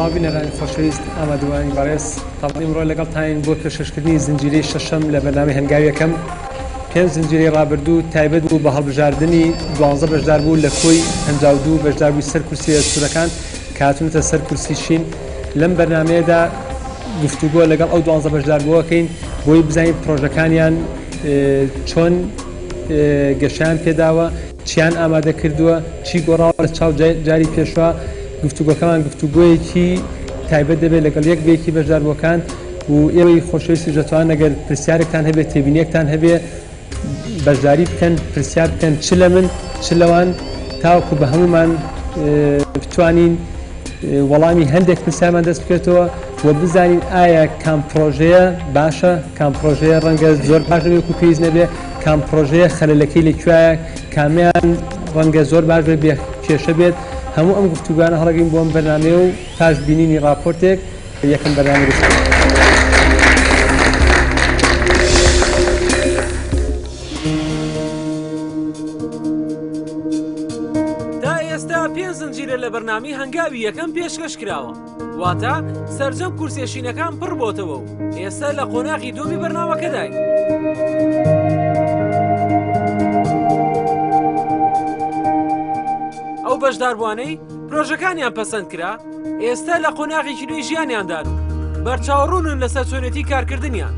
سڵاو بینەرانی خۆشەویست، ئامادەبووانی بەڕێز، تەڵ ئیمڕۆ لەگەڵتانین بۆ پێشکەشکردنی زنجیرەی شەشەم لە بەرنامەی هەنگاوی یەکەم. پێنج زنجیرەی ڕابردوو تایبەت بوو بە هەڵبژاردنی 12 بەشداربوو لە کۆی 52 بەشداربووی سەر کورسییە سوورەکان کە هاتوونەتە سەر کورسی شین. لەم بەرنامەیەدا گفتوگۆ لەگەڵ ئەو 12 بەشداربووەکەین بۆی بزانین پرۆژەکانیان چۆن گەشەیان پێداوە، چیان ئامادە کردووە، چی گۆڕاوە لە چاو جاری پێشوە. گفتوگۆکەمان گفتوگۆیەکی تایبەت دەبێت لەگەڵ یەک بە یەکی بەشداربووەکان و ئێوەی خۆشەویستیش دەتوانن ئەگەر پرسیارێکتان هەبێت، تێبینیەکتان هەبێ بەشداری بکەن، پرسیار بکەن چ لە من چ لەوان، تاوەکو بە هەموومان بتوانین وەڵامی هەندێک پرسیارمان دەست بکەوێتەوە و بزانین ئایا کام پرۆژەیە باشە، کام پرۆژەیە ڕەنگە زۆر باش نەبێت وەکو پێویست نەبێ، کام پرۆژەیە خەلەلەکەی لە کوێیە، کامیان ڕەنگە زۆر باش بێت بێ کێشە بێت. هەموو ئەم گفتوگۆیانە هەڵەگرین بۆ ئەم بەرنامەیە و پاش بینینی ڕاپۆرتێک یەکەم بەرنامە دەست پێ دەکەین. تا ئێستا پێنج زنجیرە لە بەرنامەی هەنگاوی یەکەم پێشکەش کراوە، واتە سەرجەم کورسیە شینەکان پڕ بۆتەوە و ئێستا لە قۆناغی دووەمی بەرنامەکەداین. ئەو بەشداربووانەی پرۆژەکانیان پەسەند کرا ئێستا لە قۆناغێکی نوێی ژیانیاندان و بەرچاوڕوونن لەسەر چۆنێتی کارکردنیان.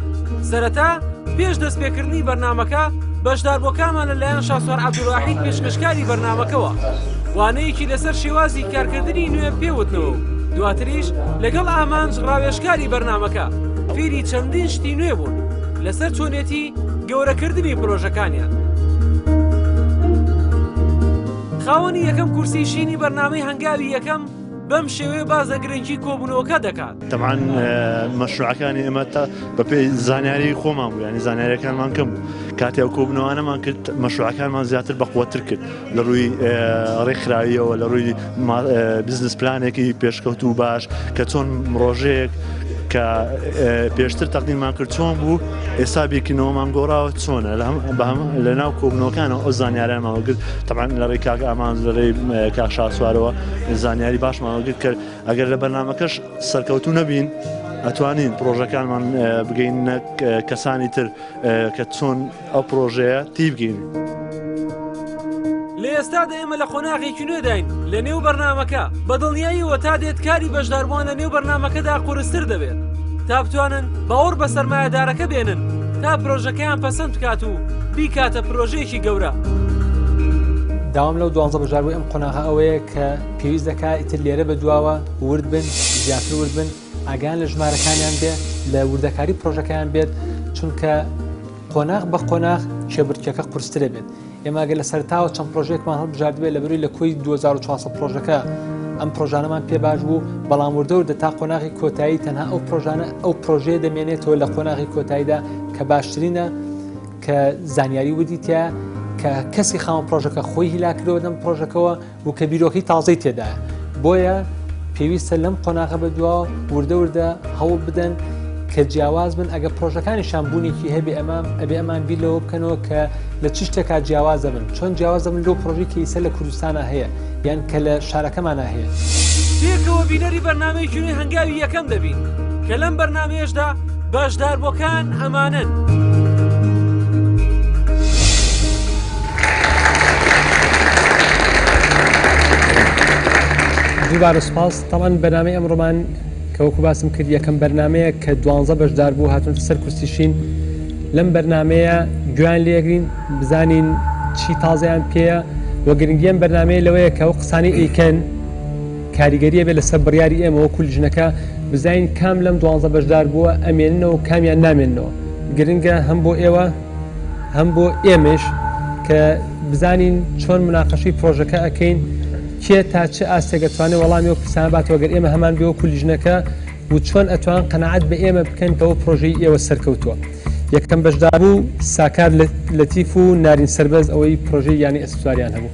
سەرەتا پێش دەستپێکردنی بەرنامەکە بەشداربووەکانمان لەلایەن شاسوار عەبدولواحید پێشکەشکاری بەرنامەکەوە وانەیەکی لەسەر شێوازی کارکردنی نوێ پێوتنەوە و دواتریش لەگەڵ ئامانج ڕاوێژکاری بەرنامەکە فێری چەندین شتی نوێ بوون لەسەر چۆنێتی گەورەکردنی پرۆژەکانیان. خاوەنی یەکەم کورسی شینی بەرنامەی هەنگاوی یەکەم بەم شێوەیە باس لە گرنگی کۆبوونەوەکە دەکات. تەبعەن مەشروعەکانی ئێمە تا بەپێی زانیاری خۆمان بوو، یانی زانیاریەکانمان کەم بوو. کاتێ ئەو کۆبوونەوانەمان کرد مەشروعەکانمان زیاتر بەقوەتر کرد لە ڕووی ڕێکخراویەوە، لە ڕووی بزنس پلانێکی پێشکەوتوو باش کە چۆن ڕۆژەیەک کە پێشتر تەقدیممان کرد چۆن بوو ئێستا بیرکردنەوەمان گۆڕاوە چۆنە لە ناو کۆبوونەوەکانەوە ئەو زانیاریانمان وەرگرت. تەبعەن لە ڕێی کاک ئامانج لە ڕێی کاک شاسوارەوە زانیاری باشمان وەرگرت کە ئەگەر لە بەرنامەکەش سەرکەوتوو نەبین ئەتوانین پرۆژەکانمان بگەینە کەسانی تر کە چۆن ئەو پرۆژەیە تیبگەین. لە ئێستادا ئێمە لە قۆناغێکی نوێداین لە نێو بەرنامەکە، بە دڵنیاییەوە تا دێت کاری بەشداربووان لە نێو بەرنامەکەدا قورستر دەبێت تا بتوانن باوەڕ بە سەرمایەدارەکە بێنن تا پرۆژەکەیان پەسەند بکات و بیکاتە پرۆژەیەکی گەورە. داوام لەو دوانزە بەشداربووی ئەم قۆناغە ئەوەیە کە پێویست دەکات ئیتر لێرە بە دواوە ورد بن، زیاتر ورد بن، ئاگایان لە ژمارەکانیان بێ، لە وردەکاری پرۆژەکەیان بێت، چونکە قۆناغ بە قۆناغ کێبڕکێکە قورسترە بێت. ئێمە ئەگەر لە سەرەتاوە چەند پرۆژەیەکمان هەڵبژاردبێت لەبەروی لە کۆی 2400 پرۆژەکە ئەم پرۆژانەمان پێ باش بوو، بەڵام وردە وردە تا قۆناغی کۆتایی تەنها ئەو پرۆژانە ئەو پرۆژەیە دەمێنێتەوە لە قۆناغی کۆتاییدا کە باشترینە، کە زانیاری وردی تیا، کە کەسی خاوەن پرۆژەکە خۆی هیلاکردەوە لەم پرۆژەکەوە و کە بیرۆکەی تازەی تێدایە. بۆیە پێویستە لەم قۆناغە بەدواوە وردە وردە هەوڵ بدەن کە جیاواز بن. ئەگەر پرۆژەکانیشان بوونێکی هەبێ ئەمە ئەبێ ئەمان بیر لەوە بکەنەوە کە لە چ شتێکا جیاواز دەبن، چۆن جیاواز دەبن لەو پرۆژەی کە ئیسە لە کوردستانە هەیە یان کە لە شارەکەمانە هەیە. پێکەوە بینەری بەرنامەیەکی نوێی هەنگاوی یەکەم دەبین کە لەم بەرنامەیەشدا بەشداربووەکان ئەمانەن. دووبارە سوپاس. تەبعەن بەرنامەی ئەمڕۆمان کە وەکو باسم کرد یەکەم بەرنامەیە کە دوانزە بەشدار بوو هاتوونەتە سەر کورسی شین. لەم بەرنامەیە گوێیان لێگرین بزانین چی تازەیان پێیە و گرنگی ئەم بەرنامەیە لەوەیە کە ئەو قسانەی ئەیکەن کاریگەریە بێت لەسەر بڕیاری ئێمە وەکو لیژنەکە بزانین کام لەم دوانزە بەشدار بووە ئەمێننەوە و کامیان نامێننەوە. گرنگە هەم بۆ ئێوە هەم بۆ ئێمەش کە بزانین چۆن مناقەشەی پرۆژەکە ئەکەین، کێ تا چ ئاستێک ئەتوانێت وەڵامی ئەو پرسانە باتەوە گەر ئێمە هەمان بێ وەکو لیژنەکە و چۆن ئەتوان قەناعەت بە ئێمە بکەن کە ئەو پرۆژەی ئێوە سەرکەوتووە. یەکەم بەشداربوو ساکار لەتیف و نارین سەربەرز ئەوەی پرۆژەی یانەی ئەسپسواریان هەبوو.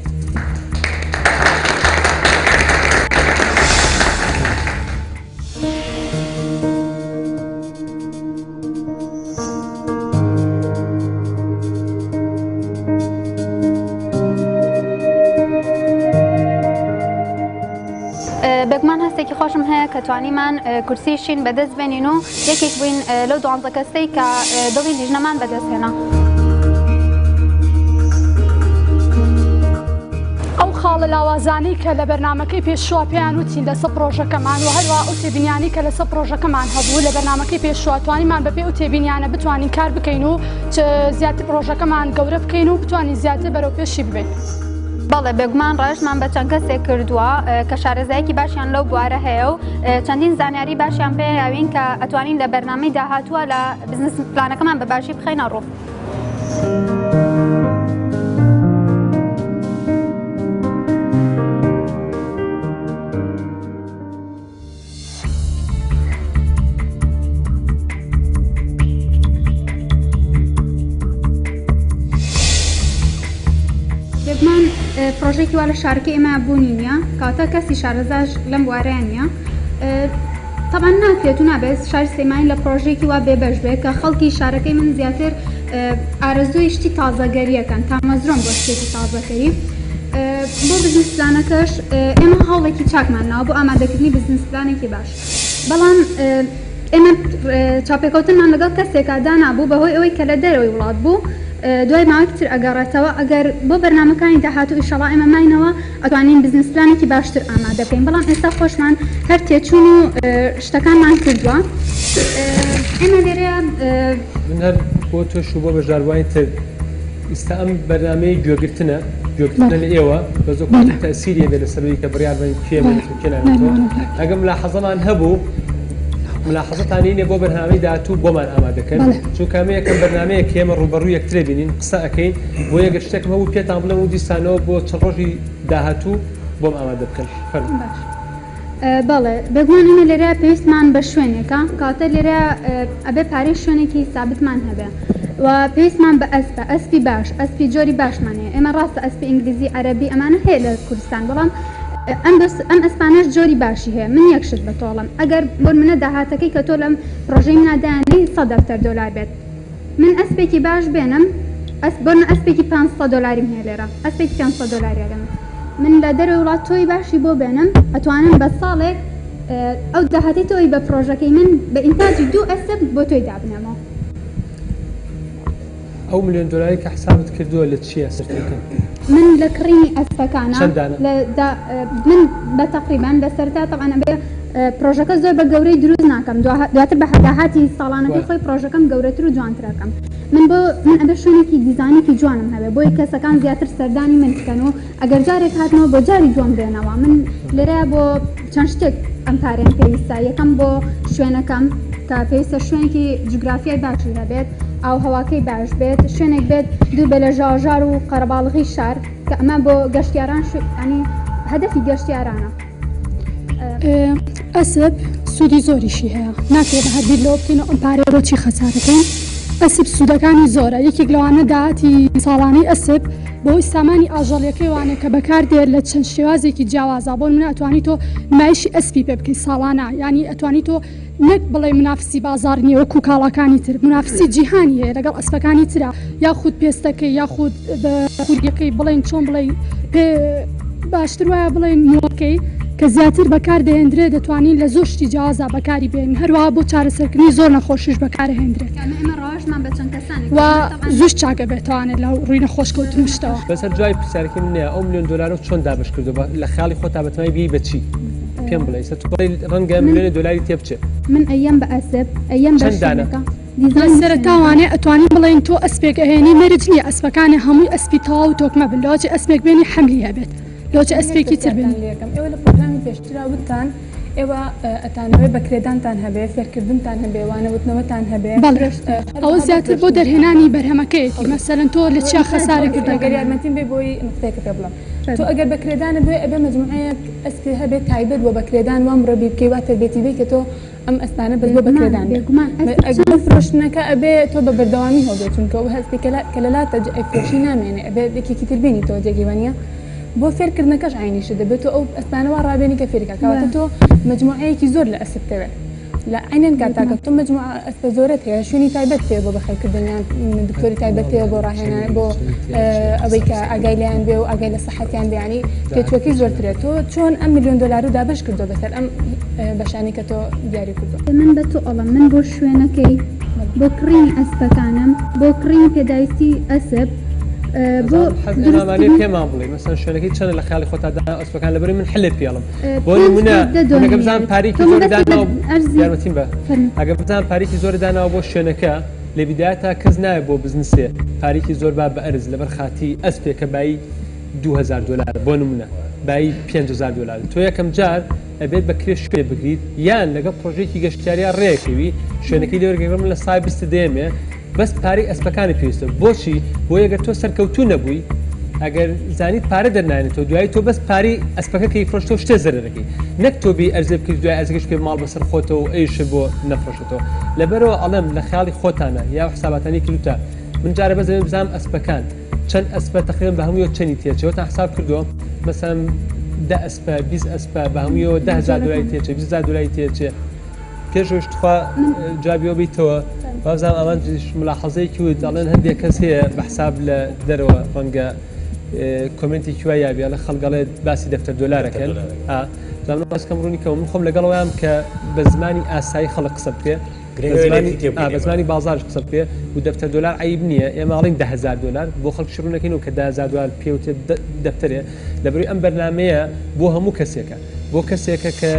بێگومان هەستێکی خۆش ڕاوێژم هەیە کە توانیمان کورسی شین بەدەست بێنین و یەکێک بووین لەو دوانزە کەسەی کە دڵی لیژنەمان بەدەست هێنا. ئەو خاڵە لاوازانەی کە لە بەرنامەکەی پێشووە پێیان وتین لەسەر پڕۆژەکەمان و هەروەها ئەو تێبینیانەی کە لەسەر پڕۆژەکەمان هەبوو لە بەرنامەکەی پێشووە توانیمان بەپێی ئەو تێبینیانە بتوانین کار بکەین و زیاتر پڕۆژەکەمان گەورە بکەین و بتوانین زیاتر بەرەو پێشی ببەین. بەڵێ بێگومان ڕاوێژمان بە چەند کەسێک کردووە کە شارەزایەکی باشیان لەو بوارە هەیە و چەندین زانیاری باشیان پێیاوین کە ئەتوانین لە بەرنامەی داهاتووە لە بزنس پلانەکەمان بە باشی بخەینە ڕوو. بێگومان پرۆژێکی وا لە شارەکەی ئێمە بوونی نییە، کەواتە کەسی شارەزاش لەم بوارەیە نییە. تەبعەن ناکرێت و نابێت شاری سلێمانی لە پرۆژەیەکی وا بێبەش بێت کە خەڵکی شارەکەی من زیاتر ئارەزووی شتی تازەگەریەکەن، تامەزرۆن بۆ شتێکی تازەکەری. بۆ بزنس پلانەکەش ئێمە هەوڵێکی چاکمان ناوە بۆ ئامادەکردنی بزنس پلانێکی باش، بەڵام ئێمە چاوپێکەوتنمان لەگەڵ کەسێکا دانابوو بەهۆی ئەوەی کە لە دەرەوەی وڵات بوو، دوای ماوەیەکی تر ئەگەڕێتەوە، ئەگەر بۆ بەرنامەکانی داهاتوو ئیشەڵا ئێمە ماینەوە ئەتوانین بزنس پلانێکی باشتر ئامادە بکەین، بەڵام ئێستا خۆشمان هەر تێچوون و شتەکانمان کردووە. ئێمە لێرە. من هەر بۆ تۆش و بۆ بەشداربووانی تر ئیستا ئەم بەرنامەیە گوێگرتنە، گوێگرتنە لە ئێوە بە زۆر کاتێک تەئسیری هەبێت لەسەر ئەوەی کە بڕیار بەین کێ بێت و کێ نابێتەوە. ئەگەر ملاحەزەمان هەبوو ملاحەزەتان نینە بۆ بەرنامەی داهاتوو بۆمان ئامادەکەن، چونکە ئەمە یەکەم بەرنامەیە کە ئێمە ڕووبەڕوو یەکترێ بینین قسە ئەکەین، بۆیە گەر شتێکم هەبوو پێتان بڵێم و دیسانەوە بۆ چەند ڕۆژی داهاتوو بۆم ئامادە بکەن. فەرموو. باش. بەڵێ بێگومان ئێمە لێرە پێویستمان بە شوێنێکە، کەواتە لێرە ئەبێ پارەی شوێنێکی سابتمان هەبێ و پێویستمان بە ئەسپە، ئەسپی باش، ئەسپی جۆری باشمان هەیە. ئێمە ڕاستە ئەسپی ئینگلیزی، عەرەبی ئەمانە هەیە لە کوردستان، بەڵام ئەم ئەم ئەسپانەش جۆری باشی هەیە. من یەک شت بە تۆ ئەڵێم، ئەگەر بۆ نمونە داهاتەکەی کە تۆ لەم پڕۆژەی منا دایانێی سەد دەفتەر دۆلار بێت، من ئەسپێکی باش بێنم، ئەسپ بۆ نمونە ئەسپێکی 500 دۆلاریم هەیە لێرە، ئەسپێکی 500 دۆلاری ئەگەم من لە دەرەوەی وڵات تۆی باشی بۆ بێنم، ئەتوانم بە ساڵێک ئەو داهاتەی تۆی بە پڕۆژەکەی من بە ئینتاجی دوو ئەسپ بۆ تۆی دابنێمەوە. ئەو ملیۆن دۆلارەی کە حسابت کردووە لە چییە سەرفی کەن؟ من لە کڕینی ئەسپەکانە. چەند دانە؟ لە دا من بە تەقریبەن لە سەرەتا تەبعەن ئەبێ پڕۆژەکە زۆر بە گەورەی دروست ناکەم، دواتر بە داهاتی ساڵانەکەی خۆی پڕۆژەکەم گەورەتر و جوانتر ئەکەم. من بۆ من ئەبێ شوێنێکی دیزانێکی جوانم هەبێ بۆی کەسەکان زیاتر سەردانی من بکەن و ئەگەر جارێک هاتنەوە بۆ جاری دووەم بێنەوە. من لێرە بۆ چەند شتێک ئەم پارەیەم پێویستە، یەکەم بۆ شوێنەکەم کە پێویستە شوێنێکی جوگرافیای باشی هەبێت، ئاوهەواکەی باش بێت، شوێنێک بێت دوور بێت لە ژاوەژاو و قەرەباڵغی شار کە ئەمە بۆ گەشتیاران ینی هەدەفی گەشتیارانە. ئەسپ سوودی زۆریشی هەیە، ناکرێت بە هەر بیر لەوە بکەینەوە ئەم پارەیە بۆ چی خەسارەکەین. ئەسپ سوودەکانی زۆرە، یەکێک لەوانە داهاتی ساڵانەی ئەسپ بەهۆی سامانی ئاژەڵیەکەی وانە کە بەکاردێت لە چەند شێوازێکی جیاوازە. بۆ نمونە ئەتوانی تۆ نمایشی ئەسپی پێ بکەی ساڵانە، یانی ئەتوانی تۆ نەک بڵێ منافسی بازاڕ نییە وەکو کاڵاکانی تر، منافسی جیهانی هەیە لەگەڵ ئەسپەکانی ترە، یاخود پێستەکەی یاخود بە خوریەکەی بڵێن چۆن بڵێ پێ باشتر وایە بڵێن مووەکەی کە زیاتر بەکار دەهێندرێت، دەتوانین لە زۆر شتی جیاوازا بەکاری بێنین، هەروەها بۆ چارەسەرکردنی زۆر نەخۆشیش بەکارهێندرێت و زووش چاک ئەبێتەوانێت لە ڕووی نەخۆشکەوتن و شتەوە. بەس هەر جوابی پرسیارەکەی من نەیە، ئەو ملیۆن دۆلارەو چۆن دابەش کردووە؟ بە لە خەیاڵی خۆتا بەتەمای بیەی بە چی؟ پێم بڵێ ئیستا تۆ بڵێی ڕەنگە ملیۆنێ دۆلاری تێ بچێ. من ئەیەم بە ئەسپ، ئەیەم بە چەند دانە؟ شوێنەکە. لە سەرەتا وانەیە ئەتوانین بڵێین تۆ ئەسپێک ئەهێنی مەرج نییە ئەسپەکانێ هەمووی ئەسپی تەواو و تۆکمە بن لەوەچێ ئەسپێک بێنی حەملی هەبێت لەوەچێ ئەسپێکی تر بێنی. ئێوە لە پرۆگرامی پێشترا وتتان ئێوە ئەتانەوێ بەکرێدانتان هەبێ، فێرکردنتان هەبێ، وانەوتنەوەتان هەبێ. بەڵێ ئەوە زیاتر بۆ دەرهێنانی بەرهەمەکەیەتی مەسەلەن تۆ لە چیا خەسارێک ئەگەر یارمەتیم بێ بۆی نوقتەیەکە پێ بڵێم تۆ ئەگەر بەکرێدانت بوێ ئەبێ مەجموعەیەک ئەسپی هەبێ تایبەت بۆ بەکرێدان وا مڕەبی بکەی وا تەربیەتی بی کە تۆ ئەم ئەسپانە بەس بۆ بەکرێدان بێ ئەگەر بۆ فرۆشتنەکە ئەبێ تۆ بە بەردەوامی هەبێ چونکە ئەو هەستی کە لە لاتە ئەیفرۆشی نامێنێ ئەبێ یەکێکی تر بینی تۆ جێگەی وانییە بۆ فێرکردنەکەش عەینی شت دەبێت تۆ ئەو ئەسپانە وا ڕابێنی کە فێری کا کەواتە تۆ مەجموعەیەکی زۆر لە ئەسپ دەوێ. لە عەینەن کاتا کە تۆ مەجموعە ئەسپە زۆرت هەیە شوێنی تایبەت هەیە بۆ بەخێوکردنیان دکتۆری تایبەت هەیە بۆ ڕاهێنان بۆ ئەوەی کە ئاگای لێیان بێ و ئاگای لە سەحەتیان بێ یانی تێچووەکەی زۆرترە تۆ چۆن ئەم ملیۆن دۆلار و دابەش کردووە بەسەر ئەم بەشانەی کە تۆ دیاری کردووە؟ من بە تۆ ئەڵێم من بۆ شوێنەکەی بۆ کڕینی ئەسپەکانم بۆ کڕینی پێداویستی ئەسپ بۆ دروستکردنی پێمان بڵێ مەسەن شوێنەکەی چەنە لە خەیاڵی خۆتا دانا ئەسپەکان لەبەری من حلێ پێڵم بۆ نمونە ئەگەر بزانم پارێکی زۆر داناوە یارمەتیم بە ئەگەر بزانم پارێکی زۆر داناوە بۆ شوێنەکە لە بیدایەتا کەس نایە بۆ بزنسێ پارێکی زۆر با بە ئەرز لەبەر خاتی ئەسپێکە بایی 2000 دلار بۆ نمونە بایی 5000 دلار تۆ یەکەم جار ئەبێت بە کرێ شوێ بگریت یان لەگەڵ پرۆژێکی گەشتیاریا ڕێکەوی شوێنەکەی لێوەرگەگەم لە سای 20 دێمێ بەس پارەی ئەسپەکانی پێویستە بۆچی؟ بۆیە گەر تۆ سەرکەوتوو نەبووی ئەگەر زانیت پارە دەرناێنێتەوە دوایی تۆ بەس پارەی ئەسپەکە کەی فرۆشتەوە شتێ زەرەرەکەی نەک تۆ بێی ئەرزێ بکەیت دوای ئەرزەکەش بکەی ماڵ بەسەر خۆتەوە و ئەویشت بۆ نەفرۆشێتەوە لەبەرەوە ئەڵێم لە خەیاڵی خۆتانە یا حساباتانی کردوتە من جارە بەس دەمەوێت بزانم ئەسپەکان چەند ئەسپە تقریبا بە هەموویەوە چەنی تێچێ وتان حساب کردووە مەسەلەن دە ئەسپە 20 ئەسپە بە هەموویەوە 10,000 دۆلاری تێچێ 20,000 دۆلاری تێچێ پێش ئەوەیش تخوا جوابی ئەوە بیتەوە وابزانم ئامانجیش ملاحەزەیەکی وت ئەڵێن هەندێک کەس هەیە بە حساب لە دەرەوە ڕەنگە کۆمێنتێکی وای یابێ ئەڵێ خەڵک ئەڵێ باسی دەفتەر دۆلارەکەن زانم بەس کەم ڕوونی کەم من خۆم لەگەڵ ئەوەیام کە بە زمانی ئاسایی خەڵک قسە بکرێ بە زمانی بازاڕش قسە بکرێ و دەفتەر دۆلار عەیب نییە ئێمە ئەڵێین 10,000 دۆلار بۆ خەڵکیش ڕوون نەکەینەوە کە 10,000 دۆلار پێوتێ دەفتەرێ لەبەرئەوەی ئەم بەرنامەیە بۆ هەموو کەسێکە بۆ کەسێکە کە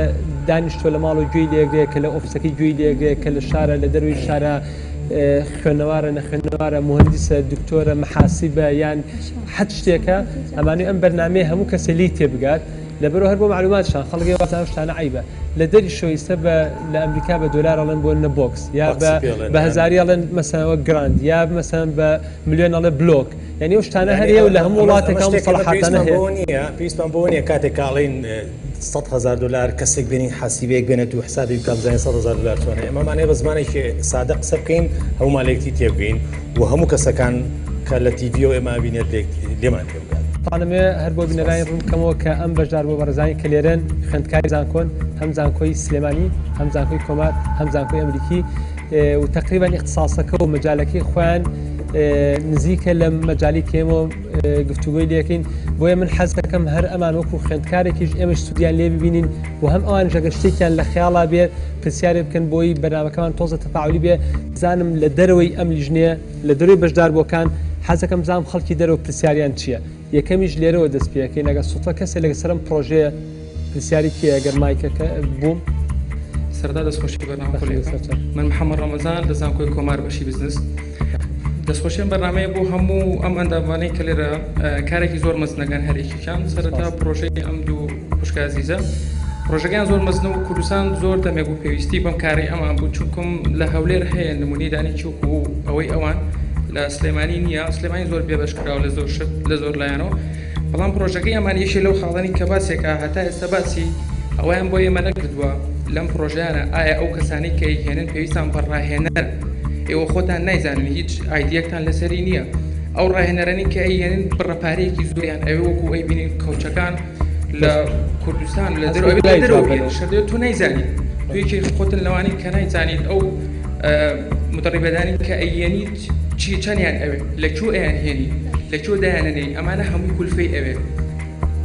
دانیشتوە لە ماڵەوە گوێی لێگرێ، کە لە ئۆفیسەکەی گوێی لێگرێ، کە لە شارە، لە دەرەوەی شارە، خوێنەوارە، نەخوێنەوارە، موهەندیسە، دکتۆرە، محاسیبە یان حەد شتێکە، ئەمانەی ئەم بەرنامەیە هەموو کەسێ لێی تێبگات، لەبەرئەوە هەر بۆ مەعلوماتشان خەڵک ئێوە ئەم شتانە عەیبە. لە دەریشەوە ئیستا بە لە ئەمریکا بە دۆلار ئەڵێن بۆ نە box یا بە بە هەزاری ئەڵێن مەسەلەن وەک grand یا مەسەلەن بە ملیۆن ئەڵێ بلۆک. یانی ئەو شتانە هەر هەیە و لە هەموو وڵاتێک ئەو موسەڵەحاتانە هەیە. پێویستمان بەوە نییە کاتێک کە ئەڵێین 100,000 دۆلار کەسێک بێنین حاسیبەیەک بێنێت و حسابی بکات بزانین 100,000 دۆلار چۆنە. ئێمەمان هەیە بە زمانێکی سادە قسە بکەین هەموومان لێکتی تێبگەین و هەموو کەسەکان کە لە تیڤیەوە ئێمە بینێت لێمان تێبگات. تانەمەوێ هەر بۆ بینەرانی ڕوون بکەمەوە کە ئەم بەشداربووە بەڕێزانی کە لێرەن خوێندکاری زانکۆن، هەم زانکۆی سلێمانی، هەم زانکۆی کۆمار، هەم زانکۆی ئەمریکی و تەقریبەن ئیختساسەکە و مەجالەکەی خۆیان نزیکە لە مەجالی کە ئێمە گفتوگۆی لەکەین. بۆیە من حەز دەکەم هەر ئەمان وەکو خوێندکارێکیش ئێمەش سوودیان لێ ببینین و هەم ئەوانیش ئەگەر شتێکیان لە خەیاڵا بێ پرسیارێ بکەن بۆی بەرنامەکەمان تۆزە تەفاعولی بێ. بزانم لە دەرەوەی ئەم لیژنەیە لە دەرەوەی بەشداربووەکان حەز دەکەم بزانم خەڵکی دەرەوە پرسیاریان چییە. یەکەمیش لێرەوە دەست پێەکەین ئەگەر سوتفە کەسێ لەسەر ئەم پرۆژەیە پرسیاری کێ ئەگەر مایکەکە بووم. سەرەتا دەستخۆشی بەرنامە خۆشەویستەکەم. من محەممەد ڕەمەزان لە زانکۆی کۆمار بەشی بزنس. دەستخۆشی ئەم بەرنامەیە بۆ هەموو ئەم ئەندامانەی کە لێرە کارێکی زۆر مەزنەکان هەرێکیان. سەرەتا پرۆژەی ئەم دوو خوشکە ئازیزە پرۆژەکەیان زۆر مەزنە و کوردستان زۆر دەمێک بوو پێویستی بەم کارەی ئەمان بوو، چونکم لە هەولێر هەیە نمونەی دانی چوک و ئەوەی ئەوان لە سلێمانی نییە. سلێمانی زۆر بێبەش کراوە لە زۆر شت لە زۆر لایەنەوە، بەڵام پرۆژەکەی ئەمان یەکێ لەو خاڵانی کە باسێکە هەتا ئێستا باسی ئەوەیان بۆ ئێمە نەکردووە لەم پرۆژیانە ئایا ئەو کەسانی کە ئەیهێنن پێویستان بە ڕاهێنەر، ئێوە خۆتان نایزانن هیچ ئایدیەکتان لەسەری نییە. ئەو ڕاهێنەرانی کە ئەیهێنن بڕە پارەیەکی زۆریان ئەوێ، وەکو ئەی بینین کەوچەکان لە کوردستان لە دەرەوە تۆ نایزانیت، تۆ یەکێک خۆتن لەوانەی کە نایزانیت ئەو مدەڕیبەدانی کە ئەیێنیت چی چەندیان ئەوێ، لە کوێ ئەیان هێنی، لە کوێ دایانەنێی، ئەمانە هەمووی کولفەی ئەوێ.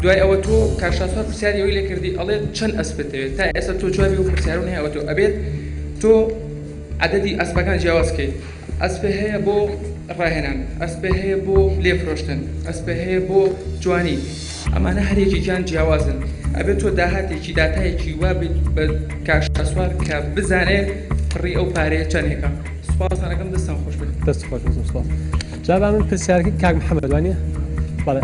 دوای ئەوە تۆ کاک شاسوار پرسیاری ئەوەی لێ کردی ئەڵێ چەند ئەسپت ئەوێت، تا ئێستا تۆ جوابی ئەو پرسیارە نەیاوە. تۆ ئەبێت تۆ عەدەدی ئەسپەکان جیاواز کەیت، ئەسپێ هەیە بۆ ڕاهێنان، ئەسپێ هەیە بۆ لێفرۆشتن، ئەسپێ هەیە بۆ جوانی، ئەمانە هەر یەکێکیان جیاوازن. ئەبێت تۆ داهاتێکی داتایەکی وا بیت بە کاک شاسوار کە بزانێ بڕی ئەو پارەیە چەندێکە. سوپاستان ئەکەم، دەستتان خۆش بێت. دەست خۆش بێت، سوپاس. جا با من پرسیارەکەی کاک محەممەد وانییە؟ بەڵێ.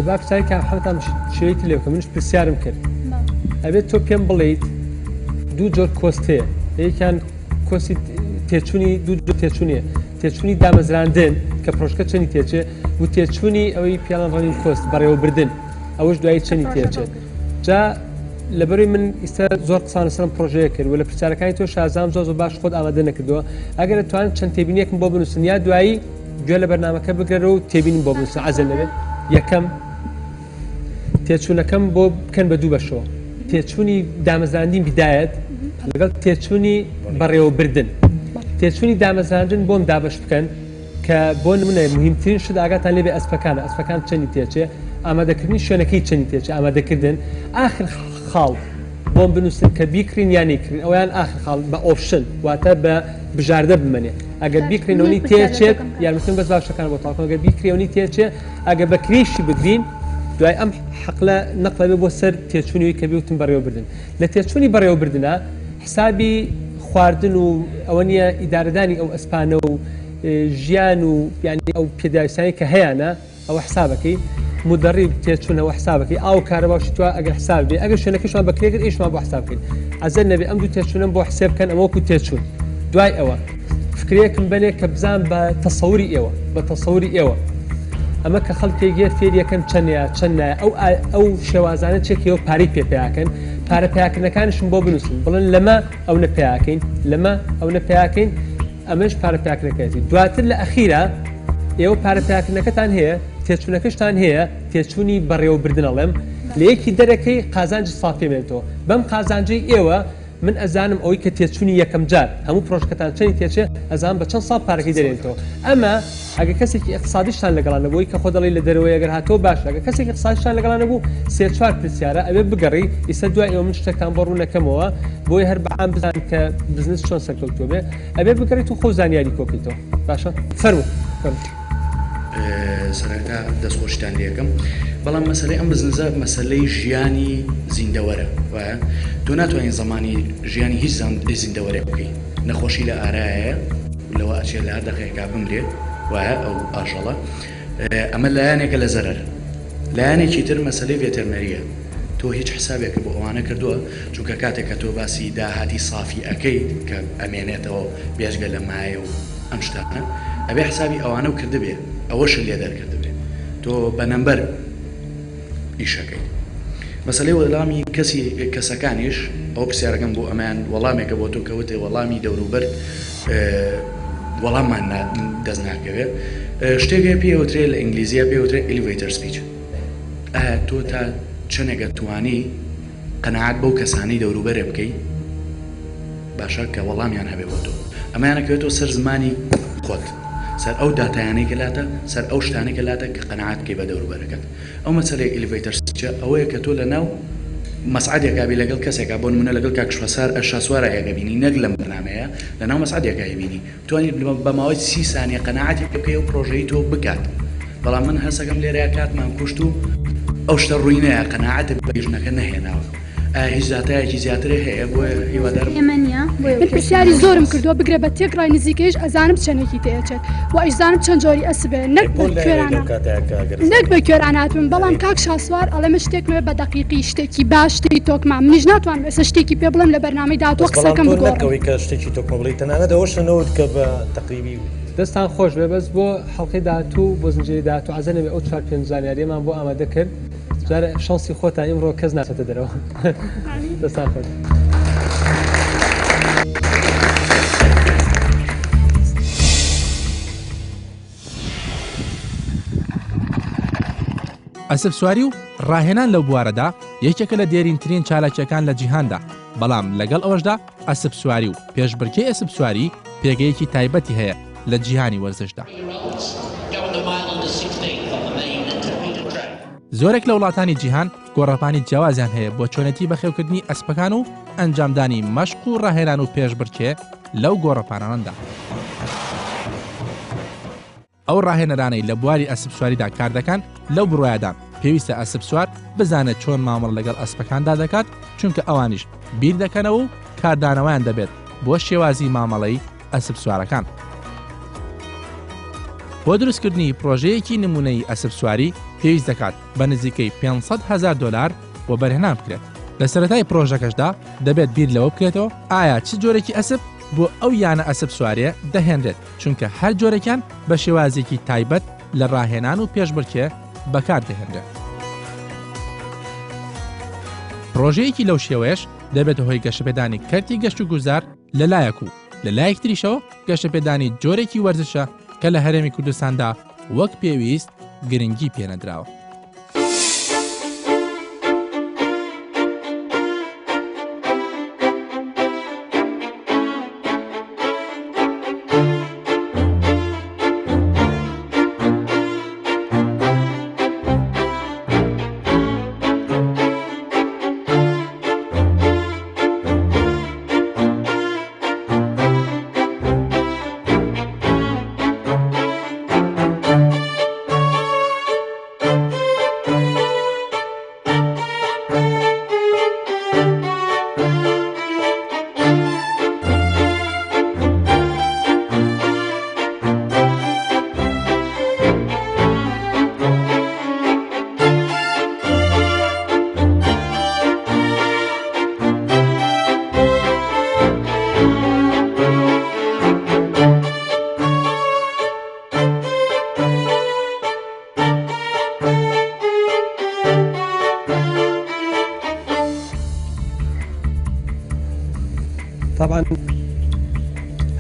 با پرسیاری کاک محەممەدتان شێوەیەکی لێ بکەم. منیش پرسیارم کرد. ئەبێت تۆ پێم بڵێیت دوو جۆر cost هەیە، یەکیان cost ی تێچوونی، دوو جۆر تێچوونیە، تێچوونی دامەزراندن کە پرۆژەکە چەنی تێچێ و تێچوونی ئەوەی پیاڵان running cost بەڕێوەبردن ئەوەش دوایی چەنی تێچێت. جا لەبەروی من ئیستا زۆر قسان لەسەرم پرۆژەیە کرد و لە پرسیارەکانی تۆ شازام زۆر زۆر باش خۆت ئامادە نەکردووە، ئەگەر توان چەند تێبینیەکم بۆ بنووسن یا دوایی گوێ لە بەرنامەکە بگرەرەوە و تێبینیم بۆ بنووسن عەزل نەبێت. یەکەم تێچوونەکەم بۆ بکەن بە دوو بەشەوە، تێچوونی دامەزراندنی بدایەت لەگەڵ تێچوونی بەڕێوەبردن. تێچوونی دامەزراندن بۆم دابەش بکەن کە بۆ نمونە مهمترین شت ئاگاتان لێبێ ئەسپەکانە، ئەسپەکان چەندی تێچێ، ئامادەکردنی شوێنەکەی چەندی تێچێ، ئامادەکردن ئاخر خاڵ بۆم بنووسن کە بیکڕین یان نەیکڕین ئەویان ئاخر خاڵ بە option واتە بە بژاردە بمەنێ ئەگەر بیکڕین ئەوەی تێچێت یارمەتیم بەس باشەکان بۆ تاکەم ئەگەر بیکڕی ئەوەی تێچێ ئەگەر بە کرێشی بگرین دوای ئەم حەقلە نەقلە بێ بۆ سەر تێچوونی کە بێوتم بەڕێوەبردن لە تێچوونی بەڕێوەبردنە حسابی خواردن و ئەوە نییە ئیدارەدانی ئەو ئەسپانە و ژیان و یعنی ئەو پێداویستانی کە هەیانە ئەوە حسابەکەی مدەڕیب تێچوون ئەوە حسابەکەی ئاو کارەبا و شتوا ئەگەر حساب بێ ئەگەر شوێنەکەشمان بە کرێ کرد ئیشمان بۆ حساب بکەین عەزەل نەبێ ئەم دوو تێچوونەم بۆ حسێب بکەن ئەمە وەکو تێچوون دوای ئەوە فکرەیەکم بەنێ کە بزان بە تەسەوری ئێوە بە تەسەوری ئێوە ئەمە کە خەڵکێک یە فێریەکەن چەندەیە چەند نایە ئەو ئەو شێوازانە چێکەوە پارەی پێ پیاکەن پارە پیاکردنەکانیشم بۆ بنووسن بڵێن لەمە ئەو نە پیاکەین لەمە ئەو نە پیاکەین ئەمەش پارە پیاکردنەکەیەتی دواتر لە ئەخیرا ئێوە پارە پیاکردنەکەتان هەیە تێچوونەکەشتان هەیە تێچوونی بەڕێوەبردن ئەڵێم لە یەکی دەرەکەی قازانجی سافی مێنێتەوە بەم قازانجەی ئێوە من ئەزانم ئەوەی کە تێچوونی یەکەم جار هەموو پرۆژەکەتان چەنی تێچێ ئەزانم بە چەند ساڵ پارەکەی دەرێنێتەوە ئەمە ئەگەر کەسێکی ئیقتسادیشتان لەگەڵا نەبوو ئەوەی کە خۆ دەڵێی لە دەرەوەی ئەگەر هاتەوە باشە ئەگەر کەسێکی ئیقتسادیشتان لەگەڵا نەبوو سێ چوار پرسیارە ئەبێ بگەڕێی ئیستا دوای ئێوە من شتێکتان بۆ ڕوون ئەکەمەوە بۆی هەر بە عام بزانن کە بزنس چۆن سەرکەوتووە بێ ئەبێ بگەڕێیت و خۆ زانیاری کۆکەیتەوە باشە فەرموو فەرموو. سەرەتا دەستخۆشیتان لێکەم بەڵام مەسەلەی ئەم بزنزە مەسەلەی ژیانی زیندەوەرە وایە تۆ ناتوانین زەمانی ژیانی هیچ زیندەوەرێک بکەی نەخۆشی لە ئارایە لەوە ئەچێت لە هەر دەقەیەکا بمرێت وایە ئەو ئاژەڵە ئەمە لایەنێکە لە زەرەر لایەنێکی تر مەسەلەی ڤێتەرنەریە تۆ هیچ حسابێکە بۆ ئەوانە کردووە چونکە کاتێک کە تۆ باسی داهاتی سافی ئەکەیت کە ئەمێنێتەوە بێجگە لە مایە و ئەم شتانە ئەبێ حسابی ئەوانەو کردبێ ئەوەشت لێ دەرکردبێ تۆ بە نەمبەر ئیشەکەیت مەسەلەی وەڵامی کەسی کەسەکانیش ئەوە پرسیارەکەم بۆ ئەمەیان وەڵامێکە بۆ تۆ کە وتێ وەڵامی دەوروبەر وەڵاممان دەست ناکەوێت شتێک هەیە پێی ئەوترێ لە ئینگلیزیە پێی ئەوترێ elevator speech ئایا تۆ تا چەندێک ئەتوانی قەناعەت بەو کەسانەی دەوروبەرێ بکەی باشە کە وەڵامیان هەبێ بۆ تۆ ئەمەیان ئەکەوێتەوە سەر زمانی خۆت سەر ئەو داتایانەی کە لاتە سەر ئەو شتانەی کە لاتە کە قەناعەت بکەی بە دەوروبەرەکەت ئەو مەسەلەی elevator speech ە ئەوەیە کە تۆ لە ناو مەسعەدێکا بی لەگەڵ کەسێکا بۆ نمونە لەگەڵ کاک شاسوار شاسوارا یەک ئەبینی نەک لەم بەرنامەیە لە ناو مەسعەدێکا ئەیبینی بتوانی بە ماوەی 30 سانیە قەناعەتی پێ بکەی ئەو پرۆژەی تۆ بکات بەڵام من هەستەکەم لێرەیا کاتمان کوشت و ئەو شتە ڕووی نەیا قەناعەتت بە لیژنەکە نەهێناوە ئایا هیچ داتایەکی زیاتر هەیە بۆیە هیوادارم ئێمە نییە بۆیە من پرسیاری زۆرم کردووە بگرە بە تێکڕای نزیکەیش ئەزانم چەندێکی تێئەچێت و ئەیشزانم چەند جۆری ئەسپ هەیە نەک بە کوێرانە نەک بە کوێرانە هاتبم بەڵام کاک شاسوار ئەڵێ من شتێکم هەیە بە دەقیقی شتێکی باش شتێکی تۆکمە منیش ناتوانم ئێستا شتێکی پێ بڵێم لە بەرنامەی داهاتووە بەس بەڵام قسەکەم تۆ نەک بگۆڕم. ئەوەی کە شتێکی تۆکمە بڵێی تەنانەت ئەوەش نەوت کە بە تەقریبی دەستان خۆش بێ بەس بۆ حەڵقەی داهاتوو بۆ زنجیرەی داهاتوو عەزە نەبێ ئەو چوار پێنج زانیاریەمان بۆ ئامادە کرد جارێ شانسی خۆتان ئیمڕۆ کەس ناچێتە دەرەوە دەستان خۆش. ئەسپسواری و ڕاهێنان لەو بوارەدا یەکێکە لە دێرینترین چالاکییەکان لە جیهاندا، بەڵام لەگەڵ ئەوەشدا ئەسپسواری و پێشبڕکێی ئەسپسواری پێگەیەکی تایبەتی هەیە لە جیهانی وەرزشدا. زۆرێک لە وڵاتانی جیهان گۆڕەپانی جیاوازیان هەیە بۆ چۆنێتی بەخێوکردنی ئەسپەکان و ئەنجامدانی مەشق و ڕاهێنان و پێشبڕکێ لەو گۆڕەپانانەدا. ئەو ڕاهێنەرانەی لە بواری ئەسپسواریدا کار دەکەن لەو بڕوایەدان پێویستە ئەسپسوار بزانێت چۆن مامەڵە لەگەڵ ئەسپەکاندا دەکات، چونکە ئەوانیش بیر دەکەنەوە و کاردانەوەیان دەبێت بۆ شێوازی مامەڵەی ئەسپسوارەکان. بۆ دروستکردنی پرۆژەیەکی نمونەیی ئەسپسواری پێویست دەکات بە نزیکەی 500 هەزار دۆلار وەبەرهێنان بکرێت. لە سەرەتای پرۆژەکەشدا دەبێت بیر لەوە بکرێتەوە ئایا چ جۆرێکی ئەسپ بۆ ئەو یانە ئەسپسواریە دەهێنرێت، چونکە هەر جۆرێکیان بە شێوازێکی تایبەت لە ڕاهێنان و پێشبڕکێ بەکار دەهێنرێت. پڕۆژەیەکی لەو شێوەیەش دەبێتە هۆی گەشەپێدانی کەرتی گەشتوگوزار لە لایەک و لە لایەک تریشەوە گەشەپێدانی جۆرێکی وەرزشە کە لە هەرێمی کوردستاندا وەک پێویست گرنگی پێنەدراوە. تابان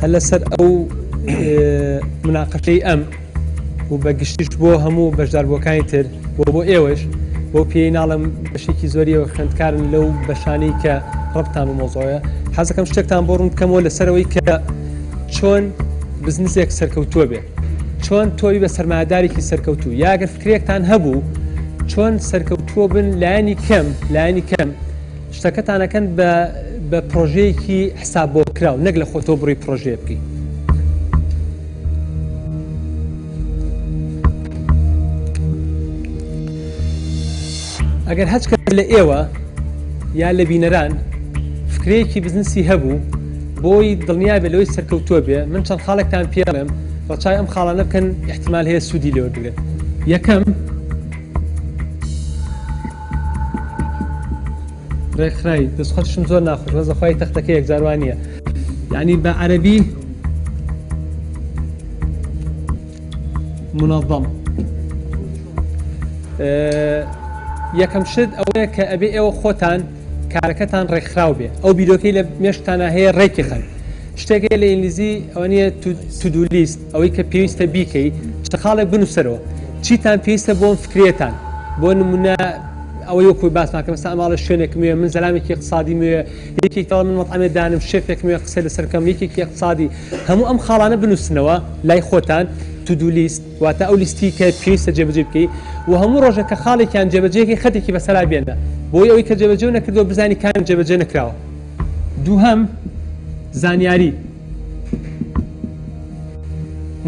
هەر لەسەر ئەو مناقەشەی ئەم و بە گشتیش بۆ هەموو بەشداربووەکانی تر و بۆ ئێوەش بۆ پێی ناڵم بەشێکی زۆریەوە خوێندکارن لەو بەشانەی کە ڕەبتان بە مۆزۆیە حەزەکەم شتێکتان بۆ ڕوون بکەمەوە لەسەرەوەی کە چۆن بزنسێک سەرکەوتووە بێ چۆن تۆی بە سەرمایەدارێکی سەرکەوتوو یاگەر فکرێکتان هەبوو چۆن سەرکەوتووە بن لایەنی کەم لایەنی کەم شتەکەتان ئەکەن بە بە پرۆژەیەکی حساب بۆ کراو نەک لە خۆتەوە بڕی پرۆژەیە بکەی. ئەگەر هەچ کەس لە ئێوە یا لە بینەران فکرەیەکی بزنسی هەبوو بۆی دڵنیا بێ لەوەی سەرکەوتووە بێ من چەند خاڵێکتان پێڵێم ڕەچای ئەم خاڵانە بکەن احتیمال هەیە سوودی لێوەربگرن یەکەم ڕێکخراوی دەستخەتشم زۆر ناخۆش بەس بەخوای تەختەکە یەکجار وا نییە یعنی بە عەرەبی منظم یەکەم شت ئەوەیە کە ئەبێ ئێوە خۆتان کارەکەتان ڕێکخراو بێ ئەو بیرۆکەی لە مێشکتانە هەیە ڕێکی خەن شتێک هەیە لە ئینگلیزی ئەوە نییە to-do list ئەوەی کە پێویستە بیکەی چ خاڵێک بنووسەرەوە چیتان پێویستە بۆم فکرێتان بۆ نمونە ئەوەی وەکو باسمان کرد مەسەلەن ئەماڵە شوێنێکم وێ من زەلامێکی اقتصادیم وێ یەکێک دەڵێ من مەطعەمێ دانم شێفێکم وێ قسەی لەسەر بکەم یەکێکی اقتصادی هەموو ئەم خاڵانە بنووسنەوە لای خۆتان to-do list واتە ئەو لیستی کە پێویستە جێبەجێ بکەی و هەموو ڕۆژە کە خاڵێکیان جێبەجێکەی خەتێکی بەسەرا بێنە بۆی ئەوەی کە جێبەجێ نەکردەوە بزانی کام جێبەجێ نەکراوە دووهەم زانیاری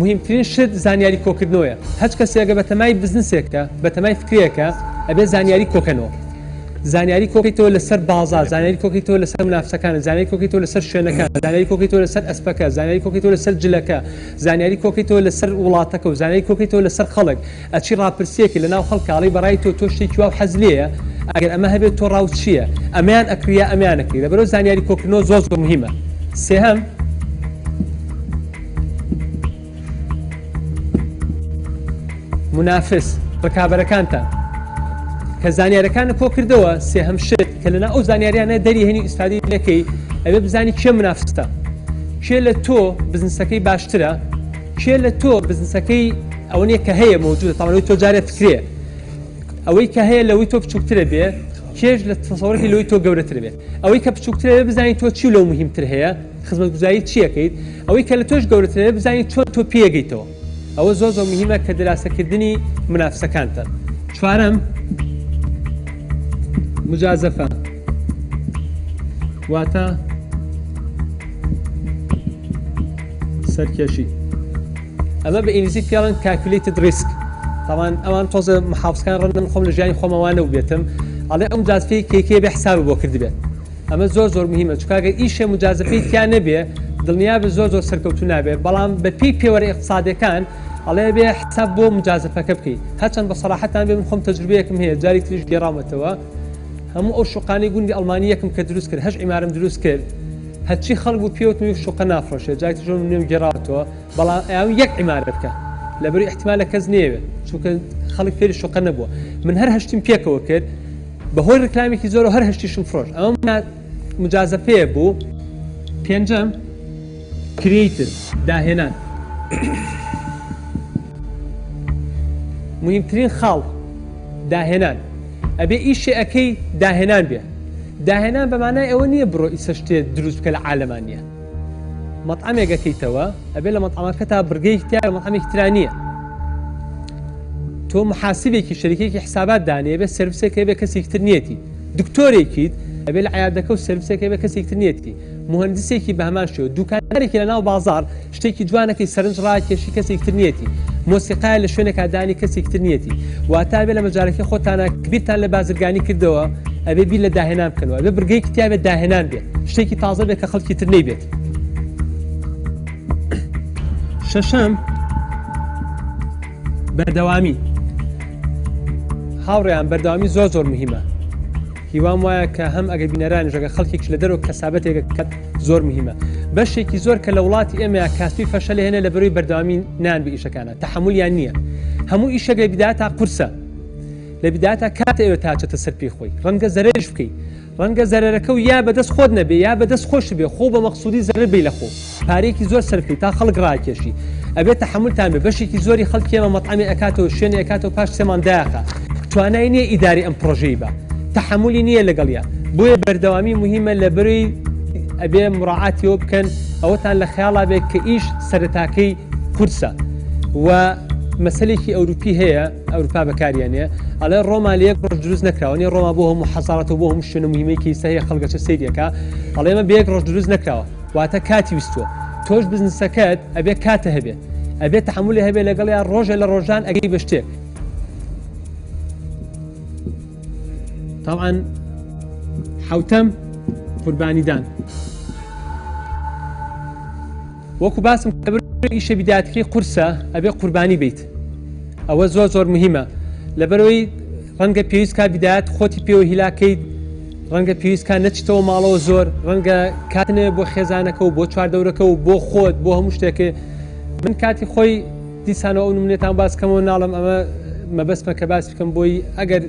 مهمترین شت زانیاری کۆکردنەوەیە هەچ کەسێکە بەتەمای بزنسێکە بەتەمای فکرێکە ئەبێ زانیاری کۆکەنەوە زانیاری کۆکەیتەوە لەسەر بازار زانیاری کۆکەیتەوە لەسەر منافسەکان زانیاری کۆکەیتەوە لەسەر شوێنەکان زانیاری کۆکەیتەوە لەسەر ئەسپەکە زانیاری کۆکەیتەوە لەسەر جلەکە زانیاری کۆکەیتەوە لەسەر وڵاتەکە و زانیاری کۆکەیتەوە لەسەر خەڵک ئەچی ڕاپرسیەکی لەناو خەڵک ئەڵێی بەڕای تۆ تۆ شتێکی واو حەز لێیە ئەگەر ئەمە هەبێت تۆ ڕاو چییە ئەمەیان ئەکڕی یا ئەمەیان ئەکڕی لەبەرئەوە زانیاری کۆکردنەوە زۆر زۆر مهمە سێهەم منافس ڕکابەرەکانتان کە زانیارەکانە کۆ کردەوە سێهەم شت کە لەنا ئەو زانیاریانە دەری هێنی ئیسفادەی لەکەی ئەبێ بزانی کێ منافستە کێ لە تۆ بزنسەکەی باشترە کێ لە تۆ بزنسەکەی ئەوە نیە کە هەیە مەوجودە تاوان ئەوەی تۆ جارێ فکرەیە ئەوەی کە هەیە لەوەی تۆ بچووکترە بێ کێش لە تەسەوڕێکی لەوەی تۆ گەورەتر بێ ئەوەی کە بچووکترە بێ بزانین تۆ چی لەو مهمتر هەیە خزمەتگوزاری چیەکەیت ئەوەی کە لە تۆش گەورەترە بێ بزانین چۆن تۆ پێگەیتەوە ئەوە زۆر زۆر مهمە کە دراسەکردنی منافسەکانتە چوارەم مجازەفە واتە سەرکێشی ئەمە بە ئینگلیزی پێڵن calculated risk تاوان ئەوان تۆزە محافزکان ڕەنگە من خۆم لە ژیانی خۆمەوە نەبووبێتم ئەڵێ ئەم مجازفەی کێکێ بێ حساب بۆ کردبێت ئەمە زۆر زۆر مهمە چونکە ئەگەر ئیشێ مجازفەی تیا نەبێ دڵنیابە زۆر زۆر سەرکەوتوو نابێ بەڵام بە پێی پێوەرە ئیقتسادیەکان ئەڵێ بێ حساب بۆ مجازفەکە بکەی هەرچەند بە سەراحەتان بێ من خۆم تەجروبەیەکم هەیە جارێک تریش گێڕاومەتەوە هەموو ئەو شوقانەی گوندی ئەڵمانی یەکم کە دروست کرد هەش عیمارم دروست کرد هەرچی خەڵک بوو پێوتم یەک شوقە نافرۆشێ جارێک تریش نوێم گێڕاوەتەوە بەڵام ئەیان یەک عیمارە بکە لەبەری احتمالە کەس نەیەوێت چونکە خەڵک فێری شوقە نەبووە من هەر هەشتیم پێکەوە کرد بەهۆی ڕیکلامێکی زۆرەوە هەر هەشتیشم فرۆشت ئەمە مجازەفەیە بوو. پێنجەم، creative، داهێنان. موهیمترین خاڵ داهێنان. ئەبێ ئیشێ ئەکەی داهێنان بێ. داهێنان بە مانای ئەوە نییە بڕۆ ئیسە شتێ دروست بکە لە عالەما نییە. مەتعەمێک ئەکەیتەوە ئەبێ لە مەتعەمەکەتا بڕگەیەکی تیا لە مەتعەمێکی ترا نییە. تۆ محاسبێکی شەریکێکی حسابات دانێ ئەبێ سێرڤسێک هەبێ کەسێکی تر نیەتی. دکتۆرێکیت ئەبێ لە عیادەکە و سێرڤسێک هەبێ کەسێکی تر نیەتی. موهەندسێکی بە هەمان شێوە، دوکاندارێکی لە ناو بازاڕ شتێکی جوانەکەی سەرنج ڕاکێشی کەسێکی تر نیەتی، مۆسیقایە لە شوێنێکا دانی کەسێکی تر نیەتی، واتە ئەبێ لە مەجالەکەی خۆتانا کە بیرتان لە بازرگانی کردەوە ئەبێ بیر لە داهێنان بکەنەوە، ئەبێ بڕگەیەکی تیا بێت داهێنان بێت، شتێکی تازە بێت کە خەڵکی تر نەیبێت. شەشەم، بەردەوامی. هاوڕێیان بەردەوامی زۆر زۆر مهمە. هیوام وایە کە هەم ئەگەر بینەرانیش ئەگەر خەڵکێکیش لە دەرەوە کەسابەتێک ئەکات زۆر مهمە بەشێکی زۆر کە لە وڵاتی ئێمەیا کاسپی فەشەل هێنێ لە بەرەی بەردەوامی نان بە ئیشەکانە تەحەمولیان نییە هەموو ئیشێک لە بیدایەتا قورسە لە بیدایەتا کاتە ئەوێ تا چێتە سەر پێی خۆی ڕەنگە زەرەریش بکەی. ڕەنگە زەرەرەکە و یا بەدەست خۆت نەبێ یا بەدەست خۆشت بێ خۆ بە مەقسودی زەرەر بەی لە خۆ پارەیەکی زۆر سەرف کەی تا خەڵک ڕاکێشی ئەبێ تەحەمولتان بێ بەشێکی زۆری خەڵکی ئێمە مەتعەمێ ئەکاتەوە شوێنێ ئەکاتەوە پاش سێ مانگ دایەخا توانای نییە ئیدارەی ئەم پڕۆژەی با تەحەمولی نییە لەگەڵیا بۆیە بەردەوامی موهیمە لەبەرەی ئەبێ مراعاتی ئەوە بکەن ئەوەتان لە خەیاڵا بێ کە ئیش سەرەتاکەی قورسە و مەسەلێکی ئەوروپی هەیە ئەوروپا بەکاریانێ ئەڵێ ڕۆما لە یەک ڕۆژ دروست نەکراوە نیە ڕۆما بۆ هەموو حەزارەتەوە بۆ هەموو شوێنە مهمەی کە ئیستا هەیە خەڵک ئەچێ سەیریەکا ئەڵێ ئەمە بە یەک ڕۆژ دروست نەکراوە واتە کاتی ویستووە تۆش بزنسەکەت ئەبێ کاتە هەبێ ئەبێ تەحەمولی هەبێ لەگەڵیا ڕۆژێ لە ڕۆژان ئەگەی بە شتێک تاوان حوتەم قوربانیدان وەکو باسم ئیشە بیداتکەی قورسە ئەبێ قوربانی بیت ئەوە زۆر زۆر مهمە لەبەرەوەی ڕەنگە پێویست کا بیدایەت خۆتی پێوە هیلاکەیت ڕەنگە پێویست کا نەچیتەوە ماڵەوە زۆر ڕەنگە کات نەوێ بۆ خێزانەکە و بۆ چواردەورەکە و بۆ خۆت بۆ هەموو شتێکێ من کاتی خۆی دیسانەوە ئەو نمونەتان باس کەمەوە ناڵم ئەمە مەبەستمە کە باس بکەم بۆی ئەگەر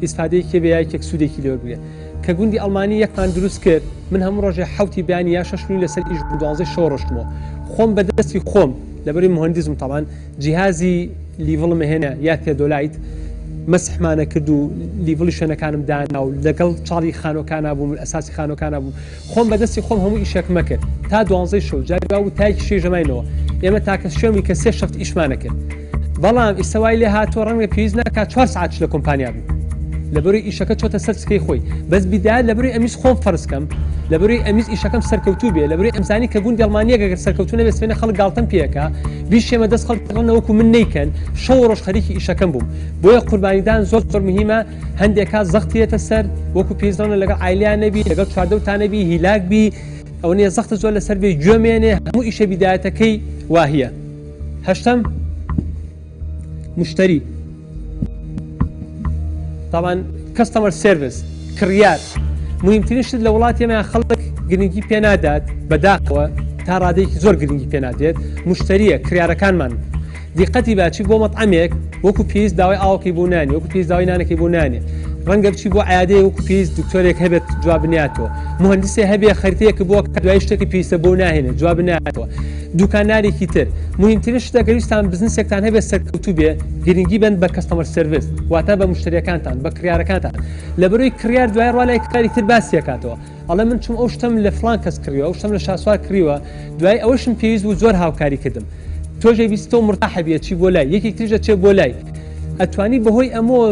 ئیسفادەیەکی بێ یا یەکێک سوودێکی لێ وەربگرێ کە گوندی ئەڵمانی یەکمان دروست کرد من هەموو ڕۆژێ حەوتی بەیانی یا شەش و نیو لەسەر ئیش بووم دوانزەی شەو ڕۆشتمەوە خۆم بە دەستی خۆم لەبەری مهندسم تەبان جیهازی level م هێنا یا theodolite مەسحمانە کرد و level ی شوێنەکانم دانا و لەگەڵ چاڵی خانۆکانا بووم ئەساسی خانۆکانا بووم خۆم بەدەستی خۆم هەموو ئیشێکمە کرد تا دوانزەی شەو جاری وا بوو تایەکی شەویش ئەماینەوە ئێمە تاکە شوێن کە سێ shift ئیشمانە کرد بەڵام ئیستا وای لێ هاتووە ڕەنگە پێویست ناکات چوار سەعاتیش لە کۆمپانیا بم لەبەرەی ئیشەکە چۆتە سەر سکەی خۆی بەس بیدایەت لەبەرەی ئەمیز خۆم فەرز کەم لەبەرەی ئەمیز ئیشەکەم سەرکەوتوو بێ لەبەرەی ئەمزانی کە گوندی ئەڵمانیەک ئەگەر سەرکەوتوو نەبێ سبەینێ خەڵک گاڵتەم پێ ئەکا بیشێمە دەست خەڵک ڕەنە وەکو من نەیکەن شەو و ڕۆژ خەریکی ئیشەکەم بووم بۆیە قوربانیدان زۆر زۆر مهمە هەندێک کات زەختی یەتە سەر وەکو پێویست ڕەنە لەگەڵ عایلەیان نەبی لەگەڵ چواردەورتا نەبی هیلاک بی ئەوە نیە زەختت زۆر لەسەر بێ گوێ مێنێ هەموو ئیشە بیدایەتەکەی واهیە هەشتەم مشتری تاوان customer service کڕیار مهمترین شت لە وڵاتی ئێمە خەڵک گرنگی پێنادات بەداخەوە تا ڕادەیەکی زۆر گرنگی پێنادرێت مشتریە کڕیارەکانمان دیقەتی با چی بۆ مەتعەمێک وەکو پێویست داوای ئاوەکەی بۆ نانێ وەکو پێویست داوای نانەکەی بۆ نانێ ڕەنگە بچی بۆ عیادەیەک وەکو پێویست دکتۆرێک هەبێت جواب نیاتەوە مهندسێ هەبێ خەریتەیەک بۆ کە دوای شتێکی پێویستە بۆ ناهێنێت جواب ناتەوە دوکاندارێکی تر مهمترین شتە گەر ویستان بزنسێکتان هەبێت سەرکەوتوو بێ گرنگی بەن بە customer service واتە بە مشتریەکانتان بە کڕیارەکانتان لەبەرەوەی کڕیار دوای ڕوا لای کڕیاری تر باسیەکاتەوە ئەڵێ من چوم ئەو شتەم لە فڵان کەس کڕیوە ئەو شتەم لە شاسوار کڕیوە دوای ئەوەشم پێویست بوو زۆر هاوکاری کردم تۆش ئەیبیستی تۆ مورتاحە بی ئەچی بۆ لای یەکێک تریش ئەچێ بۆ لای ئەتوانی بەهۆی ئەمەوە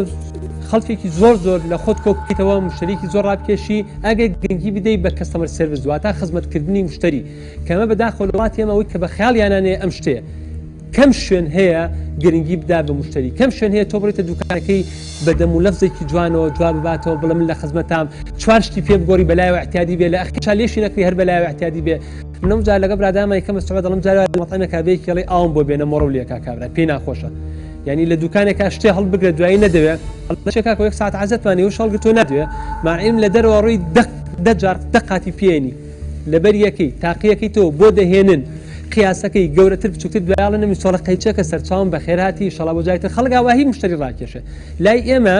خەڵکێکی زۆر زۆر لە خۆت کۆ بکەیتەوە مشتریکی زۆر ڕابکێشی ئەگەر گرنگی بدەیت بە customer service واتە خزمەتکردنی مشتری کەمە بەداخەوە لە وڵاتی ئێمە ئەوەی کە بە خەیاڵیانە نێ ئەم شتەیە کەم شوێن هەیە گرنگی بدا بە مشتری کەم شوێن هەیە تۆ بڕیتە دوکانەکەی بە دەم و لەفزێکی جوانەوە جواب بباتەوە بڵێ من لە خزمەتام چوار شتی پێ بگۆڕی بەلایەوە اعتیادی بێ لە ئەخیرا لێشی نەکڕی هەر بەلایەوە اعتیادی بێ منم جار لەگە برادامە یەکەم سعودە دەڵم جار لە مەتعەمێکا بێ کێڵی ئاوم بۆ بێنە مۆڕەو لێکا کابرا پێی ناخۆشە یعنی لە دوکانێکا شتێ هەڵبگرە دوایی نەدەوێ هەڵبچێ کاکە یەک ساعت عەزەتمان یو شەڵگرتووە نادوێ ماعیم لە دەرەوە ڕووی دە دە جار دە قاتی پێنی لەبەر یەکەی تاقیەکەی تۆ بۆ دەهێنن قیاسەکەی گەورەتر بچووکتر دوایڵە نەمی سۆڵە قەیچەکە سەرچاوم بەخێرهاتی ئیشەڵا بۆ جاری تر خەڵک ئاواهی مشتری ڕاکێشێ لای ئێمە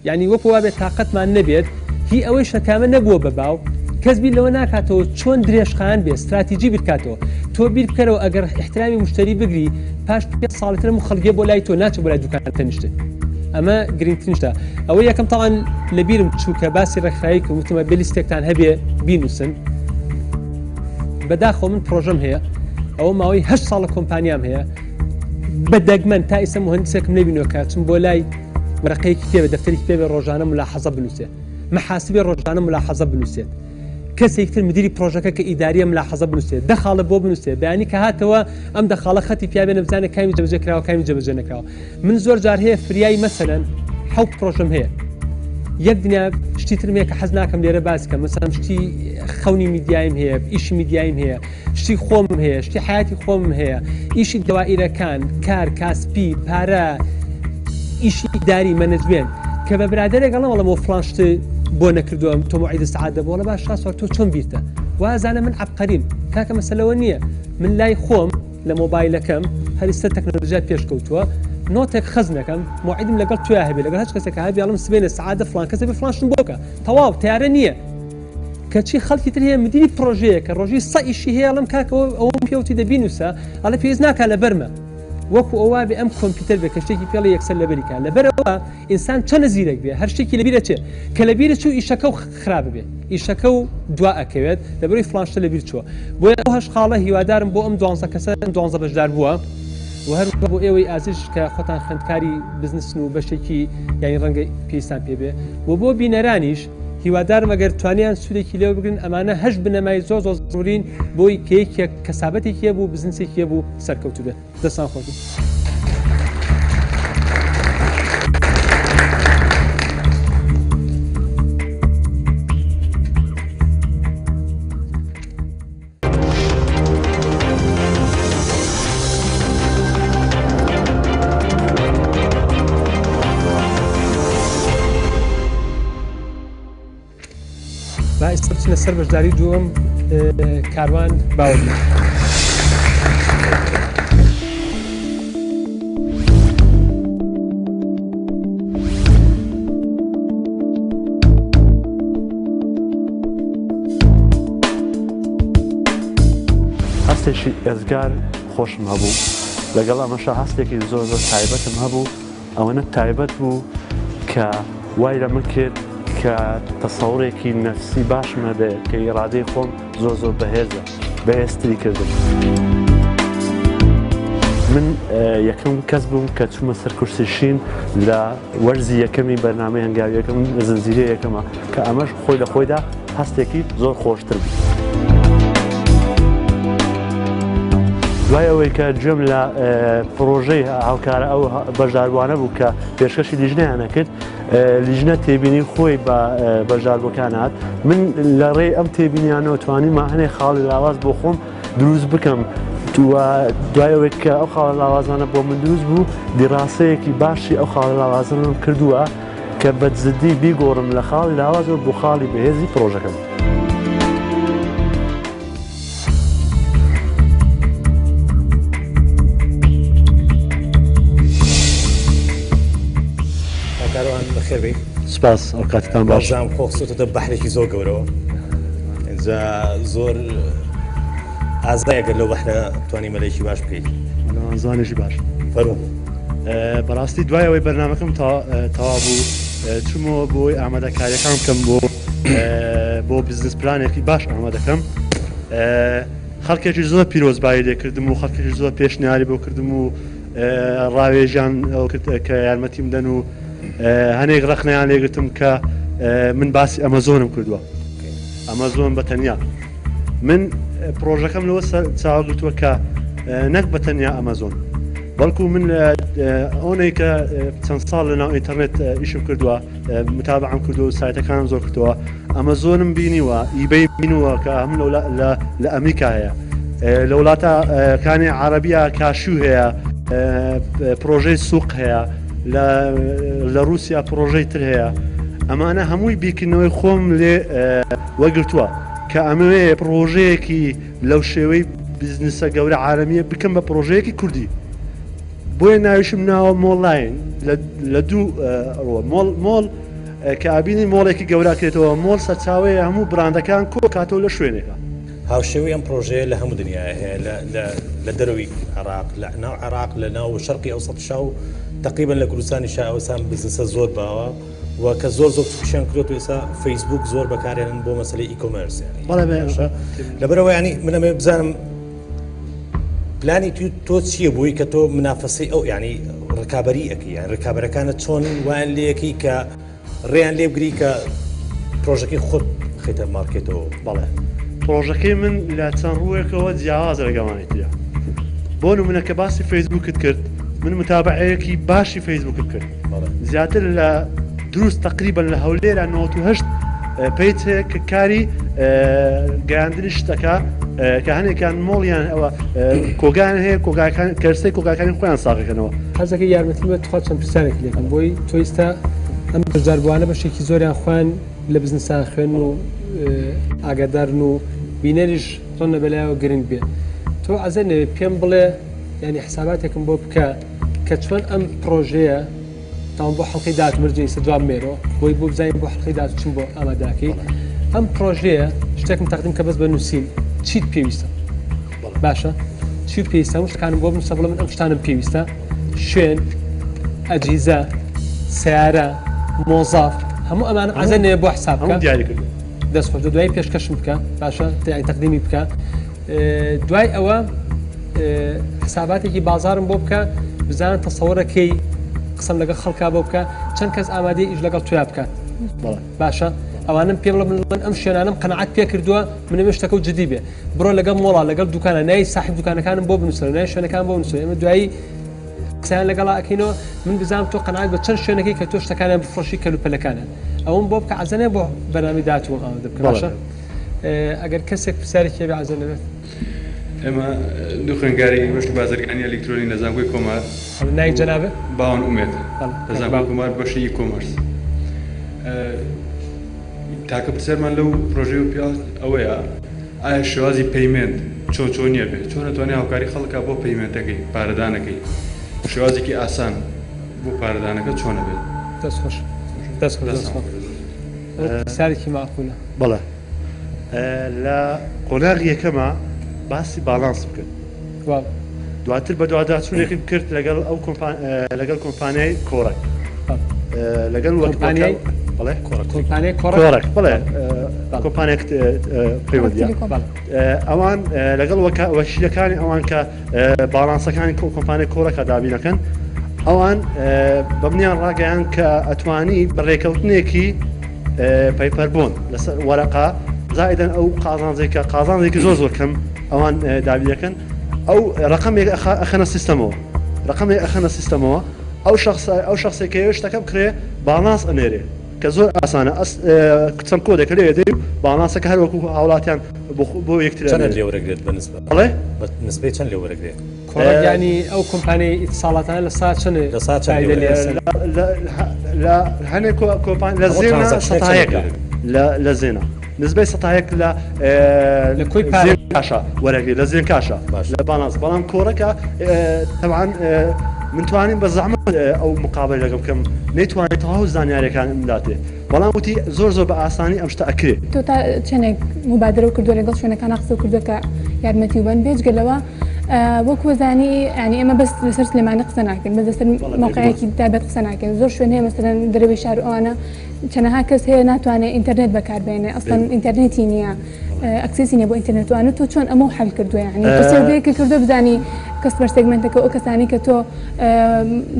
یانی وەکو وابێت تاقەتمان نەبێت هی ئەوەی شەکامە نەبووە بە باو کەس بیر لەوە ناکاتەوە چۆن درێژخایەن بێ ستراتیجی بیرکاتەوە تۆ بیر بکەرەوە ئەگەر احترامی مشتری بگری پاش پێ ساڵی تر هەموو خەڵکێ بۆ لای تۆ ناچێت بۆ لای دوکان تەنیشتت ئەمە گرنگترین شتە ئەوە یەکەم تاوان لەبیرم چوو کە باسی ڕێکخراوی کە وتمە بێ لیستێکتان هەبێ بینوسن بەداخەوە من پرۆژەم هەیە ئەوە ماوەی هەشت ساڵە کۆمپانیام هەیە بە دەگمەن تا ئیسە مهندسێکم نەبینەوە کە چم بۆ لای وەرەقەیەکی پێ بێ دەفتەرێکی پێ بێ ڕۆژانە ملاحەزە بنووسێ محاسبێ ڕۆژانە ملاحەزە بنووسێت کەسێک تر مدیری پرۆژەکە کە ئیداریە ملاحەزە بنووسێت دە خاڵە بۆ بنووسێت بەیانی کە هاتەوە ئەم دە خاڵە خەتی پیا بێنە بزانێ کامی جێبەجێ کراوە کامی جێبەجێ نەکراوە من زۆر جار هەیە فریای مەسەلەن حەوت پرۆژەم هەیە یەک دنیا شتی ترم هەیە کە حەز ناکەم لێرە باس کەم مەسەلەن شتی خەونی میدیایم هەیە ئیشی میدیایم هەیە شتی خۆمم هەیە شتی حیاتی خۆمم هەیە ئیشی دەوائیرەکان کار کاسپی پارە ئیشی ئیداری management کە بە برادەرێک ئەڵێم ئەڵێم ئەو فڵان شت بۆ نەکردووە تۆ موعید سەعات دەبوو ئەڵێ باش شاسوار تۆ چۆن بیرتە وازانە من عەبقەریم کاکە مەسەلەوە نییە من لای خۆم لە مۆبایلەکەم هەر ئیستا تەکنەلۆژیا پێشکەوتووە. نۆتێک خەزنەکەم موعیدم لەگەڵ تویا هەبێ لەگەڵ هەچ کەسێک هەبێ ئەڵم سبێنێ سەعات دە فڵان کەس هەبێ فڵان شتم بۆ بکە تەواو تەیارە نییە کەچی خەڵکی تر هەیە مدیری پرۆژەیە کە ڕۆژی سە ئیشی هەیە ئەڵم کاکە ئەوەم پێوتی دە بینوسە ئەڵێ پێویست ناکا لەبەرمە وەکو ئەوە بێ ئەم کۆمپیوتەر بێ کە شتێکی پێڵێ یەکسەر لەبەری کا لەبەرەوە ئینسان چەنە زیرەک بێ هەر شتێکی لەبیر ئەچێ کە لەبیرت چوو ئیشەکە و خراپ بێ ئیشەکە و دوا ئەکەوێت لەبەرەوەی فڵان شتە لەبیر چووە بۆیە ئەو هەشت خاڵە هیوادارم بۆ ئەم دوانزە کەسە ئەم دوانزە بەشدار بووە و هەر بۆ ئێوەی ئازیز کە خۆتان خوێندکاری بزنسن و بەشێکی یانی ڕەنگە پێویستان پێ بێ و بۆ بینەرانیش هیوادارم ئەگەر توانیان سوودێکی لێ بگرن ئەمانە هەشت بنەمای زۆر زۆر زۆرین بۆی کە یەکێک کەسابەتێکی هەبوو بزنسێکی هەبوو سەرکەوتوو بێت. دەستان خۆش بێت. با ئێستا بچینە سەر بەشداری دووەم کاروان باوەری. هەستێکی ئێزگار خۆشم هەبوو لەگەڵ ئەمەشا هەستێکی زۆر زۆر تایبەتم هەبوو ئەوەنە تایبەت بوو کە وای لە من کرد کە تەسەوڕێکی نەفسی باشم هەبێ کە ئیرادەی خۆم زۆر زۆر بەهێزە بەهێزتری کردم. من یەکەم کەس بووم کە چوومە سەر کورسی شین لە وەرزی یەکەمی بەرنامەی هەنگاوی یەکەم لە زنجیرەی یەکەمە کە ئەمەش خۆی لە خۆیدا هەستێکی زۆر خۆشتر بوو. دوای ئەوەی کە گوێم لە پڕۆژەی هاوکارە ئەو بەشداربووانە بوو کە پێشکەشی لیژنەیان کرد لیژنە تێبینی خۆی بە بەشداربووەکان هات من لە ڕێی ئەم تێبینیانەوە توانیمە هەنێ خاڵی لاواز بۆ خۆم دروست بکەم دوای ئەوەی کە ئەو خاڵە لاوازانە بۆ من دروست بوو دیراسەیەکی باشی ئەو خاڵە لاوازانەم کردووە کە بە جدی بیگۆڕم لە خاڵی لاوازەوە بۆ خاڵی بەهێزی پڕۆژەکەم. کاروان بەخێر بێی. سپاس ئەو کاتتان باش. بەڕێزان خۆ خستوتەتە بەحرێکی زۆر گەورەوە ئینجا زۆر ئازایە گەر لەو بەحرە توانی مەلێکی باش بکەیت. زانێکی باش. فەرموو. بەڕاستی دوای ئەوەی بەرنامەکەم تەوا بوو چوومەوە بۆی ئامادەکاریەکان بکەم بۆ بۆ بزنس پلانێکی باش ئامادەکەم خەڵکێکی زۆر پیرۆزبایی لێکردم و خەڵکێکی زۆر پێشنیاری بۆ کردم و ڕاوێژیان کرد کە یارمەتیم دەن و هەنێک ڕەخنەیان لێگرتم کە من باسی ئەمەزۆنم کردووە ئەمەزۆن بە تەنیا من پرۆژەکەم لەوە چاوەگرتووە کە نەک بە تەنیا ئەمەزۆن بەڵکو من ئەوەی کە چەند ساڵ لە ناو ئینتەرنێت ئیشم کردووە متابعەم کردووە و سایتەکانم زۆر کردەوە ئەمەزۆنم بینیوە ئیبەی بینیوە کە هەموو لە ئەمریکا هەیە لە وڵاتەکانی عربیە کاشو هەیە پرۆژەی سوق هەیە لە رووسیا پرۆژەی تر هەیە ئەمانە هەمووی بیرکردنەوەی خۆم لێ وەگرتووە کە ئەمەوێ پرۆژەیەکی لەو شێوەی بزنسە گەورە عالەمیە بکەم بە پرۆژەیەکی کوردی بۆیە ناویشم ناوە مۆڵلاین لە دوو ڕووە مۆڵ مۆڵ کە ئابینی مۆڵێکی گەورە کرێتەوە مۆڵ سەرچاوەیە هەموو براندەکان کۆکاتەوە لە شوێنێکە. هاوشێوەی ئەم پرۆژەیە لە هەموو دنیاە هەیە لە دەرەوەی عێراق لە ناو عێراق لە ناو شەرقی ئەوسەتیشا و تەقریبەن لە کوردستانیشا ئەوسا ئەم بزنسە زۆر باوە و کە زۆر زۆر تووشیان کردووە ئێستا فەیسبوک زۆر بەکارێنن بۆ مەسەلەی e-commerce یانی باشە لەبەرەوە ینی من ئەمەوێ بزانم پلانی تۆ چییە بۆی کە تۆ منافەسەی ئەو ینی ڕکابی ئەەکەی یان ڕکابەرەکانە چۆن وایان لەکەی کە ڕێیان لێ بگری کە پرۆژەکەی خۆت خیتە مارکێتەوە بەڵێ پرۆژەکەی من لە چەند ڕووێکەوە جیاوازە لەگەڵانی ترە بۆ نمونە کە باسی فەیسبوکت کرد من متابعەیەکی باشی فەیسبوکم کرد زیاتر لە دروست تقریبا لە هەولێرە 98 page هەیە کە کاری گەیاندنی شتەکە کە هەنێکیان مۆڵیان ئەوە کۆگایان هەیە کۆگاکان کەرسەی کۆگاکانی خۆیان ساغەکەنەوە. حەزەکەی یارمەتیم بە تخوا چەند پرسیارێک لێکەم بۆی تۆ ئیستا ئەم بەشداربووانە بەشێکی زۆریان خۆیان لە بزنسا خوێن و ئاگادارن و بینەریش ڕەنە بەلایەوە گرنگ بێ تۆ عەزێت نەبێ پێم بڵێ یانی حساباتێکم بۆ بکە. کە چۆن ئەم پرۆژەیە تاوان بۆ حڵقی داات مرجی ئیستا جواب مێرۆ بۆی بۆ بزانین بۆ حڵقی داات چون بۆ ئاماداکەی ئەم پرۆژەیە شتێکم تەقدیم کە بەس بە نووسین چیت پێویستە باشە چی پێویستە هەموو شتەکانم بۆ بنووسە بڵێ من ئەم شتانم پێویستە شوێن ئەجیزە سیارە مۆزاف هەموو ئەمانە عەزە نەیە بۆ حساب بکە دیاری کردو دەست خۆش دوایی پێشکەشم بکە باشە تەقدیمی بکە دوای ئەوە حساباتێکی بازارم بۆ بکە بزانە تەسەوەرەکەی قسەم لەگەڵ خەڵکا بۆ بکە چەند کەس ئامادەی ئیش لەگەڵ تویا بکات باشە ئەوانم پێ بڵێ من ئەم شوێنانم قەناعەت پێ کردووە منەوێ شتەکە و جدی بێ بڕۆ لەگەڵ مۆڵا لەگەڵ دوکانە نای ساحب دوکانەکانم بۆ بنووسەوە نای شوێنەکان بۆ بنووسەوە ئێمە دوایی قسەیان لەگەڵا ئەکەینەوە من بزانم تۆ قەناعەت بە چەند شوێنەکەی کە تۆ شتەکانیان بفرۆشی کەلوپەلەکانیان ئەوەم بۆ بکە عەزەنێ بۆ بەرنامەی داهاتووم ئامادە بکە باشە ئەگەر کەسێک پرسیارێکی هەبێ عەزە نەبێت. ئێمە دوو خوێندکاری بەشی بازرگانی ئەلیکترۆنی لە زانکۆی کۆمار. ناوی جەنابت؟ باوان ئومێد لە زانکۆی کۆمار بەشی e-commerce. تاکە پرسیارمان لەو پرۆژەی پێ ئەوەیە ئایا شێوازی payment چۆن چۆنیە بێ چۆن ئەتوانێ هاوکاری خەڵکا بۆ payment ەکەی پارەدانەکەی شێوازێکی ئاسان بۆ پارەدانەکە چۆنە بێت؟ دەست خۆش دەست خۆش دەست خۆش. پرسیارێکی ماقولە. بەڵێ لە قۆناغی یەکەما باسی باڵانس بکرد دواتر بەدواداچوونێکم کرد لەگەڵ ئەو لەگەڵ کۆمپانیای کۆڕەک لەگەڵ کۆمپانیای بەڵێ کۆمپانیای کۆڕەک بەڵێ کۆمپانیای پەیوەندیە ئەوان لەگەڵ وەکیلەکانی ئەوان کە باڵانسەکانی کۆمپانیای کۆڕەکە دابینەکەن ئەوان بە منیان ڕاگەیان کە ئەتوانی بە ڕێکەوتنێکی paper بۆن لەسەر وەرەقە زائیدەن ئەو قازانجێکە قازانجێکی زۆر زۆر کەم ئەوان دابین دەکەن ئەو ڕقمێک ئەخەنە سیستەمەوە ڕقمێک ئەخەنە سیستەمەوە ئەو شخص ئەو شخصێک کە شتەکە بکرێ باڵانس ئەنێرێ کە زۆر ئاسانە ئەس چەند کۆدێکە لێ دەی و باڵانسەکە هەر وەکو هاوڵاتیان بۆ یەکتر چەند لێ وەرەگرێت بە نسبەت بەڵێ بە نسبەی چەند لێ وەرەگرێت کۆڕەک یانی ئەو کۆمپانیای ئیتساڵاتانە لە سا چەنێ لە سا چەند فایدە لێ ئەسەن؟ لە هەنێک کۆمپان لە زێنە سەتایەکە لە زێنە نسبەی سەتایەک لە لە کۆی پارە کاشە وەرەگری لە زێن کاشە لە باڵانس بەڵام کۆڕەکە تەبعەن من توانیم بە زەحمەت ئەو مقابلە لەگەڵ بکەم نەیتوانێت تەواو زانیاریەکانم بداتێ بەڵام وتی زۆر زۆر بە ئاسانی ئەم شتە ئەکرێ. تۆ تا چەنێک موبادرەو کردوە لەگەڵ شوێنەکانا قسەو کردوە کە یارمەتی و بەن بێجگە لەوە وەک وەزانی یانی ئێمە بەس لەسەر سلێمانی قسە ناکەین بەس لەسەر مەوقعێکی تایبەت قسە ناکەین زۆر شوێن هەیە مەسەلەن دەرەوەی شار و ئەوانە چەنەها کەس هەیە ناتوانێت ئینتەرنێت بەکاربێنێ ئەسڵەن ئینتەرنێتی نییە access ی نیە بۆ ئینتەرنێت وانە تۆ چۆن ئەمەو حەل کردووە یعنی تۆ survey ەکە کردووە بزانی customer segment ەکە ئەو کەسانی کە تۆ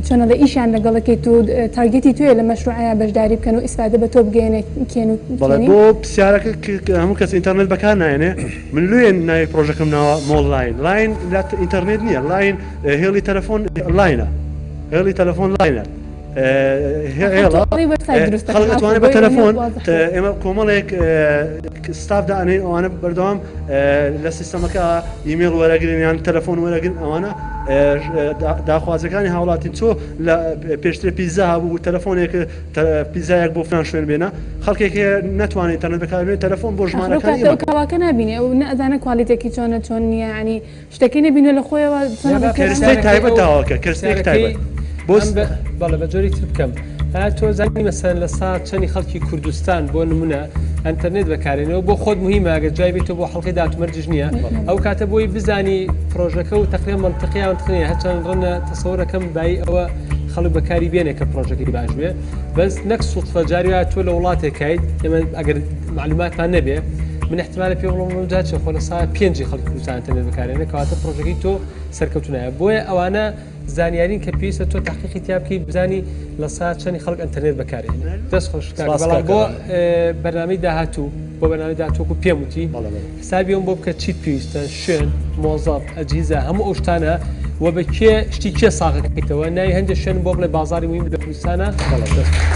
چۆن ئەڵێ ئیشیان لەگەڵەکەیت و target ی توێ لە مەشروعەیە بەشداری بکەن و ئیسفادە بە تۆ بگەیەنێ کێن و بەڵێ کێنی بۆ پرسیارەکە کە هەموو کەس ئینتەرنێت بەکار نایەنێ من لۆیە ناوی پرۆژەکەم ناوە مۆڵ لاین لاین لە ئینتەرنێت نییە لاین هێڵی تەلەفۆن لاینە هێڵی تەلەفۆن لاینە خەڵک ئەتوانێت بە تەلەفۆن ئێمە کۆمەڵێک ستاف دانێن ئەوانە بەردەوام لە سیستەمەکە ئیمێڵ وەرەگرن یان تەلەفۆن وەرەگرن ئەوانە داخوازەکانی هاوڵاتی چۆ لە پێشتر پیزا هەبوو تەلەفۆنێک پیزایەک بۆ فلان شوێن بێنە خەڵکێک هەیە ناتوانێت ئینتەرنێت بەکاربێنێت تەلەفۆن بۆ ژمارەکانی کاڵاکە نابینێ و نەزانە quality ەکی چۆنە چۆن نییە ینی شتەکەی نەبینوە لە خۆیەوە چۆن ئەڵێ کەرستەی تایبەت داواکە کەرستەیەک تایبەت بۆ بەڵێ بە جۆری تر بکەم ئایا تۆ زانی مەسەلەن لە سا چەنی خەڵکی کوردستان بۆ نمونە ئەنتەرنێت بەکارێنەوە بۆ خۆت مهمە ئەگەر جای بێتەوە بۆ حەڵقەی دات مەرجش نییە ئەو کاتە بۆی بزانی پرۆژەکە و تقریبا منطقیان منطقی نییە هەرچەند ڕەنگە تەسەورەکەم بایی ئەوە خەڵک بەکاری بێنێ کە پرۆژەکەی باش بێ بەس نەک سوتفە جاری وایە تۆ لە وڵاتێکایت ئێمە ئەگەر معلوماتمان نەبێ من احتمالە پێ بڵێم جا چێ خۆ لە سا پێنجی خەڵکی کوردستان ئەنتەرنێت بەکارێنێ کەواتە پرۆژەکەی تۆ سەرکەوتوو نایە بۆیە ئەوانە زانیارین کە پێویستە تۆ تحقیقی تیا بکەی بزانی لە سا چەنی خەڵک ئەنتەرنێت بەکارێنێ دەست خۆش کاک سپاس بەڵام کاک بۆ کەرام. بەرنامەی داهاتوو بۆ بەرنامەی داهاتوو وەکو پێم وتی بەڵێ بەڵێ. حسابی ئەوم بۆ بکە چیت پێویستە شوێن مۆزەف ئەجهیزە هەموو ئەو شتانە و بە کێ شتی کێ ساغەکەیتەوە ناوی هەندێک شوێن بۆ بڵێ بازاری مهم لە کوردستانە بەڵێ. دەست خۆش.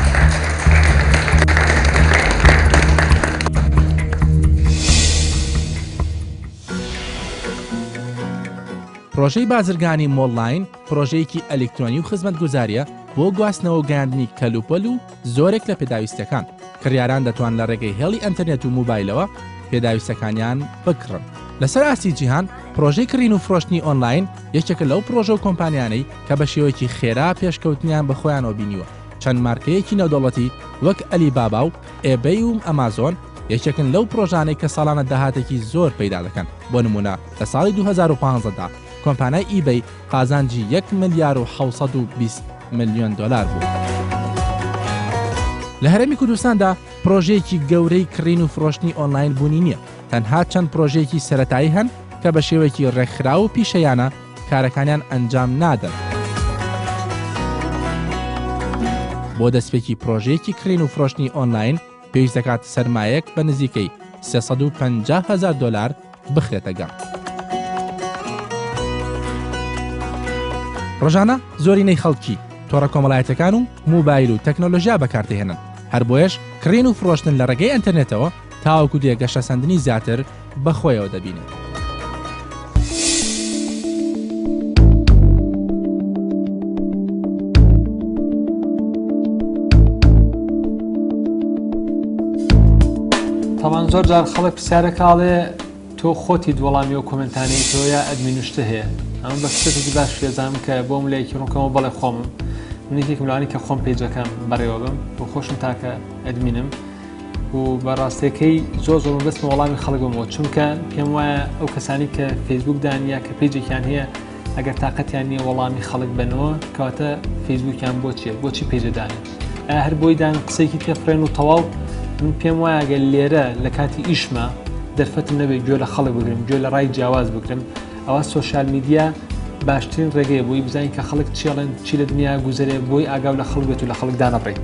پرۆژەی بازرگانی مۆڵ لاین پرۆژەیەکی ئەلیکترۆنی و خزمەتگوزارییە بۆ گواستنەوە و گەیاندنی کەلوپەل و زۆرێک لە پێداویستیەکان، کڕیاران دەتوان لە ڕێگەی هێڵی ئەنتەرنێت و موبایلەوە پێداویستەکانیان بکڕن. لەسەر ئاستی جیهان پرۆژەی کڕین و فرۆشتنی ئۆنلاین یەکێکە لەو پرۆژە و کۆمپانیانەی کە بە شێوەیەکی خێرا پێشکەوتنیان بە خۆیانەوە بینیوە، چەند مارکەیەکی نێودەوڵەتی وەک ئەلی بابا و ئێبەی و ئەمازۆن یەکێکن لەو پرۆژانەی کە ساڵانە داهاتێکی زۆر پەیدا دەکەن، بۆ نموونە لە ساڵی 2015 دا کۆمپانای ئیبەی قازانجی یەک ملیار و 720 ملیۆن دۆلار بوو. لە هەرێمی کوردستاندا پرۆژەیەکی گەورەی کڕین و فرۆشتنی ئۆنلاین بوونی نییە، تەنها چەند پرۆژەیەکی سەرەتایی هەن کە بە شێوەیەکی ڕێکخراو و پیشەیانە کارەکانیان ئەنجام نادەن. بۆ دەستپێکی پرۆژەیەکی کڕین و فرۆشتنی ئۆنلاین پێویست دەکات سەرمایەک بە نزیکەی 350 هەزار دۆلار بخرێتە گەڕ. ڕۆژانە زۆرینەی خەڵکی تۆڕە کۆمەڵایەتەکان و موبایل و تەکنۆلۆژیا بەکاردەهێنن هەر بۆیەش کڕین و فرۆشتن لە ڕێگەی ئەتەرنێتەوە تاوەکو دێ گەشەسەندنی زیاتر بەخۆیەوە دەبینێت. تاوان زۆر جار خەڵک پرسیارەکاڵێ تۆ خۆتیت وەڵامی ئەو کۆمێنتانەی تۆ یا ئەدمین و شتە هەیە ئەمە بە فرسەتێکی باش پێزانم کە بۆم لایەکی ڕوونکەمەوە بەڵێ خۆمم من یەکێکم لەوانەی کە خۆم پەیجەکەم بەڕێوەبم و خۆشم تاکە ئەدمینم و بە ڕاستەکەی زۆر زۆر مەبەستمە وەڵامی خەڵک بمەوە چونکە پێم وایە ئەو کەسانی کە فەیسبوک دان یا کە پەیجێکیان هەیە ئەگەر تاقەتیان نییە وەڵامی خەڵک بنەوە کەواتە فەیسبوکیان بۆ چییە بۆچی پەیجە دانێن ئایا هەر بۆی دان قسەیەکی تێفرێن و تەواو من پێم وایە گەر لێرە لە کاتی ئیشمە دەرفەتم نەبێت گوێ لە خەڵک بگرم گوێ لە ڕای جیاواز بگرم ئەوە سۆشیال میدیا باشترین ڕێگەیە بۆی بزانین کە خەڵک چێڵێن چی لە دنیا گوزەرێ بۆی ئاگاو لە خەڵک بێت و لە خەڵک دانەبڕین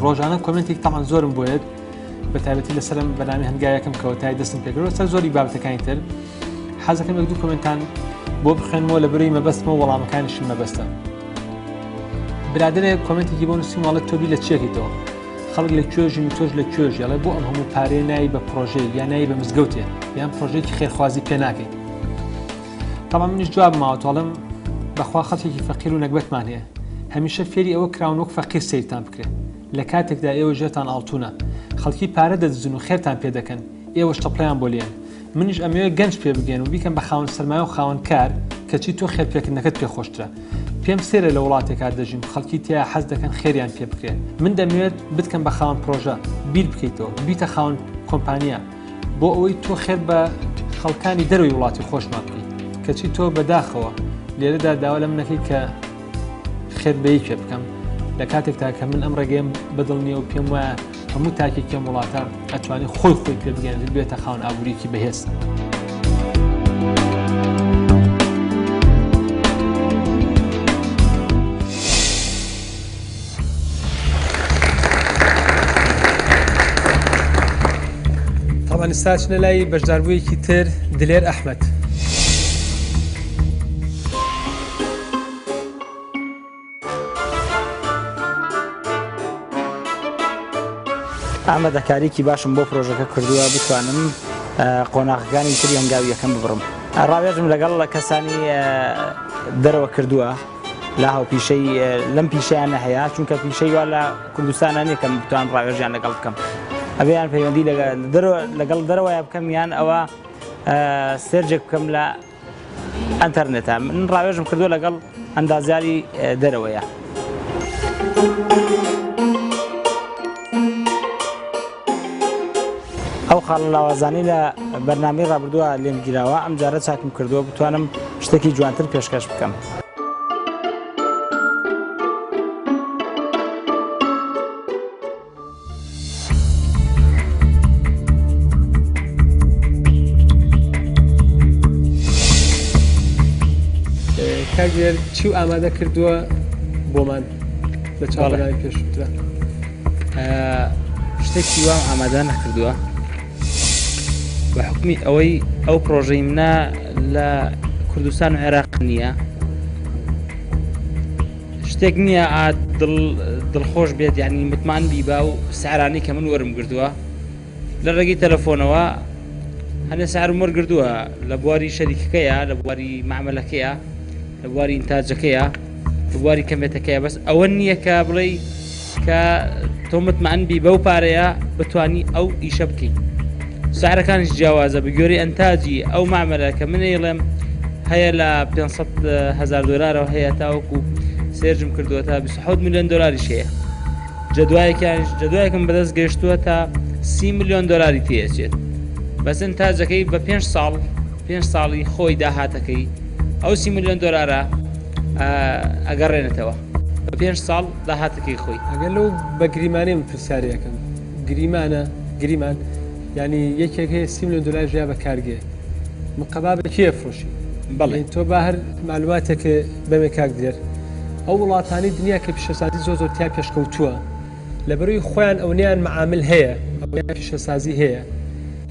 ڕۆژانە کۆمنتێک تەمان زۆرم بۆیەت بە تایبەتی لەسەرم بەنامی هەنگاوێکم کەوتای دەستم پێکردەوە سەر زۆری بابەتەکانی تر حەزەکەم یەک دوو کۆمنتان بۆ بخوێنمەوە لە بەرەی مەبەستمەوە وەڵامەکانیشم مەبەستە برادێک کۆمنتێکی بۆ نووسیم وەڵێ تۆ بیر لە چیەکەیتەوە خەڵک لە کوێ ژین و تۆش لە کوێ ژی ئەڵێ بۆ ئەم هەموو پارەیە نایی بە پرۆژەیەک یان نایی بە مزگەوتێ یان پرۆژەیەکی خێرخوازی پێ ناکەی تەڵام منیش جواب ماوە تۆڵم بەخوا خەڵکێکی فەقیر و نەگبەتمان هەیە هەمیشە فێری ئەوە کراون وەک فەقیر سەیرتان بکرێت لە کاتێکدا ئێوە ژێرتان ئاڵتونە خەڵکی پارە دەدزن و خێرتان پێ دەکەن ئێوەش تەپڵیان بۆ لێن منیش ئەمەوێ گەنج پێ بگەێن و بیکەم بە خاوەن سەرمایە و خاوەن کار کەچی تۆ خێر پێکردنەکەت پێ خۆشترە پێم سێرە لە وڵاتێکا دەژیم خەڵکی تیا حەز دەکەن خێریان پێ بکرێت من دەمەوێت بتکەم بە خاوەن پرۆژە بیر بکەیتەوە بیتە خاوەن کۆمپانیا بۆ ئەوەی تۆ خێر بە خەڵکانی دەرەوەی وڵاتی خۆشمان بکەیت کەچی تۆ بەداخەوە لێرەدا داوا لە منەکەی کە خێر بە یەکێ بکەم لە کاتێکدا کە من ئەم ڕێگەیەم بەدڵ نییە و پێم وایە هەموو تاکێکی ئەم وڵاتە ئەتوانێت خۆی خۆی پێ بگەێنێت بێتە خاوەن ئابووریکی بەهێز. تاوان ئێستا چنە لای بەشداربوویەکی تر دلێر ئەحمەد. ئامادەکاریکی باشم بۆ پرۆژەکە کردووە بتوانم قۆناغەکانی تری هەنگاوی یەکەم ببڕم. ڕاوێژم لەگەڵ کەسانی دەرەوە کردووە لە هاوپیشەی لەم پیشەیانە هەیە چونکە پیشەی وا لە کوردستانە نییە کە بتوان ڕاوێژیان لەگەڵ بکەم ئەبێ یان پەیوەندی لەگەڵ دەرەوەیە بکەم یان ئەوە سێرجێک بکەم لە ئەتەرنێتە من ڕاوێژم کردووە لەگەڵ ئەندازیاری دەرەوەیە. ئەو خاڵە لاوازانەی لە بەرنامەی ڕابردووە لێم گیراوە ئەم جارە چاکم کردووە بتوانم شتێکی جوانتر پێشکەش بکەم. کاک دلێر چی و ئامادە کردووە بۆمان لە چاوەڕوانی پێشووترا؟ شتێکی وام ئامادە نەکردووە بە حکمی ئەوەی ئەو پرۆژەی منە لە کوردستان و عێراق نییە شتێک نییە دڵ دڵخۆش بێت یعنی متمان بی با و سعرانی کە من وەرم گردووە لە ڕێگەی تەلەفۆنەوە هەنێ سعرم وەرگردووە لە بواری شەریکەکەیە لە بواری معاملەکەیە لە بواری ئینتاجەکەیە لە بواری کەمێتەکەیە بەس ئەوە نییە کە بڵێ کە تۆ متمەئن بی بەو پارەیە بتانی ئەو ئیشە بکەیت. سعرەکانیش جیاوازە بە گوێرەی ئەنتاجی ئەو مەعمەلە کە من ئەیڵێم هەیە لە 500 هەزار دۆلارەوە هەیە تاوەکو search م کردووە تا 27 میلیۆن دۆلاریش هەیە جەدوایەکیانش جەدوایەکم بەدەست گەشتووە تا 30 میلیۆن دۆلاری تێچێت بەس ئەنتاجەکەی بە 5 ساڵ 5 ساڵی خۆی داهاتەکەی ئەو 30 میلیۆن دۆلارە ئەگەڕێنێتەوە بە 5 ساڵ داهاتەکەی خۆی. ئەگەر لەو بە گریمانەی من پرسیارێ ئەکەم گریمانە گریمان یانی یەکێک هەیە سی ملیۆن دۆلار ژیا بە کارگەیەک مقەبا بە کێ ئەفرۆشی بەڵێ تۆ با هەر معلوماتێک بەمێ کاک دلێر ئەو وڵاتانی دنیا کە پیشەسازی زۆر زۆر تیا پێشکەوتووە لەبەرەوەی خۆیان ئەونەیان معامل هەیە ئەونەیان پیشەسازی هەیە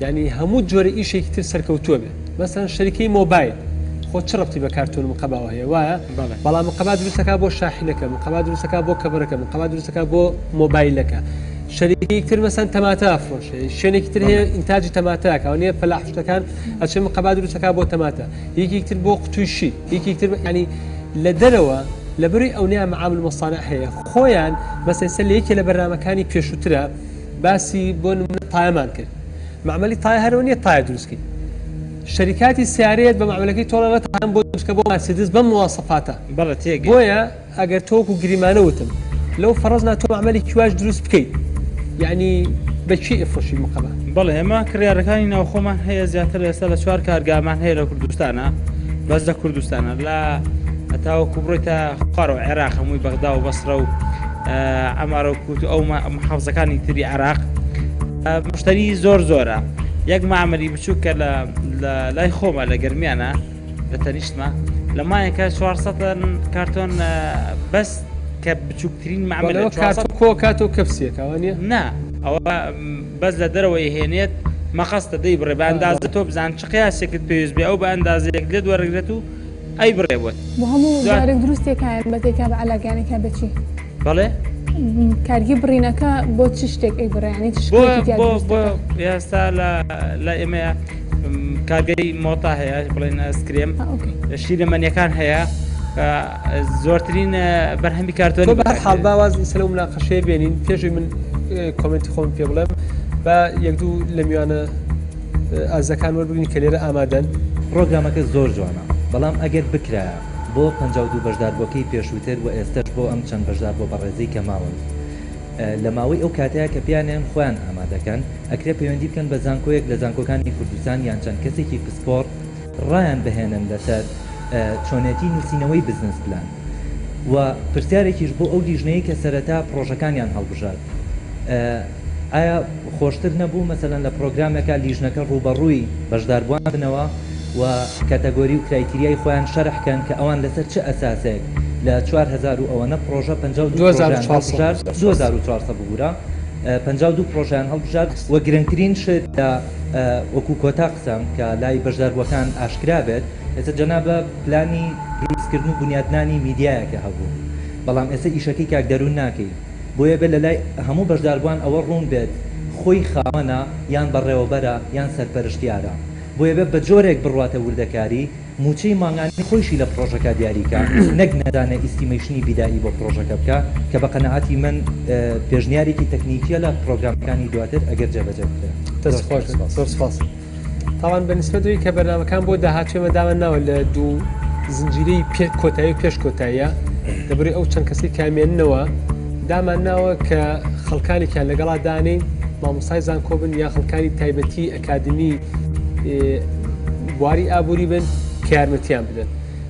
یانی هەموو جۆرە ئیشێکی تر سەرکەوتووە بێ مەسەن شەریکەی مۆبایل خۆ چ ڕەبتی بە کارتۆن و مقەباوە هەیە وایە بەڵام مقەبا دروستەکە بۆ شاحینەکە مقەبا دروستەکە بۆ کەبەرەکە مقەبا دروستەکە بۆ مۆبایلەکە شەریکەی تر مەسەن تەماتە ئەفرۆشێ شوێنێکی تر هەیە ئینتاجی تەماتەکە نیە فەلاح شتەکان ئەچێ مقەبا دروستەکە بۆ تەماتە یەکێک تر بۆ قوتوی شیر یەکێک تر ینی لە دەرەوە لەبەروی ئەونەیە معامل مصانع هەیە خۆیان مەسەن سەر لە یەکێ لە بەرنامەکانی پێشووترە باسی بۆ نمونە تایەمان کرد مەعمەلی تایە هەرەوە نیە تایە دروست کەی شەریکاتی سیارەیەت بە مەعمەلەکەی تۆڵە لە تایەم بۆ دروست کە بۆ مارسیدس بەم مواصفاتە بەڵێ تێگەی بۆیە ئەگەر تۆ وەکو گریمانە وتم لەو فەڕەزنا تۆ مەعمەلێکی واش دروست بکەیت یعنی بە کێ ئەفرۆشی مقەبە؟ بەڵێ ئێمە کڕیارەکانی ناوخۆمان هەیە زیاتر ئێستا لە چوار کارگامان هەیە لە کوردستانە بەس لە کوردستانە لە تاوەکو بڕۆیتە خوارەوە عێراق هەمووی بەغدا و بەسرە و عەمارە و کووت و ئەو محافزەکانی تری عێراق مشتری زۆر زۆرە یەک معمەلی بچووک کە لە لای خۆمە لە گەرمیانە لە تەنیشتمە لە مایەکە 400 کارتۆن بەس کە بچووکترین معمەلە کارتۆن کۆ کاتۆ کەپسیەکە نیە نا ئەوە بەس لە دەرەوەی هێنێت مەقەستە دەی بڕێ بە ئەندازە تۆ بزان چ قیاسێکت پێویست بێ ئەو بە ئەندازەیەک لێت وەرەگرێت و ئەی بڕێ بۆت. بۆ هەموو جارێک دروستێکە یان بە تێکا بە عەلاگە یان بە چی؟ بەڵێ. کارگی بڕینەکە بۆ چ شتێک ئەی بڕێ یانی چ شتێکی تیا دروست بۆ ئێستا لە لە ئێمەیە کارگەی مۆتا هەیە بڵێن ئەسکرێم شیرەمەنیەکان هەیە زۆرترین بەرهەمی کارتۆنی تۆ بەهەر حاڵ با واز ئیسە لەو مناقەشەیە بێنین پێشەوەی من comment ی خۆم پێ بڵێم با یەک دوو لە میوانە ئازەکان وەربگرین کە لێرە ئامادەن. پڕۆگرامەکە زۆر جوانە بەڵام ئەگەر بکرایە بۆ 52 بەشداربووەکەی پێشووتر و ئێستەش بۆ ئەم چەند بەشداربووە بەڕێزەی کە ماون لە ماوەی ئەو کاتەیا کە پێیانێن خۆیان ئامادەکەن ئەکرێ پەیوەندی بکەن بە زانکۆیەک لە زانکۆکانی کوردستان یان چەند کەسێکی پسپۆڕ ڕایان بهێنن لەسەر چۆنێتی نووسینەوەی بزنس پلان و پرسیارێکیش بۆ ئەو لیژنەی کە سەرەتا پڕۆژەکانیان هەڵبژارد ئایا خۆشتر نەبوو مەسەلەن لە پڕۆگرامێکا لیژنەکە ڕووبەڕووی بەشداربووان بنەوە و category و criteria ی خۆیان شەرح کەن کە ئەوان لەسەر چ ئەساسێک لە 4000 و ئەوەنە پڕۆژە 52 پڕۆژەیان هەڵبژارد 2400 ببورە 52 پڕۆژەیان هەڵبژارد و گرنگترین شت لە وەکو کۆتا قسەم کە لای بەشداربووەکان ئاشکرا بێت، ئێستا جەنابە پلانی دروستکردن و بونیادنانی میدیایەکە هەبوو، بەڵام ئێستا ئیشەکەی کاک دەروون ناکەی، بۆیە بێت لەلای هەموو بەشداربووان ئەوە ڕوون بێت خۆی خاوەنە یان بەڕێوەبەرە یان سەرپەرشتیارە، بۆیە بێت بە جۆرێک بڕواتە وردەکاری، مووچەی مانگانەی خۆیشی لە پڕۆژەکە دیاری کا نەک نەزانێ estimation ی بیدائی بۆ پڕۆژەکە بکا کە بە قەناعەتی من پێشنیارێکی تەکنیکیە لە پڕۆگرامەکانی دواتر ئەگەر جێبەجێ بکرێ. دەست خۆش بێت زۆر سپاس. تاوان بە نسبەت ئەوەی کە بەرنامەکان بۆ داهاتوو ئێمە دامان ناوە لە دوو زنجیرەی پێ کۆتایی و پێش کۆتاییە لەبەرەی ئەو چەند کەسەی کە ئەمێننەوە دامان ناوە کە خەڵکانێکیان لەگەڵا دانێین مامۆستای زانکۆ بن یا خەڵکانی تایبەتی ئەکادمی بواری ئابووری بن کە یارمەتیان بدەن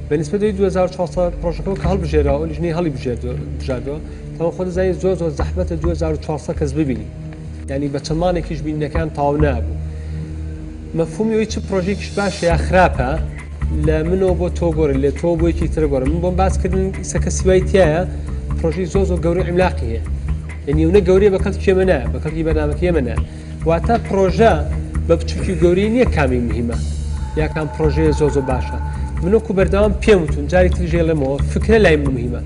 بە نسبەت ئەوەی 2400 پرۆژەکەەوە کە هەڵبژێراوە ئەو لیژنەی هەڵی بژاردەوە تەواو خۆ دەزانین زۆر زۆر زەحمەتە 2400 کەس ببینی یعنی بە چەند مانێکیش بینینەکان تەواو نابوو مەفهومی ئەوی چ پرۆژێکیش باشە یا خراپە لە منەوە بۆ تۆ گۆڕی لە تۆ بۆ یەکی تر گۆڕی من بۆم باسکردن ئیسە کەسی وای تایە پرۆژەی زۆر زۆر گەورەی عیملاقی هەیە یعنی ئەونە گەورەیە بە کەڵکی ئێمە نایە بە کەڵکی بەرنامەکەی ئێمە نایە واتە پرۆژە بە بچوکی و گەورەی نییە کامی مهمە یا کام پرۆژەیە زۆر زۆر باشە من وەکو بەردەوام پێم وتون جاری تریش ئەڵێمەوە فکرە لای من مهمە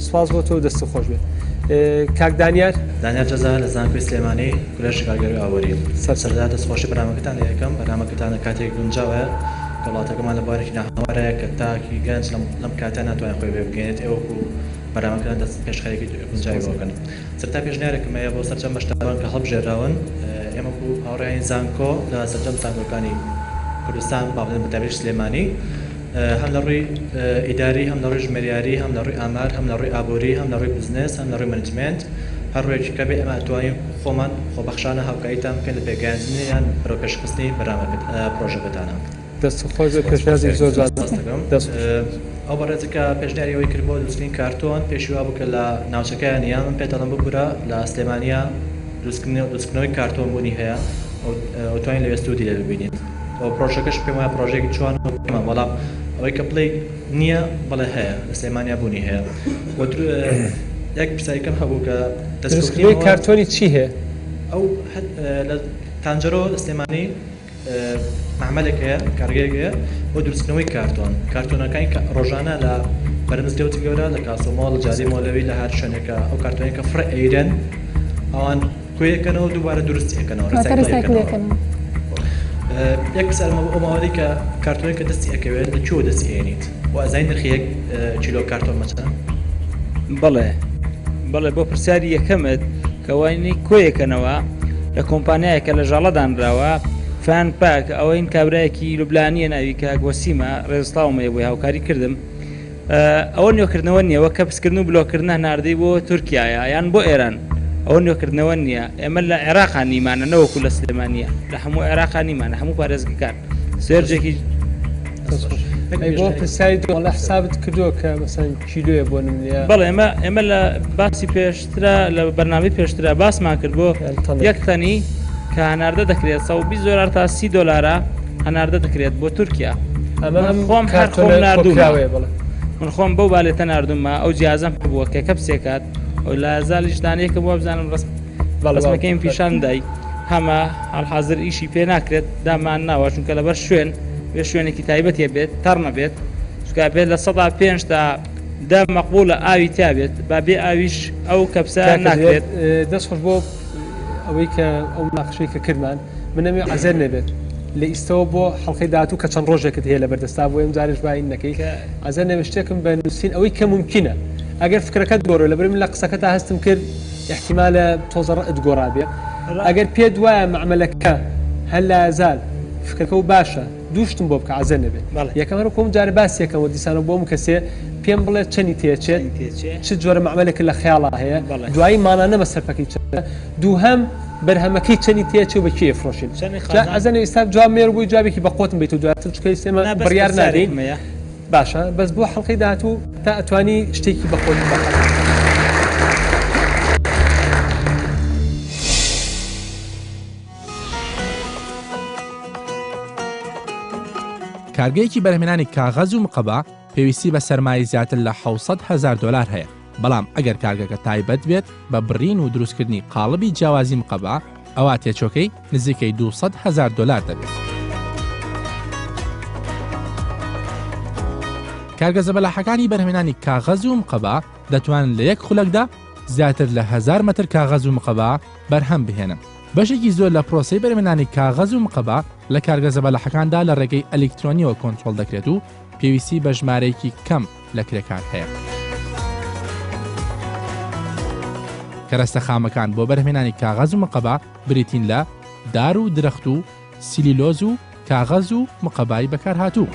سپاس بۆ تۆ و دەستت خۆش بێت کاک دانیار. دانیار جەزا لە زانکۆی سلێمانی کولێژی کارگێڕی و ئابووری. سەرەتا دەستخۆشی بەرنامەکەتان لێ ئەکەم، بەرنامەکەتان لە کاتێک گونجاوە کە وڵاتەکەمان لە بوارێکی ناهەموارایە کە تاکی گەنج لەم کاتە ناتوانێت خۆی بێ بگەیەنێت، ئێوە وەکو بەرنامەکەتان دەست پێشخەرێکی گونجاوی بۆ بکەن. سەرەتا پێشنیارێکم هەیە بۆ سەرجەم بەشداربووان کە هەڵبژێرراون. ئێمە وەکو هاوڕێیانی زانکۆ لە سەرجەم زانکۆکانی کوردستان با بڵێین بە تایبەتیش سلێمانی هەم لە ڕووی ئیداری هەم لە ڕووی ژمێریاری هەم لە ڕووی ئامار هەم لە ڕووی ئابووری هەم لە ڕووی بزنس هەم لە ڕووی مەنجمێنت هەر ڕوویەکی کە بێ ئێمە ئەتوانین خۆمان خۆبەخشانە هاوکاریتان بکەین لە پێگەیاندنی یان بەرەوپێشخستنی بەرنامەکە پڕۆژەکەتانە. دەست خۆش بێت پێشنیازێکی زۆر جوان دەست خۆش. ئەو بەڕێزە کە پێشنیاری ئەوەی کرد بۆ دروستکردنی کارتۆن پێشی وابوو کە لە ناوچەکەیان نییە من پێت دەڵێم ببورە لە سلێمانییە دروستکردنەوەی کارتۆن بوونی هەیە و توانین لەوێ سوودی لێ ببینیت و پرۆژەکەش پێم وایە پرۆژەیەکی جوان و کەمە بەڵام ئەوەی کە بڵێی نییە بەڵێ هەیە لە سلێمانیا بوونی هەیە و یەک پرسیارێکم هەبوو کە دروستکردنەوەی کارتۆنی چی هەیە؟ ئەو لە تانجەرۆ لە سلێمانی مەعمەلێک هەیە، کارگەیەک هەیە بۆ دروستکردنەوەی کارتۆن، کارتۆنەکانی کە ڕۆژانە لە بەرمزگەوتی گەورە، لە کاسۆمۆڵ، لە جادەی مۆلەوی، لە هەر شوێنێکە ئەو کارتۆنەی کە فڕێ ئەیرێن ئەوان کۆی ئەکەنەوە دووبارە دروستی ئەکەنەوە، ڕیسایکلی ئەکەنەوە. یەک پرسیارم هەبوو ئەو ماوەی کە کارتۆنێک کە دەستی ئەکەوێت لە کوێوە دەستی ئەیەنیت و ئەزانی نرخی یەک کیلۆ کارتۆن بە چەنە؟ بەڵێ بەڵێ بۆ پرسیاری یەکەمت کە وای کۆیەکەنەوە لە کۆمپانیایەکە لە ژاڵە دانراوە فان پاک ئەوەین کابرایەکی لوبلانیە ناوی کاک وەسیمە ڕێزسڵاوم هەیە بۆی هاوکاری کردم ئەوە نوێکردنەوە نییە وە کەپسکردن و بلۆکردنە هەناردەی بۆ تورکیایە یان بۆ ئێران ئەوە نوێکردنەوە نییە ئێمە لە عێراقا نیمانە نەوەکو لە سلێمانیە لە هەموو عێراقا نیمانە هەموو پارێزگەکان سێرجێکی بۆ پرسیاری دووەم لە حسابت کردووە کە مەسەن کیلۆیە بۆ نمونە؟ بەڵێ ئێمە ئێمە لە باسی پێشترا لە بەرنامەی پێشترا باسمان کرد بۆ یەک تەنی کە هەناردە دەکرێت 120 دلار تا 30 دلارە هەناردە دەکرێت بۆ تورکیا ئەمە من خۆم هەر خۆم کارتۆنە ناردوومە کۆکراوەیە بەڵێ. من خۆم بەو بالێتە ناردوومە ئەو جیازەم هەبووە کە کەپسێکات ئەو لە زالیش دانەیەکە بۆ بزانم ڕسم بەڵێ ڕسمەکەیم پیشان دای هەمە هەڵحازر ئیشی پێ ناکرێت دامان ناوە چونکە لەبەر شوێن بێ شوێنێکی تایبەتێ بێت تەڕ نەبێت چونکە بێت 5% تا 10 مەقبوڵە ئاوی تیا بێت با بێ ئاویش ئەو کەپسە کاکە ناکرێت. دەست خۆش بۆ ئەوەی کە ئەو مناقشەی کە کردمان من ئەمێ عەزێت نەبێت لە ئیستەوە بۆ حەڵقەی داهاتوو کە چەند ڕۆژێکت هەیە لەبەر دەستا بۆ ئەم جارێش با این نەکەی عەزێت نەبێت شتێکم بە نووسین ئەوەی کە مومکینە ئەگەر فکرەکەت گۆڕێ لەبەر من لە قسەکەتا هەستم کرد ئیحتیمالە تۆزە ڕەئت گۆڕابێ ئەگەر پێت وایە مەعمەلەکە هەر لایەزال فکرەکە و باشە دوو شتم بۆ بکە عەزێت نەبێت یەکەم هەر وەکو ئەم جارە باسی یەکەم و دیسانەوە بۆ ئەم کەسێ پێم بڵێ چەنی تێچێت چ جۆرە مەعمەلێکت لە خەیاڵا هەیە دوایی مانانە بە سەرپەکەی چەندە دووهەم بەرهەمەکەی چەنی تێچێ و بە کێ ئەفرۆشین جا عەزێت نەبێت ئیستا جواب مێر بۆی جوابێکی بە قوتم بیت و دواتر چونکە ئیستا ئێمە بڕیار نادەین باشە بەس بۆ حەڵقەی داهاتوو تا ئەتوانی شتێکی بە خۆت بە کارگەیەکی بەرهەمهێنانی کاغەز و مقەبا پێویستی بە سەرمایەی زیاتر لە 700 هەزار دۆلار هەیە، بەڵام ئەگەر کارگەکە تایبەت بێت بە بڕین و دروستکردنی قاڵبی جیاوازی مقەبا، ئەوا تێچووەکەی نزیکەی 200 هەزار دۆلار دەبێت. کارگە زەبەلاحەکانی بەرهەمهێنانی کاغەز و مقەبا دەتوانن لە یەک خولەکدا زیاتر لە هەزار مەتر کاغەز و مقەبا بەرهەم بهێنن. بەشێکی زۆر لە پرۆسەی بەرهەمهێنانی کاغەز و مقەبا لە کارگە زەبەلاحەکاندا لە ڕێگەی ئەلیکترۆنییەوە کۆنترۆڵ دەکرێت و پێویستی بە ژمارەیەکی کەم لە کرێکار هەیە. کەرەستە خامەکان بۆ بەرهەمهێنانی کاغەز و مقەبا بریتین لە دار و درەخت و سیلیلۆز و کاغەز و مقەبای بەکارهاتوو.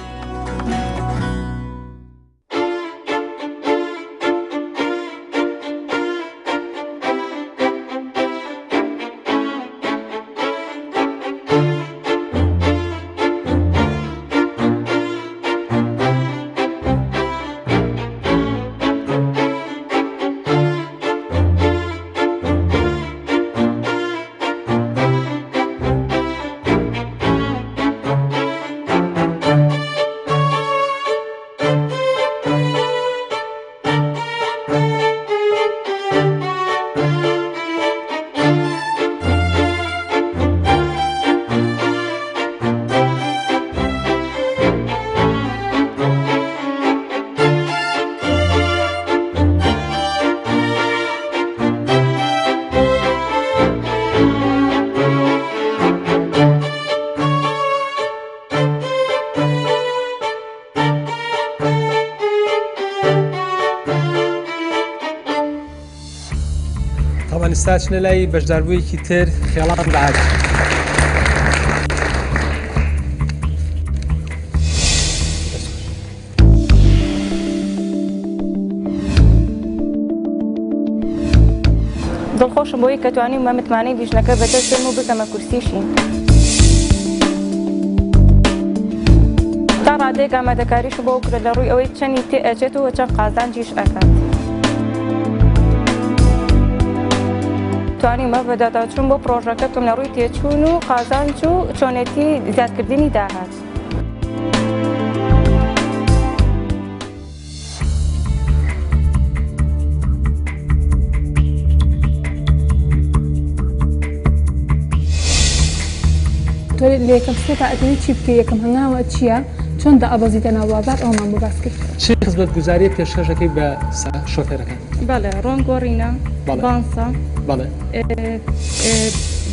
ئێستا چنە لای بەشداربوویەکی تر خێڵان بەعەد. دڵخۆشم بۆی کە توانیومە متمانەی لیژنەکە بەدەست بێنم و بگەمە کورسی شین. تا ڕادەیەک ئامادەکاریشم بۆ کرد لە ڕووی ئەوەی چەنی تێ ئەچێت و چەند قازانجیش ئەکات. توانیومە بەدواداچوون بۆ پڕۆژەکە بکەم لە ڕووی تێچوون و قازانج و چۆنێتی زیادکردنی داهات. تۆ لە یەکەم step ا ئەتەوێت چی بکەی یەکەم هەنگاوە چییە چۆن دائەبەزیتە ناو بازاڕ ئەوەمان بۆ باس کرد. چ خزمەتگوزارییەک پێشکەش دەکەی بە شۆفێرەکان؟ بەڵێ ڕۆن گۆڕینە، بانسە، بەڵێ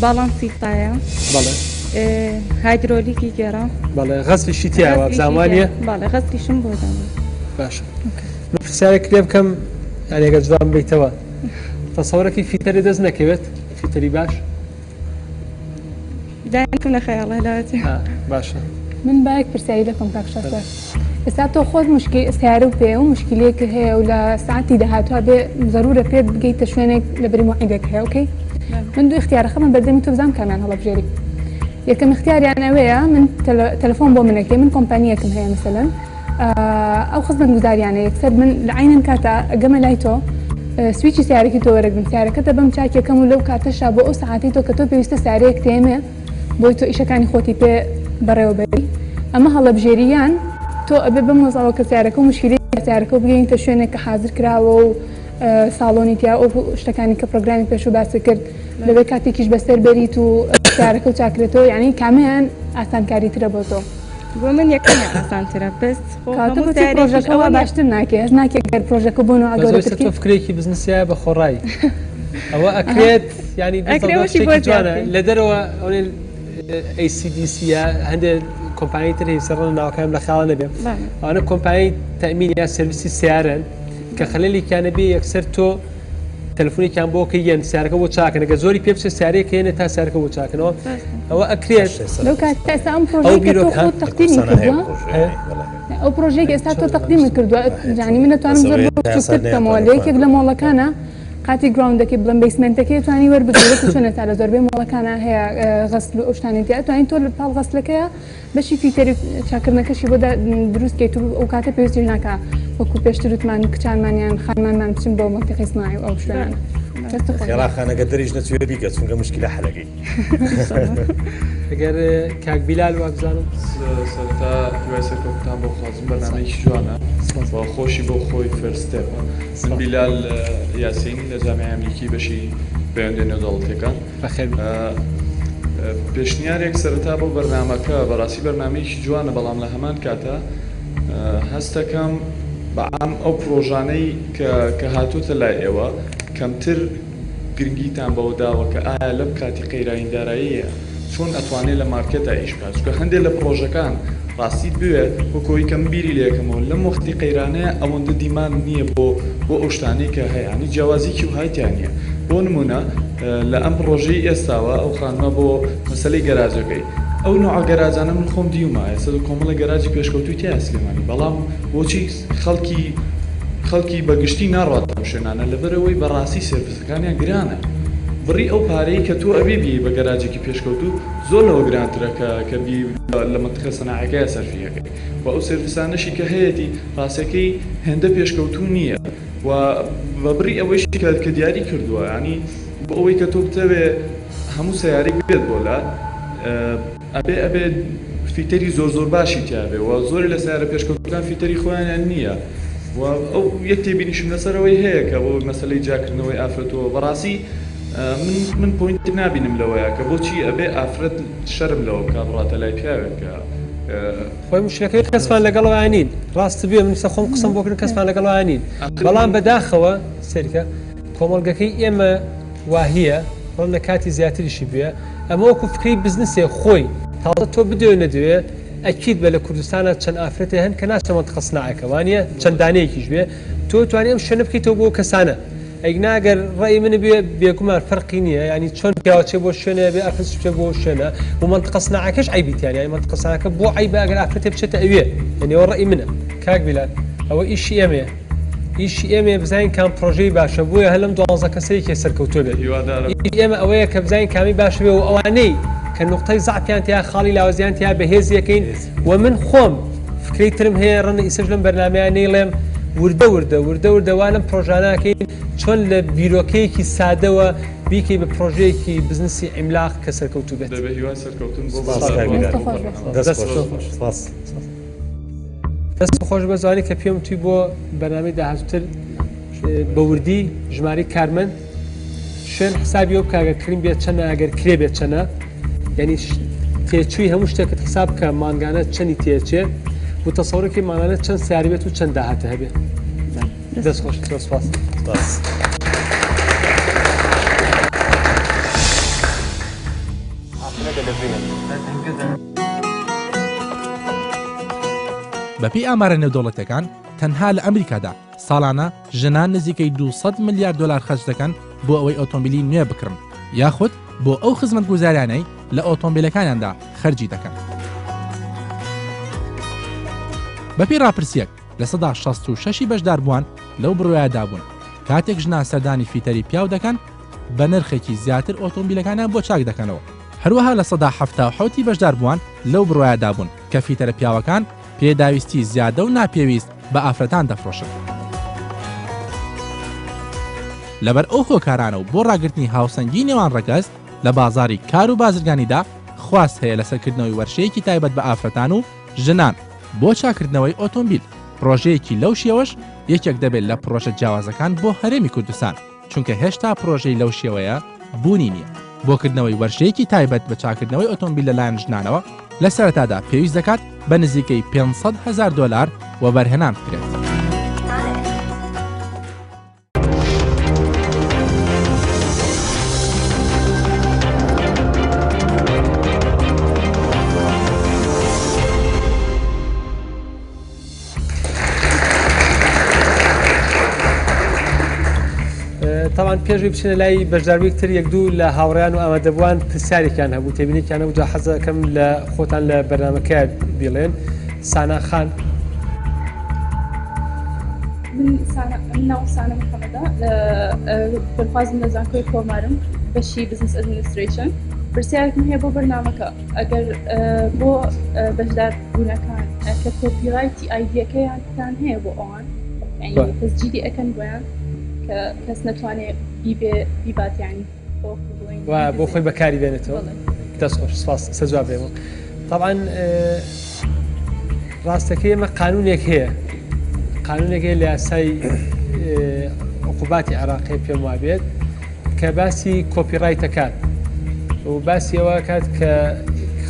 باڵانسی تایە، بەڵێ هایدرۆلیکی گێڕە، بەڵێ غەسلیشی تیایە وابزانم وانییە؟ بەڵێ غەسلیشم بۆ دانا. باشە من پرسیارێک لێ بکەم یانی ئەگەر جواب بەیتەوە تەسەورەکەی فیتەرێ دەست نەکەوێت فیتەری باش؟ دایکم لە خەیاڵە لاتی. باشە. من با یەک پرسیاری لێ بکەم کاک شاسوار ئێستا تۆ خۆت مشکی سەیارە و پێیە و مشکیلەیەکت هەیە و لە ساعەتی داهاتوە بێ زەرورە پێت بگەیتە شوێنێک لەبەری مۆعیدێک هەیە okay من دوو ئیختیارە خەمە بەردەمی تۆ بزانم کامیان هەڵەبژێری یەکەم ئیختیاریان ئەوەیە من تەلەفۆن بۆ منەکەی من کۆمپانیەکم هەیە مەسەلەن ئەو خزمەتگوزاریانە یەکسەر من لە عەینەن کاتە ئەگەمە لای تۆ سویچی سیارەکی تۆ وەرەگرم سیارەکەتە بەم چاکێکەم و لەو کاتەشا بۆ ئەو سەعاتەی تۆ کە تۆ پێویستە سیارەیەک تێمێ بۆی تۆ ئیشەکانی خۆتی پێ بەڕێوەبەری ئەمە هەڵەبژێری یان تۆ ئەبێ بەم وەزعەوە کە سیارەکە و مشکیلەی سیارەکە و بگەینتە شوێنێک کە حازر کراوە و ساڵۆنی تیا ئەو شتەکانی کە پرۆگرامی پێشوو باست کرد دەبێت کاتێکیش بەسەر بەریت و سیارەکە و چاکرێتەوە یعنی کامیان ئاسانکاری ترە بۆ تۆ؟ بۆ من یەکەمیان ئاسانترە بەس خۆ کەواتە هەموو بۆچی سەیارەیەکیش پرۆژەکە ئەوە وا نیە. باشتر ناکەی هەست ناکەی گەر پرۆژەکە بۆ نوعە بەس ئەوەی گەورەتر سەر تۆ کەی؟ فکرەیەکی بزنسیایە بە خۆڕایی ئەوە ئەکرێت یانی ئەکرێ بزەبت وەشی بۆ شتێکی زیاد جوانە بکەین. لە دەرەوە ئەوەی ACDC یا هەندێک کۆمپانیای تر هەیە سەر ناوەکانم لە خیاڵە نەبێ بەڵێ. ئەوانە کۆمپانیای تەئمین یا سێرڤیسی سەیارەن کە خەلەلێکیانە بێ یەکسەر تۆ تەلەفۆنێکیان بۆ کەی یان سیارەکە بۆ چاکەن ئەگەر زۆری پێ بچێت سیارەیەک هێنێ تا سیارەکە بۆ چاکەنەوە ئەوە ئەکرێت لەو کاتە ئێستا ئەم پرۆژەی کە تۆ خۆت تەقدیمی کردووە ئەو پرۆژەی کە ئێستا تۆ تەقدیمت کردووە یانی من ئەتوانم زۆر بۆ بچووکتر بکەمەوە لە یەکێک لە مۆڵەکانە قاتی ground ەکەی بڵێم basement ەکەی توانی وەربگری وەکو چۆن ئێستا لە زۆربەی مۆڵەکانە هەیە غەسل و ئەو شتانەی تیا ئەتوانی تۆ لە پاڵ غەسلەکەیە بەشی فیتەری چاکردنەکەشی بۆ دروست کەیت و ئەو کاتە پێویستیش ناکا وەکو پێشتر وتمان کچانمان یان خانمانمان بچن بۆ مەنتیقەی سناعی و ئەو شوێنانە. دەست خۆش. خێرا خانەکە دەریش نەچوێ بیکە چونکە مشکلە حەلەکەی. ئەگەر کاک بیلال وابزانم. سەرەتا هیوای سەرکەوتنتان بۆ خوازم بەرنامەیەکی جوانە و خۆشی بۆ خۆی first step ە من بیلال یاسین لە جامیعەی ئەمریکی بەشی پەیوەندیە نێودەوڵەتیەکان پێشنیارێک سەرەتا بۆ بەرنامەکە، بەڕاستی بەرنامەیەکی جوانە بەڵام لە هەمان کاتا هەستەکەم بە عام ئەو پڕۆژانەی کە کە هاتۆتە لای ئێوە کەمتر گرنگیتان بەوە داوە کە ئایا لەم کاتی قەیرانی داراییە چۆن ئەتوانێ لە مارکێتا ئیش بکات چونکە هەندێ لە پڕۆژەکان ڕاستیت بوێ وەک ئەوەی کە من بیری لێکەمەوە لەم وەختی قەیرانەیە ئەوەندە demand نییە بۆ بۆ ئەو شتانەی کە هەیە یانی جیاوازیکی وهای تیا نییە بۆ نمونە لە ئەم پڕۆژەی ئێستاوە ئەو خانمە بۆ مەسەلەی گەراجەکەی ئەو نوعە گەراجانە من خۆم دیومە ئێستا کۆمەڵێک گەراجی پێشکەوتووی تیایە سلێمانی بەڵام بۆچی خەڵکی خەڵکی بە گشتی ناڕواتە ئەم شوێنانە لەبەرئەوەی بەڕاستی سێرڤسەکانیان گرانە بڕی ئەو پارەی کە تۆ ئەبێ بیەی بە گەراجێکی پێشکەوتوو زۆر لەوە گرانترە کە کە بیەی لە مەنتیقە سەناعیەکەیا سەرفی ئەکەی وە ئەو سێرڤسانەشی کە هەیەتی ڕاستەکەی هێندە پێشکەوتوو نییە و بە بڕی ئەوەیشی کە کە دیاری کردووە یانی بۆ ئەوەی کە تۆ بتەوێ هەموو سەیارەیەک بێت بۆ لات ئەبێ ئەبێ فیتەری زۆر زۆر باشی تیا بێ و زۆری لە سەیارە پێشکەوتووەکان فیتەری خۆیانیان نییە و ئەو یەک تێبینیشم لەسەر ئەوەی هەیە کە بۆ مەسەلەی جیاکردنەوەی ئافرەتەوە بەڕاستی من من point نابینم لەوەیا کە بۆچی ئەبێ ئافرەت شەرم لەوە بکا بڕاتە لای پیاوێک کە خۆی مشکلەکەی کەسمان لەگەڵ ئەوە نین ڕاست بێ من خۆم قسەم بۆ کردن کەسمان لەگەڵ ئەوە نین بەڵام بەداخەوە سەیرکە کۆمەڵگەکەی ئێمە واهیە ڕەنگە کاتی زیاتریشی بوێ ئەمە وەکو فکرەی بزنسێ خۆی تازە تۆ بدەوێ نەدەوێ ئەکید بە لە کوردستانا چەند ئافرەتێ هەن کە ناچنە مەنتقە سناعەکە وانیە چەند دانەیەکیش بێ تۆ توانی ئەم شوێنە بکەیتەوە بۆ کەسانە. ئەیگنا ئەگەر ڕەئی من بێ بێگومان فەرقی نییە یانی چۆن پیاوە چێ بۆ شوێنێ بێ ئافرەت بچێ بۆ شوێنە و مەنتقە سناعەکەش عەیبی تیا نییە یانی مەنتقە سناعەکە بۆ عەیبە ئەگەر ئافرەتێ بچێتە ئەوێ یانی ئەوە ڕەئی منە. کاک بیلال ئەوە ئیشی ئێمەیە ئیشی ئێمەیە بزانین کام پرۆژەی باشە بۆیە هەر لەم دوانزە کەسە یەکێ سەرکەوتوو بێت هیوادارم. ئیشی ئێمە ئەوەیە کە بزانین کامی باشە بێ و ئەوانەی کە نوقتەی زەعفیان تیا خاڵی لاوازیان تیا بەهێزی ئەکەین و من خۆم فکرەی ترم هەیە ڕەنگە ئیسەش لەم بەرنامەیە نەیڵێم وردە وردە وردە وردە وا لەم پرۆژانە ئەکەین چۆن لە بیرۆکەیەکی سادەوە بیکەی بە پرۆژەیەکی بزنسی عیملاق کە سەرکەوتوو بێت. دەبێ هیوای سەرکەوتن بۆ سپاس کاک بیلال. دەست خۆش. سپاس. دەست خۆش بە زوانی کە پێم وتی بۆ بەرنامەی داهاتووتر بە وردی ژمارەی کارمەند شوێن حسابی ئەو بکە ئەگەر کرین بێت چەنە ئەگەر کرێ بێت چەنە یعنی تێچووی هەموو شتێکت حساب بکە مانگانە چەنی تێچێ و تەسەورەکەی مانگانە چەند سیاری بێت و چەند داهاتە هەبێ دەست خۆش زۆر سپاس. سپاس. بەپێی ئامارە نێودەوڵەتیەکان تەنها لە ئەمریکادا ساڵانە ژنان نزیکەی 200 ملیار دۆلار خەرج دەکەن بۆ ئەوەی ئۆتۆمبیلی نوێ بکڕن یاخود بۆ ئەو خزمەتگوزاریانەی لە ئۆتۆمبیلەکانیاندا خەرجی دەکەن. بەپێی ڕاپرسیەک 66% ی بەشداربووان لەو بڕوایەدا بوون کاتێک ژنان سەردانی فیتەری پیاو دەکەن بە نرخێکی زیاتر ئۆتۆمبیلەکانیان بۆ چاک دەکەنەوە. هەروەها 77% ی بەشداربووان لەو بڕوایەدا بوون کە فیتەرە پیاوەکان پێداویستی زیادە و ناپێویست بە ئافرەتان دەفرۆشن. لەبەر ئەو هۆکارانە و بۆ ڕاگرتنی هاوسەنگی نێوان ڕەگەز لە بازاڕی کار و بازرگانیدا خواست هەیە لەسەر کردنەوەی وەرشەیەکی تایبەت بە ئافرەتان و ژنان بۆ چاککردنەوەی ئۆتۆمبیل، پڕۆژەیەکی لەو شێوەش یەکێک دەبێت لە پڕۆژە جیاوازەکان بۆ هەرێمی کوردستان. چونکە هێشتا پرۆژەی لەو شێوەیە بوونی نییە. بۆ کردنەوەی وەرشەیەکی تایبەت بە چاککردنەوەی ئۆتۆمبیل لەلایەن ژنانەوە، لە سەرەتادا پێویست دەکات بە نزیکەی 500 هەزار دۆلار وەبەرهێنان بکرێت. تاوان پێشوی بچینە لای بەشداربووی تر یەک دوو لە هاوڕیان و ئامادەبووان پرسیارێکیان هەبوو تێبینێکیان هەبوو جا حەزەکەم لە خۆتان لە بەرنامەکە بیڵێن سانا خان. من سانا من ناوم سانا محەممەدە فێرخوازم لە زانکۆی کۆمارم بەشی business administration پرسیارێکم هەیە بۆ بەرنامەکە ئەگەر بۆ بەشدار بوونەکان کە copyright ی ئایدیەکەیانتان هەیە بۆ ئەوان تەسجیلی ئەکەن بۆیان کە کەس نەتوانێت بیبێ بیبات یعنی بۆ خۆی بەکاری بێنێتەوە دەست خۆش سپاس سەجواب بێمە طبعا ڕاستەکەی ئێمە قانونێک هەیە قانونێک هەیە لە یاسای عقوباتی عراقی پێم وابێت کە باسی copyright ئەکات و باسی ئەوە کات کە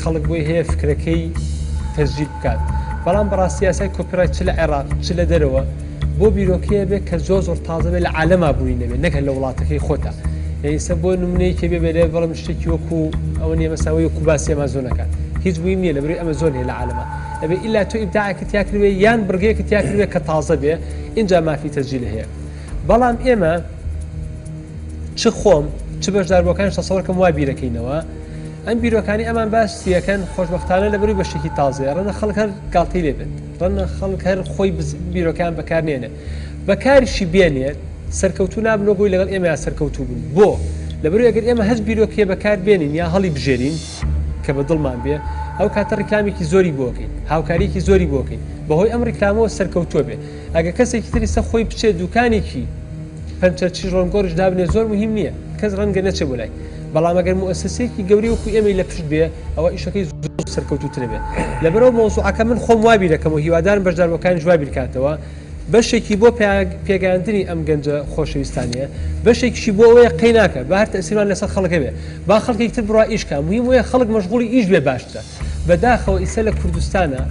خەڵک بۆی هەیە فکرەکەی تەسجیل بکات بەڵام بەڕاستی یاسای copyright چ لە عێراق چ لە دەرەوە بۆ بیرۆکەیە بێت کە زۆر زۆر تازە بێت لە عالەما بوونی نەبێت نەک هەر لە وڵاتەکەی خۆتا یعنی ئێستا بۆ نمونەیەکی بێ بێ بەڵام شتێکی وەکو ئەوە نییە مەساوی وەکو باسی ئەمازۆنەکە هیچ بووی نییە لەبەرئەوەی ئەمەزۆن هەیە لە عالەما ئەبێ ئیلا تۆ ئیبداعێکت تیا کردبێ یان بڕگەیەکت تیا کردبێ کە تازە بێ ئینجا مافی تەسجیل هەیە بەڵام ئێمە چ خۆم چ بەشداربووەکانیش تەسەوەرکەم وا بیرەکەینەوە ئەم بیرۆکانی ئەمان باسیەکەن خۆشببختانە لەبەروی بەشێکی تازەیە ڕەنە خەڵک هەر گاڵتەی لێ بێت ڕەنە خەڵک هەر خۆی بیرۆکان بەکارنێنێ بەکاریشی بێنێت سەرکەوتوو نابن وەک ئەوەی لەگەڵ ئێمەیا سەرکەوتوو بن بۆ لەبەروی ئەگەر ئێمە هەچ بیرۆکێ بەکار بێنین یا هەڵی بژێرین کە بە دڵمان بێ ئەو کاتە ڕیکلامێکی زۆری بۆکەین هاوکاریەکی زۆری بۆکەین بەهۆی ئەم ڕیکلامەوە سەرکەوتووە بێ ئەگەر کەسێکی تری سە خۆی بچێت دوکانێکی پەنچەرچی ڕۆنگۆریش دابنێ زۆر موهیم نییە کەس ڕەنگە نەچێ بۆ لای بەڵام ئەگەر موئەسەسەیەکی گەورەی وەکو ئێمەی لە پشت بێ ئەوە ئیشەکەی زۆر سەرکەوتووترە بێ لەبەرئەوە مەوزوعەکە من خۆم وا بیرەکەم و هیوادارم بەشداربووەکانیش وا بیرکاتەوە بەشێکی بۆ پێگەیاندنی ئەم گەنجە خۆشەویستانەیە بەشێکیشی بۆ ئەوەیە قەیناکە با هەر تەئسیرمان لەسەر خەڵک هەبێ با خەڵکێکی تر بڕوا ئیش کا موهیم ئەوەیە خەڵک مەشغوڵی ئیش بێ باشترە بەداخەوە ئیسە لە کوردستانا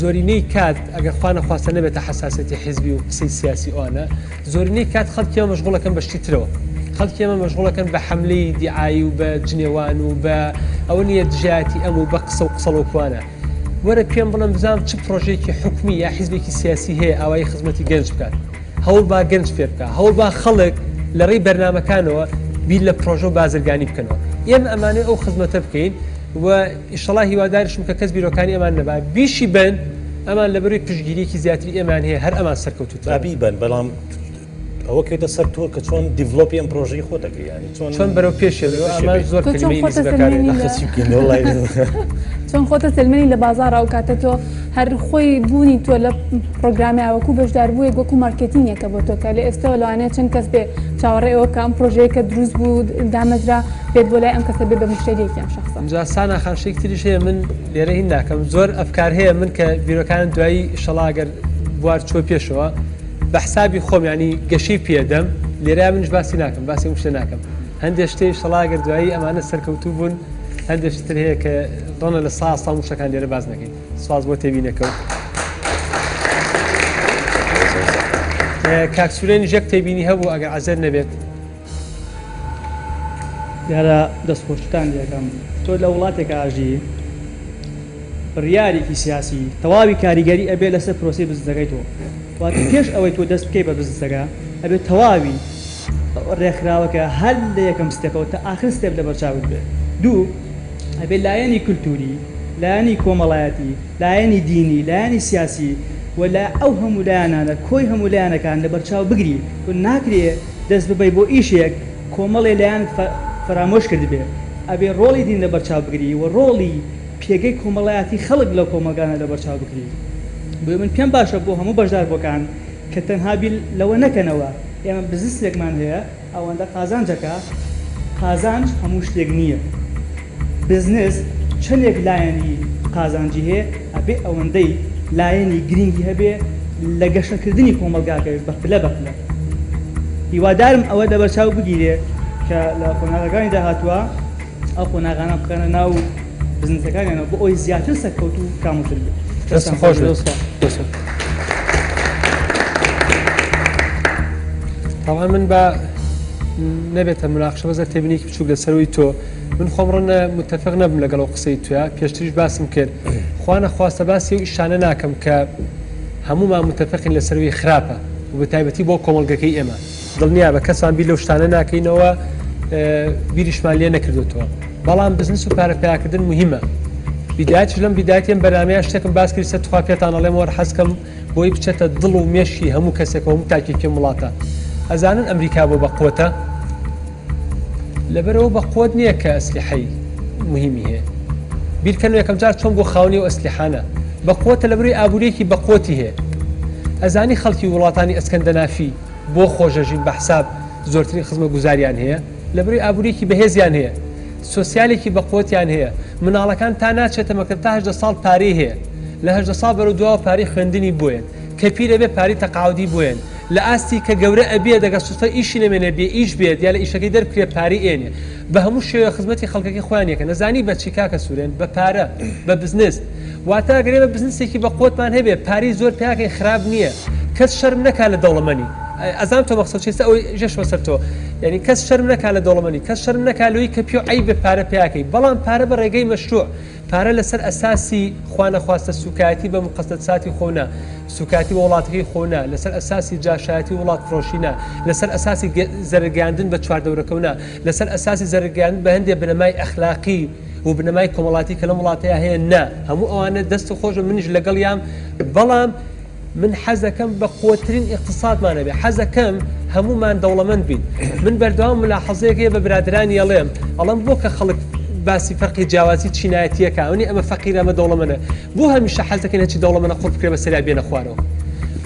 زۆرینەی کات ئەگەر خوا نەخواستە نەبێتە حەساسیەتی حیزبی و قسەی سیاسی ئەوانە زۆرینەی کات خەڵکی ئێمە مەشغوڵەکەن بە شتی ترەوە خەڵکی ئێمە مەشغوڵەکەن بە حەملەی دیعایی و بە جنێوان و بە ئەوە نییە دژایەتی ئەم و بە قسە و قسەڵۆکوانە وەرە پێم بڵێن بزانم چ پرۆژەیەکی حکومی یا حیزبێکی سیاسی هەیە ئاوایی خزمەتی گەنج بکات. هەوڵ با گەنج فێر بکە، هەوڵ با خەڵک لە ڕێی بەرنامەکانەوە بیر لە پرۆژە و بازرگانی بکەنەوە. ئێمە ئەمانەوێ ئەو خزمەتە بکەین و ئیشەڵا هیواداریشم کە کەس بیرۆکانی ئەمان نەبا بیشی بن، ئەمان لەبەرەوەی پشتگیریەکی زیاتری ئێمەیان هەیە هەر ئەمان سەرکەوتووترن. با بیبەن، بەڵام ئەوە کەوتە سەر تۆ کە چۆن develop ی ئەم پرۆژەی خۆت دەکەی، یانی چۆن چۆن بەرەو پێشێ بەرەو ئەمە زۆر تۆ چۆن کەلیمەی خۆتە ئینگلیزی بەکارێ سەلمێنی لە ئاخر چی بکەین وەڵای چۆن خۆتە سەلمێنی لە بازاڕا ئەو کاتە تۆ هەر خۆی بوونی تۆ لە پرۆگرامیا وەکو بەشداربوویەک وەکو مارکێتینگێکە بۆ تۆ کە لە ئێستەوە لەوانەیە چەند کەس بێ چاوەڕێ ئەوە بکا ئەم پرۆژەیە کە دروست بوو دامەزرا بێت بۆ لای ئەم کەسە بێ بە مشتەریەکی ئەم شەخسە. ئینجا سانا خان شتێکی تریش هەیە من لێرە هین ناکەم زۆر ئەفکار هەیە من کە بیرۆکانم دوایی ئیشەڵا گەر بوار چووە پێشەوە بە حسابی خۆم یانی گەشەی پێدەم لێرە منیش باسی ناکەم باسی ئەم شتە ناکەم هەندێک شتێ ئیشەڵا گەر دوایی ئەمانە سەرکەوتوو بوون هەندێک شتر هەیە کە ڕەنە لە سا سا وشەکان لێرە باس نەکەین سپاس بۆ تێبینەکە و کاک سورێنیش یەک تێبینی هەبوو ئەگەر عەزێت نەبێت. دیارە دەستخۆشتان لێکەم تۆ لە وڵاتێکا ئەژی بڕیارێکی سیاسی تەواوی کاریگەری ئەبێ لەسەر پرۆسەی بزنسەکەی تۆ واتە پێش ئەوەی تۆ دەست بکەی بە بزنسەکە ئەبێ تەواوی ڕێکخراوەکە هەر لە یەکەم step ەوە تا ئاخر step لەبەرچاوت بێ دوو ئەبێ لایەنی کولتوری لایەنی کۆمەڵایەتی لایەنی دینی لایەنی سیاسی و لە ئەو هەموو لایەنانە کۆی هەموو لایەنەکان لەبەرچاو بگری تۆ ناکرێ دەست ببەی بۆ ئیشێک کۆمەڵێ لایەنت فەرامۆش کردبێ ئەبێ ڕۆڵی دین لەبەرچاو بگری و ڕۆڵی پێگەی کۆمەڵایەتی خەڵک لەو کۆمەڵگانە لەبەرچاو بگری بۆیە من پێم باشە بۆ هەموو بەشداربووەکان کە تەنها بیر لەوە نەکەنەوە ئێمە بزنسێکمان هەیە ئەوەندە قازانجەکە قازانج هەموو شتێک نییە بزنس چەندێک لایەنی قازانجی هەیە ئەبێ ئەوەندەی لایەنی گرینگی هەبێ لە گەشەکردنی کۆمەڵگاکەش بە پلە بە پلە. هیوادارم ئەوە لەبەرچاو بگیرێ کە لە قۆناغەکانی داهاتووا ئەو قۆناغانە بخەنە ناو بزنسەکانیانەوە بۆ ئەوەی زیاتر سەرکەوتوو و کامڵتر بێت. دەستت خۆش بێت. تاوان من با نەبێتە مناقشە بەزە تێبینێکی بچوک لەسەروی تۆ من خۆم ڕەنە متفق نەبم لەگەڵ ئەو قسەی تویا پێشتریش باسم کرد خوا نەخواستە باسی ئەو ئیشانە ناکەم کە هەموومان متفقین لەسەروی خراپە و بە تایبەتی بۆ کۆمەڵگەکەی ئێمە دڵنیابە کەسمان بیر لەو شتانە ناکەینەوە بیریشمان لێ نەکردوتەوە بەڵام بزنس و پارە پیاکردن مهمە بیدایەتیش لەم بیدایەتی ئەم بەرنامەیە شتێکم باس کرد سەر تخوا پێتان ئەڵێم وەر حەزکەم بۆی بچێتە دڵ و مێشکی هەموو کەسێک و هەموو تاکێکی ئەم وڵاتە ئەزانن ئەمریکا بۆ بەقوەتە لەبەرئەوە بە قوت نییە کە ئەسلیحەی مهمی هەیە بیرکەنەوە یەکەم جار چۆن بۆ خاونی و ئەسلیحانە بە قوتە لەبەرەوەی ئابووریەکی بە قوتی هەیە ئەزانی خەڵکی وڵاتانی ئەسکەندەنافی بۆ خۆشەژین بە حساب زۆرترین خزمە گوزاریان هەیە لەبەرەوەی ئابووریەکی بەهێزیان هەیە سۆسیالێکی بە قوتیان هەیە مناڵەکان تا ناچێتە مەکتەب تا 18 ساڵ پارەی هەیە لە 18 ساڵ بەرەو دواوە پارەی خوێندنی بۆیەن کە پیرە بێ پارەی تەقاعودی بۆیەن لە ئاستی کە گەورە ئەبێ دەگەر سوستە ئیشی نەمێنێ بێ ئیش بێت یا لە ئیشەکەی دەربکرێ پارەی ئێنێ بە هەموو شێوەیە خزمەتی خەڵکەکەی خۆیان یەکەن ئەزانی بە چی کاکە سورێن بە پارە بە بزنس واتە ئەگەر ئێمە بزنسێکی بە قوتمان هەبێ پارەی زۆر پیاکەین خراپ نییە کەس شەرم نەکا لە دەوڵەمەنی ئەزانم تۆ مەخسەد چیە ئەوەی ژێشمە سەر تۆ یعنی کەس شەرم نەکا لە دەوڵەمەنی کەس شەرم نەکا لەوەی کە پیو عەیبە پارە پیاکەی بەڵام پارە بە ڕێگەی مەشروع پارە لەسەر ئەساسی خوانەخواستە سوکایەتی بە موقەسەدساتی خۆ نا، سوکایەتی بە وڵاتەکەی خۆ نا، لەسەر ئەساسی جاشایەتی و وڵات فرۆشی نا، لەسەر ئەساسی زەرەرگەیاندن بە چواردەورەکەو نا، لەسەر ئەساسی زەرەرگەیاندن بە هەندێ بنەمای ئەخلاقی و بنەمای کۆمەڵاتی کە لەم وڵاتەیا هەیە نا، هەموو ئەوانە دەست خۆش بن منیش لەگەڵیام بەڵام من حەزەکەم بە قوترین ئیقتسادمان هەبێ حەزەکەم هەموومان دەوڵەمەند بین من بەردەوام ملاحەزەیەک هەیە بە برادرانی ئەڵێم ئەڵێم بۆ کە خەڵک باسی فەرقی جیاوازی چینایەتیەکە ئەونی ئەمە فەقیرە ئەمە دەوڵەمەنە بۆ هەمیشە حەز دەکەین هەرچی دەوڵەمەنە قوڕ بکرێ بەسەریا بێنە خوارەوە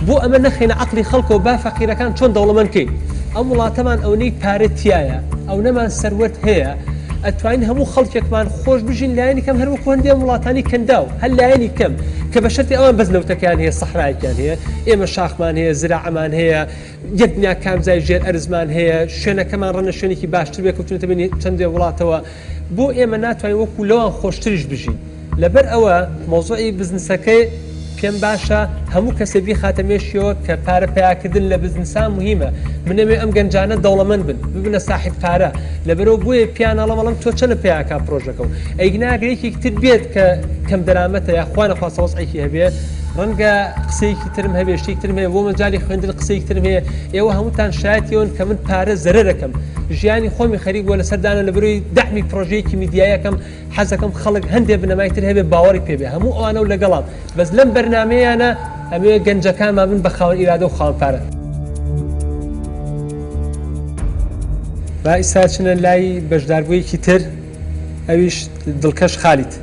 بۆ ئەمە نەخەینە عەقڵی خەڵکەوە با فەقیرەکان چۆن دەوڵەمەند کەین ئەم وڵاتەمان ئەونەی پارە تیایە ئەونەمان سەروەت هەیە ئەتوانین هەموو خەڵکێکمان خۆش بژین لایەنی کەم هەر وەکو هەندێ وڵاتانی کەنداو هەر لایەنی کەم کە بە شەرتی ئەوان بەس نەوتەکەیان هەیە سەحرایەکیان هەیە ئێمە شاخمان هەیە زراعەمان هەیە یەک دنیا کامزای ژێر ئەرزمان هەیە شوێنەکەمان ڕەنە شوێنێکی باشتر بێ کەوتونەتە بینی چەندێ وڵاتەوە بۆ ئێمە ناتوانین وەکو لەوان خۆشتریش بژین لەبەر ئەوە مەوزوعی بزنسەکەی پێم باشە. هەموو کەسێ بیخاتە مێشکیەوە کە پارە پەیاکردن لە بزنسا موهیمە. من ئەمەوێ ئەم گەنجانە دەوڵەمەند بن، ببنە ساحیب پارە. لەبەرئەوە بۆیە پێیان ئەڵێم ئەڵێم تۆ چەنە پەیاکا پرۆژەکە و ئەی ناگرێ یەکێکی تر بێت کە کەم دەرامەتە یا خوا نەخواستە وەزعێکی هەبێ ڕەنگە قسەیەکی ترم هەبێ شتێکی ترم هەیە بۆ مەجالی خوێندن قسەیەکی ترم هەیە ئێوە هەمووتان شایەتی ئەوەن کە من پارە زەرەرەکەم ژیانی خۆمی خەریک بووە لەسەر دانە لەبەرەوەی دەعمی پرۆژەیەکی میدیایەکەم حەزەکەم خەڵک هەندێ بنەمای تر هەبێ باوەڕی پێ بێ هەموو ئەوانە و لەگەڵام بەس لەم بەرنامەیانە ئەمەوێ گەنجەکانمان بن بە خاوەن ئیرادە و خاوەن پارە. با ئیستا چنە لای بەشداربوویەکی تر ئەویش دڵکەش خالید.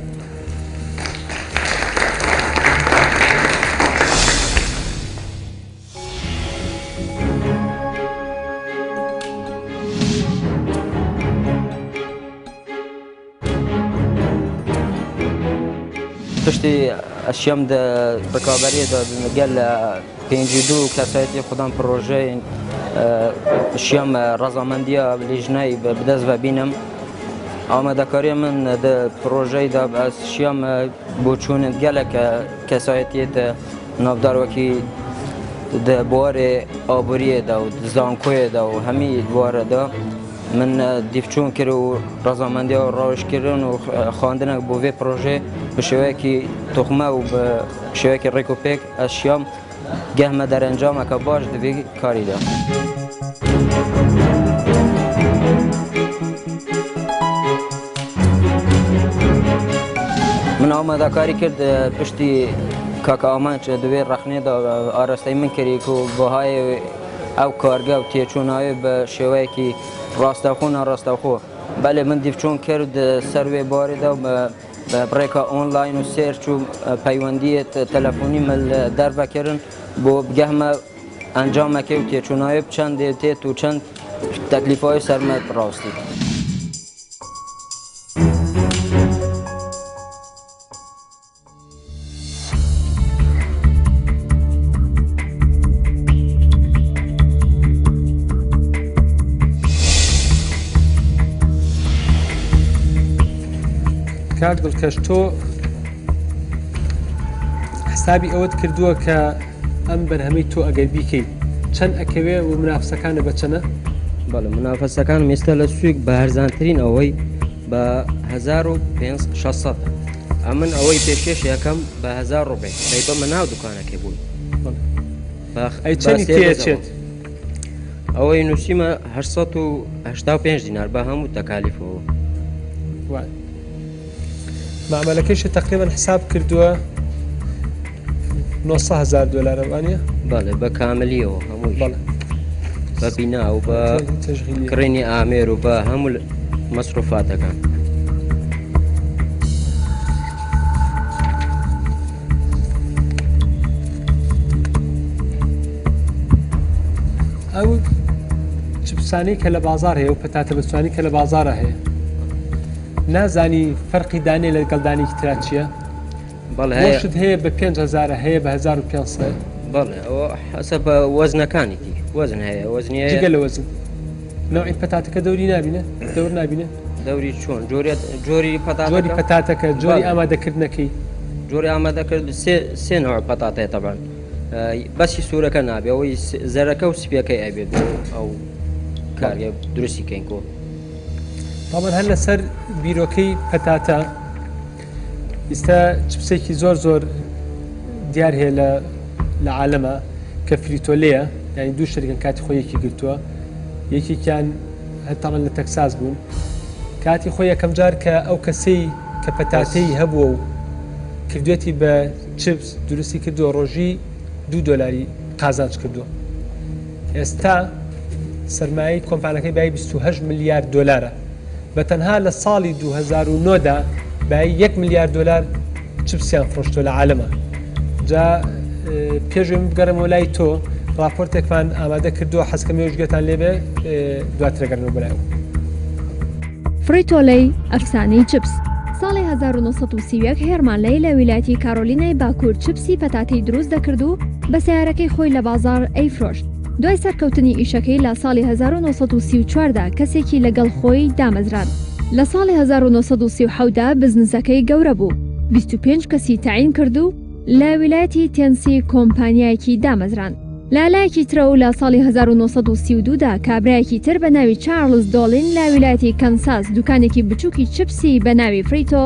پشتی ئەشیام دە ڕکابەریە دا گەل 52 کەسایەتی خودان پڕۆژەی شیام ڕەزامەندیە لیژنەی بدەست بە بینم ئامادەکاری من دە پڕۆژەی دا ئەس شیام بۆچوون گەلک کەسایەتیت ناودار وەکی دە بوارێ ئابووریە دا و زانکۆیە دا و هەمی بوارە دا من دیفچوون کرد و ڕەزامەندی و ڕاوێژکردن و خواندنێک بۆ vê پرۆژێ بە شێوەیەکی تۆخمە و بە شێوەیەکی ڕێک و پێک ئەشیام گەهمە دەرەنجامەکە باش دەبێ کاریدا. من ئامادەکاری کرد پشتی کاکە ئامانج دوێ ڕەخنێدا ئاراستەی من کردی و بەهای ئەو کارگە و تێچووناوێ بە شێوەیەکی ڕاستەوخۆ ناڕاستەوخۆ بەلێ من دیفچۆن کرد سەر وێ بارێدا و بە ڕێکا ئۆنلاین و search و پەیوەندیت تەلەفۆنی مل دەربەکردن بۆ بگەهمە ئەنجامەکەی و تێچووناوێ چەند تێت و چەند تەکلیفای سەرمە ڕاستی. کاک دڵکەش تۆ حسابی ئەوەت کردووە کە ئەم بەرهەمەی تۆ ئەگەر بیکەیت چەند ئەکەوێ و منافسەکانە بە چەنە؟ بەڵێ منافەسەکانم ئێستا لە سویک بە هەرزانترین ئەوەی بە 1500 ئەمن ئەوەی پێشکێش یەکەم بە 1000 ڕوبێ ئەی بەمە ناو دوکانەکەی بووی ئەی چەنی تێچێت؟ ئەوەی نووسیمە 885 دینار بە هەموو تەکالیفەوە. مامەلەکەیشی تەقریبەن حساب کردووە 900 هزار دلارە وانە؟ بەڵێ بە کاملیەوە هەمووی بەڵێ بە بینا و بە کڕینی ئامێر و بە هەموو مەسروفاتەکان. ئەو چپسانەی کە لە بازار هەیە و پەتاتە بەسوانی کە لە بازارە هەیە نازانی فەرقی دانێ لەگەڵ دانێکی ترا چییە؟ بەڵێ هەیە. گۆشت هەیە بە 5000 هەیە بە 1500. بەڵێ ئەوە حەسەب وەزنەکانیتی وەزن هەیە وەزنی هەیە. جگە لە وەزن نەوعی پەتاتەکە دەوری نابینێ؟ دەور نابینێ؟ دەوری چۆن؟ جۆری جۆری پەتاتەکە؟ جۆری پەتاتەکە جۆری ئامادەکردنەکەی. جۆری ئامادەکرد سێ سێ نەوع پەتاتەیە تەبعەن بەسی سوورەکە نابێ ئەوەی زەرەکە و سپیەکەی ئەبێت بۆ ئەو کارگە دروستی کەین کۆ. تاوان هەر لەسەر بیرۆکەی پەتاتە ئیستا چپسێکی زۆر زۆر دیار هەیە لە لە عالەمە کە فریتۆلەیە یعنی دوو شەریکن کاتی خۆی یەکی گرتووە یەکێکیان هەتاڵن لە تەکساس بوون کاتی خۆی یەکەم جار کە ئەو کەسەی کە پەتاتەی هەبووە و کردوێتی بە چپس دروستی کردووە ڕۆژی دو دۆلاری قازانج کردووە ئێستا سەرمایەی کۆمپانەکەی بای 28 ملیار دۆلارە. بە تەنها لە ساڵی 2009 دا بای 1 ملیار دۆلار چپسیان فرۆشتوە لە عالەما. جا پێش ئەوەی من بگەڕێمەوە لای تۆ ڕاپۆرتێکمان ئامادە کردووە حەزکەم ئێوەش گوێتان لێبێ دواتر ئەگەڕێمەوە بۆ لای ئەو. فریتۆلەی، ئەفسانەی چپس. ساڵی 1931 هێرمان لەی لە ویلایەتی کارۆلینای باکوور چپسی پەتاتەی دروست دەکرد و بە سەیارەکەی خۆی لە بازاڕ ئەیفرۆشت. دوای سەرکەوتنی ئیشەکەی لە ساڵی 1934 دا کەسێکی لەگەڵ خۆی دامەزراند. لە ساڵی 1937 دا بزنسەکەی گەورە بوو، 25 کەسی تەعین کرد و. لە ویلایەتی تێنسی کۆمپانیایەکی دامەزراند. لە لایەکی ترەوە لە ساڵی 1932 دا کابرایەکی تر بە ناوی چارڵز دۆڵین لە ویلایەتی کەنساس دوکانێکی بچووکی چپسی بە ناوی فریتۆ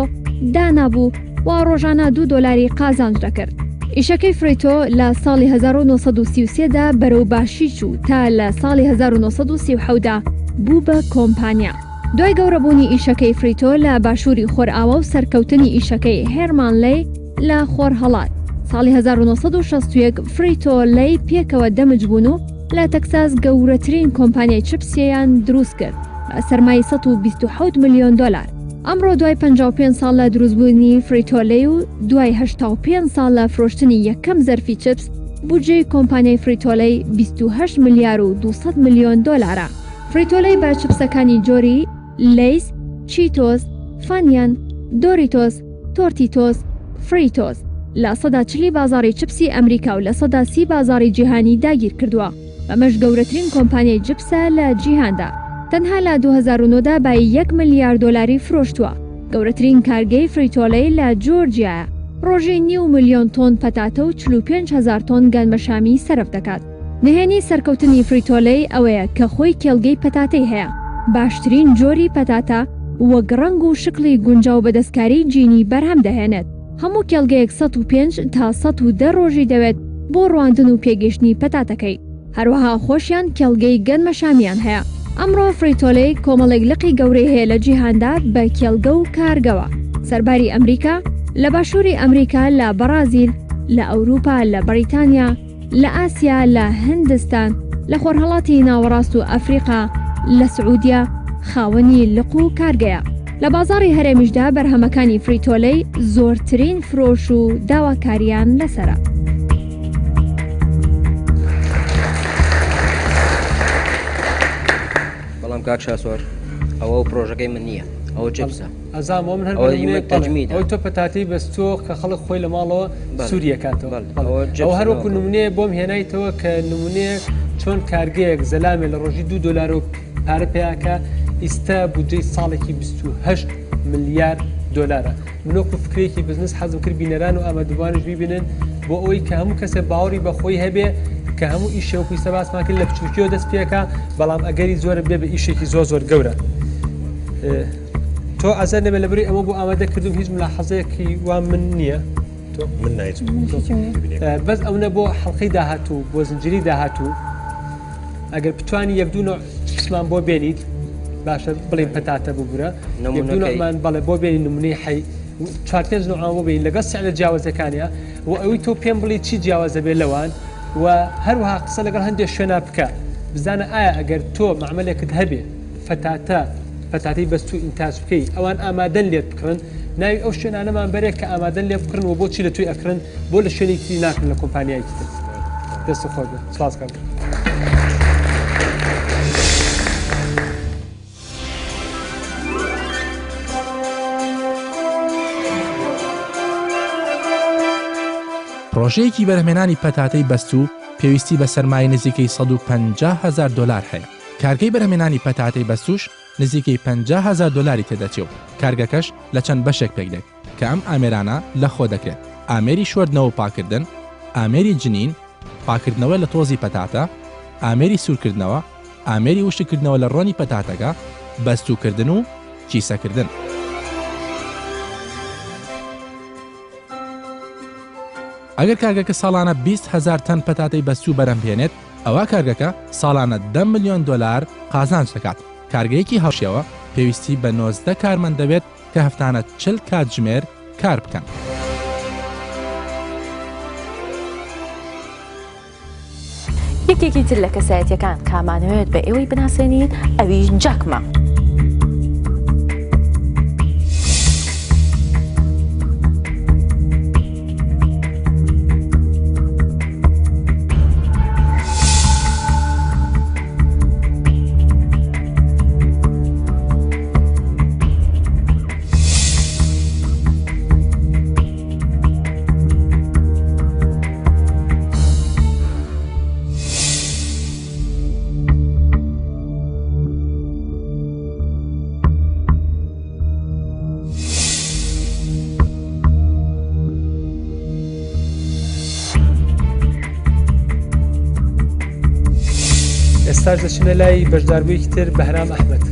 دانابوو و ڕۆژانە دوو دۆلاری قازانج دەکرد. ئیشەکەی فریتۆ لە ساڵی 1933 دا بەرەو باشی چوو تا لە ساڵی 1937 دا بوو بە کۆمپانیا. دوای گەورەبوونی ئیشەکەی فریتۆ لە باشووری خۆرئاوا و سەرکەوتنی ئیشەکەی هێرمان لەی لە خۆرهەڵات، ساڵی 1961 فریتۆ لەی پێکەوە دەمج بوون و لە تەکساس گەورەترین کۆمپانیای چپسیان دروست کرد بە سەرمایەی 127 ملیۆن دۆلار. ئەمڕۆ دوای 55 ساڵ لە دروستبوونی فریتۆ لەی و دوای 85 ساڵ لە فرۆشتنی یەکەم زەرفی چپس، بودجەی کۆمپانیای فریتۆ لەی 28 ملیار و 200 ملیۆن دۆلارە. فریتۆ-لەی بە چپسەکانی جۆری، لەیس، چیتۆس، فانیان، دۆریتۆس، تۆرتیتۆس، فریتۆس، 40% بازاڕی چپسی ئەمریکا و 30% بازاڕی جیهانی داگیرکردووە، بەمەش گەورەترین کۆمپانیای جپسە لە جیهاندا. تەنها لە 2009 دا بایی یەک ملیار دۆلاری فرۆشتووە. گەورەترین کارگەی فریتۆ-لەی لە جۆرجیایە، ڕۆژی نیو ملیۆن تۆن پەتاتە و 45 هەزار تۆن گەنمەشامی سەرف دەکات. نهێنی سەرکەوتنی فریتۆلەی ئەوەیە کە خۆی کێڵگەی پەتاتەی هەیە، باشترین جۆری پەتاتە وەک ڕەنگ و شکڵی گونجاو بە دەستکاری جینی بەرهەم دەهێنێت، هەموو کێڵگەیەک 105 تا 110 ڕۆژی دەوێت بۆ ڕواندن و پێگەیشتنی پەتاتەکەی، هەروەها خۆشیان کێڵگەی گەنمەشامیان هەیە. ئەمڕۆ فریتۆلەی کۆمەڵێک لقی گەورەی هەیە لە جیهاندا بە کێڵگە و کارگەوە، سەرباری ئەمریکا، لە باشووری ئەمریکا، لە بەڕازیل، لە ئەوروپا، لە بەڕیتانیا، لە ئاسیا، لە هندستان، لە خۆرهەڵاتی ناوەڕاست و ئەفریقا، لە سعودیە خاوەنی لق و کارگەیە. لە بازاڕی هەرێمیشدا بەرهەمەکانی فریتۆلەی زۆرترین فرۆش و داواکارییان لەسەرە. بەڵام کاک شاسوار ئەوە پرۆژەکەی من نییە ئەوە چپسە. ئەزانم ئەوە من هەر بە نمونەیەک بەڵێ ئەوەی تۆ پەتاتەی بەستووە کە خەڵک خۆی لە ماڵەوە سووری ئەکاتەوە ئەوە هەر وەکو نمونەیە بۆم هێنایتەوە کە نمونەیە چۆن کارگەیەک زەلامێ لە ڕۆژی دو دۆلار و پارە پیاکە ئیستا بودجەی ساڵێکی 28 ملیار دۆلارە من وەکو فکرێکی بزنس حەزم کرد بینەران و ئامادەبوانیش بیبینن بۆ ئەوەی کە هەموو کەسێ باوەڕی بە خۆی هەبێ کە هەموو ئیشێ وەکو ئیستا باسمان کرد لە بچووکیەوە دەست پێکا بەڵام ئەگەری زۆرە بێ بە ئیشێکی زۆر زۆر گەورە. تۆ ئازار نەبێت لەبری ئەمە بۆ ئامادە کردم هیچ ملاحەزەیەکی وا من نییە تۆ من نایت بەس ئەونە بۆ حەڵقەی داهاتوو بۆ زنجیری داهاتوو ئەگەر بتانی یەک دوو نوع چپسمان بۆ بێنیت باشە بڵین پەتاتە ببورە یەک دوو نوعمان بەڵێ بۆ بێنی نمونەی حەی چوار پێنج نوعمان بۆ بێنی لەگەڵ سعرە جیاوازەکانیا و ئەوی تۆ پێم بڵی چی جیاوازە بێ لەوان و هەروەها قسە لەگەڵ هەندێک شوێنا بکە بزانە ئایا ئەگەر تۆ مەعمەلێکت هەبێ پەتاتە پەتاتەی بەستوو ئینتاج بکەی ئەوان ئامادەن لێت بکڕن ناوی ئەو شوێنانەمان بەرێ کە ئامادەن لێ بکڕن و بۆچی لە توی ئەکڕن بۆ لە شوێنێکی تری ناکڕن لە کۆمپانیایەکی تر دەست خۆش بێت سپاس کاک. پڕۆژەیەکی بەرهەمهێنانی پەتاتەی بەستوو پێویستی بە سەرمایەی نزیکەی 150 هەزار دۆلار هەیە. کارگەی بەرهەمهێنانی پەتاتەی بەستووش نزیکەی 50 هەزار دۆلاری تێدەچێ و کارگەکەش لە چەند بەشێک پێکدێت کە ئەم ئامێرانە لەخۆ دەگرێت، ئامێری شۆردنەوە و پاککردن، ئامێری جنین، پاککردنەوە لە تۆزی پەتاتە، ئامێری سوورکردنەوە، ئامێری وشککردنەوە لە ڕۆنی پەتاتەکە، بەستووکردن و کیسەکردن. ئەگەر کارگەکە ساڵانە 20 هەزار تەن پەتاتەی بەستوو بەرهەم بهێنێت، ئەوا کارگەکە ساڵانە دە ملیۆن دۆلار قازانج دەکات. کارگەیەکی هاوشێوە پێویستی بە 19 کارمەند دەبێت کە هەفتانە 40 کاتژمێر کار بکەن. یەکێکی تر لە کەسایەتیەکان کامانەوێت بە ئێوەی بناسێنین ئەویش جاکمە. ئێستاش دەچینە لای بەشداربوویەکی تر بەهرام ئەحمەد.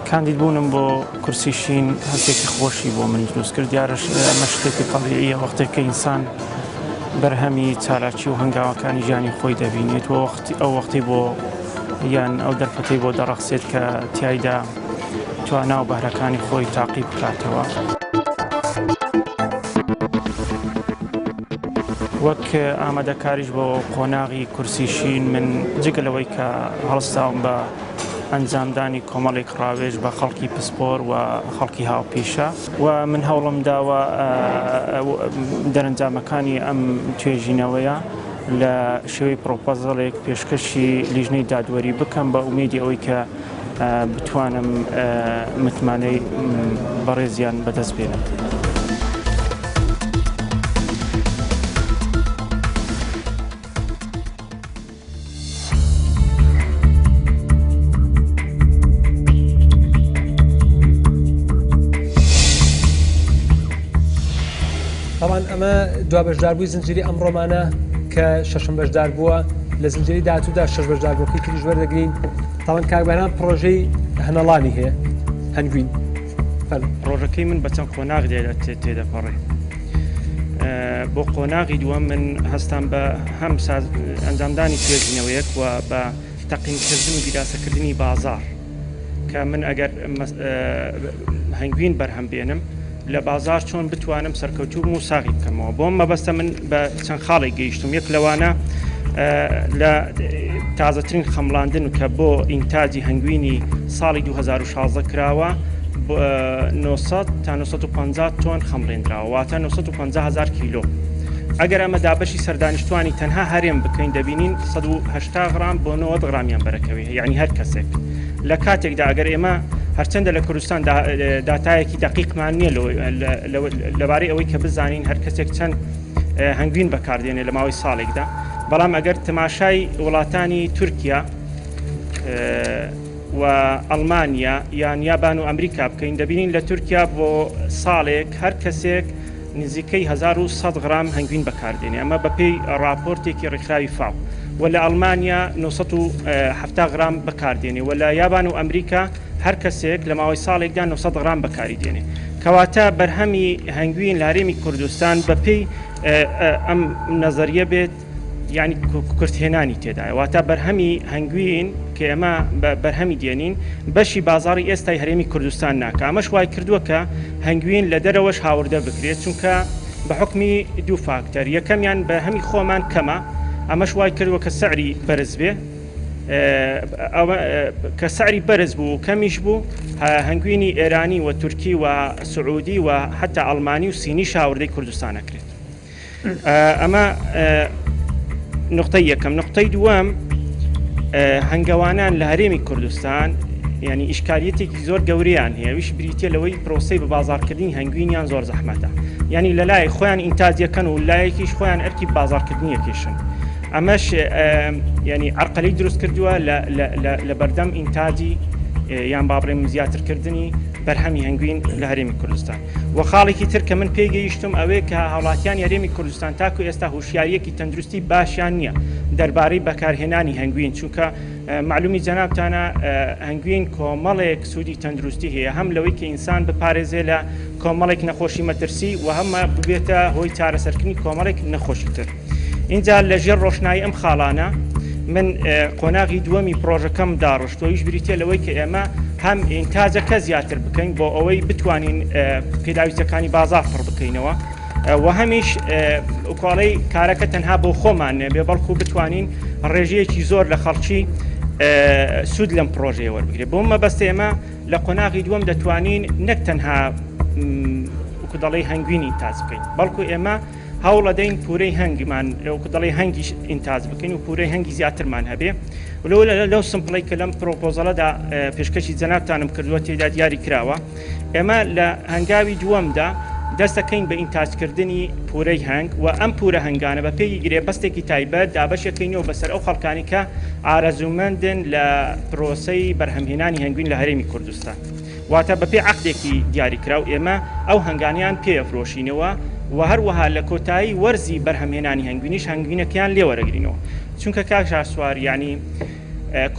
کاندید بوونم بۆ کورسی شین هەستێکی خۆشی بۆ من دروست کرد دیارە ئەمە شتێکی تەبیعیە وەختێک کە ئینسان بەرهەمی چالاکی و هەنگاوەکانی ژیانی خۆی دەبینێت و وەختی ئەو وەختی بۆ یان ئەو دەرفەتەی بۆ دەڕەخسێت کە تیایدا توانا و بەهرەکانی خۆی تاقی بکاتەوە. وەک ئامادەکاریش بۆ قۆناغی کورسی شین من جگە لەوەی کە هەڵساوم بە ئەنجامدانی کۆمەڵێک ڕاوێژ بە خەڵکی پسپۆر و خەڵکی هاوپیشە و من هەوڵم داوە دەرەنجامەکانی ئەم توێژینەوەیە لە شێوەی پرۆپۆزەڵێک پێشکەشی لیژنەی دادوەری بکەم بە ئومێدی ئەوەی کە بتوانم متمانەی بەڕێزیان بەدەست بێنم. تاوان ئەمە دوا بەشداربووی زنجیری ئەمڕۆمانە کە شەشم بەشدار بووە لە زنجیری داهاتوودا شەش بەشداربووەکەی تریش وەردەگرین تاوان کاک بەهرام پڕۆژەی هەنەڵانی هەیە هەنگوین پڕۆژەکەی من بە چەند قۆناغ تێدەپەڕێ بۆ قۆناغی دووەم من هەستام بە هەم ئەنجامدانی توێژینەوەیەک و بە تەقینکردن و دیراسەکردنی بازار کە من ئەگەر هەنگوین بەرهەم بێنم لە بازار چۆن بتوانم سەرکەوتوو بم و ساغی بکەمەوە بۆم مەبەستە من بە چەند خاڵێک گەیشتم یەک لەوانە لە تازەترین خەمڵاندن کە بۆ ئینتاجی هەنگوینی ساڵی 2016 کراوە 900 تا 950 تۆن خەمڵێنراوە واتە 950 هزار کیلۆ ئەگەر ئەمە دابەشی سەردانیشتوانی تەنها هەرێم بکەین دەبینین 180 غرام بۆ 90 غرامیان بەرەکەوێت یعنی هەر کەسێک لە کاتێکدا ئەگەر ئێمە هەرچەندە لە کوردستان داتایەکی دەقیقمان نییە لەبارەی ئەوەی کە بزانین هەر کەسێک چەند هەنگوین بەکاردێنێ لە ماوەی ساڵێکدا بەڵام ئەگەر تەماشای وڵاتانی تورکیا و ئەڵمانیا یان یابان و ئەمریکا بکەین دەبینین لە تورکیا بۆ ساڵێک هەر کەسێک نزیکەی 1100 غرام هەنگوین بەکاردێنێ ئەمە بەپێی راپۆرتێکی ڕێکخراوی فاو و لە ئەڵمانیا 970 غرام بەکاردێنێ و لە یابان و ئەمریکا هەر کەسێک لە ماوەی ساڵێکدا 900 غرام بەکاری دێنێ کەواتە بەرهەمی هەنگوین لە هەرێمی کوردستان بەپێی ئەم نەزەریە بێت یانی کورتهێنانی تێدایە واتە بەرهەمی هەنگوین کە ئێمە بەرهەمی دێنین بەشی بازاڕی ئێستای هەرێمی کوردستان ناکا ئەمەش وای کردووە کە هەنگوین لە دەرەوەش هاوردە بکرێت چونکە بە حوکمی دوو فاکتەر یەکەمیان بەرهەمی خۆمان کەمە ئەمەش وای کردووە کە سعری بەرز بێ کە سعری بەرز بوو و کەمیش بوو هەنگوینی ئێرانی و تورکی و سعودی و حتا ئەڵمانی و سینیش هاوردەی کوردستان ئەکرێت. ئەمە نقطەی یەکەم نقطەی دووەم هەنگەوانان لە هەرێمی کوردستان ینی ئیشکالیەتێکی زۆر گەوریان هەیە ویش بریتە لەوەی پرۆسی بە بازارکردنی هەنگوینیان زۆر زەحمەتە ینی لە لای خۆیان ئینتاجەکەن و لایەکیش خۆیان ئەرکی بازارکردنیەکێشن ئەمەش ینی عرقەلی دروست کردووە لە بەردەم ئینتاجی یان بابڕێم زیاترکردنی بەرهەمی هەنگوین لە هەرێمی کوردستان وە خاڵێکی تر کە من پێی گەیشتم ئەوەیە کە هاوڵاتیانی هەرێمی کوردستان تاکو ئێستا هوشیاریەکی تەندروستی باشیان نییە دەربارەی بەکارهێنانی هەنگوین چونکە مەعلومی جەنابتانە هەنگوین کۆمەڵێک سوودی تەندروستی هەیە هەم لەوەی کە ئینسان بپارێزێ لە کۆمەڵێک نەخۆشی مەترسی و هەمە ببێتە هۆی چارەسەرکردنی کۆمەڵێک نەخۆشی تر. ئینجا لە ژێر ڕۆشنایی ئەم خاڵانە من قۆناغی دووەمی پڕۆژەکەم داڕشت و ئەویش بریتییە لەوەی کە ئێمە هەم ئینتاجەکە زیاتر بکەین بۆ ئەوەی بتوانین پێداویستەکانی بازاڕ پڕ بکەینەوە و هەمیش کواڵەی کارەکە تەنها بۆ خۆمان نەبێ بەڵکو بتوانین ڕێژەیەکی زۆر لە خەڵکی سوود لەم پڕۆژەیە وەربگرێت بۆ مەبەست ئێمە لە قۆناغی دووەم دەتوانین نەک تەنها وەکو دەڵێی هەنگوین ئینتاج بکەین بەڵکو ئێمە هەوڵەدەین پورەی هەنگمان وەکو دەڵێی هەنگیش ئینتاج بکەین و پورەی هەنگی زیاترمان هەبێ لەو لەو سمپڵی کە لەم پرۆپۆزەڵەدا پێشکەشی جەنابتانم کردووە تێدا دیاری کراوە ئێمە لە هەنگاوی دووەمدا دەست دەکەین بە ئینتاجکردنی پورەی هەنگ و ئەم پورە هەنگانە بە پێی گرێبەستێکی تایبەت دابەشەکەینەوە بەسەر ئەو خەڵکانی کە ئارەزوومەندن لە پرۆسەی بەرهەمهێنانی هەنگوین لە هەرێمی کوردستان. واتە بە پێی عەقدێکی دیاریکراو ئێمە ئەو هەنگانەیان پێ ئەفرۆشینەوە و هەروەها لە کۆتایی وەرزی بەرهەمهێنانی هەنگوینیش هەنگوینەکەیان لێ وەرەگرینەوە. چونکە کاک شاسوار یانی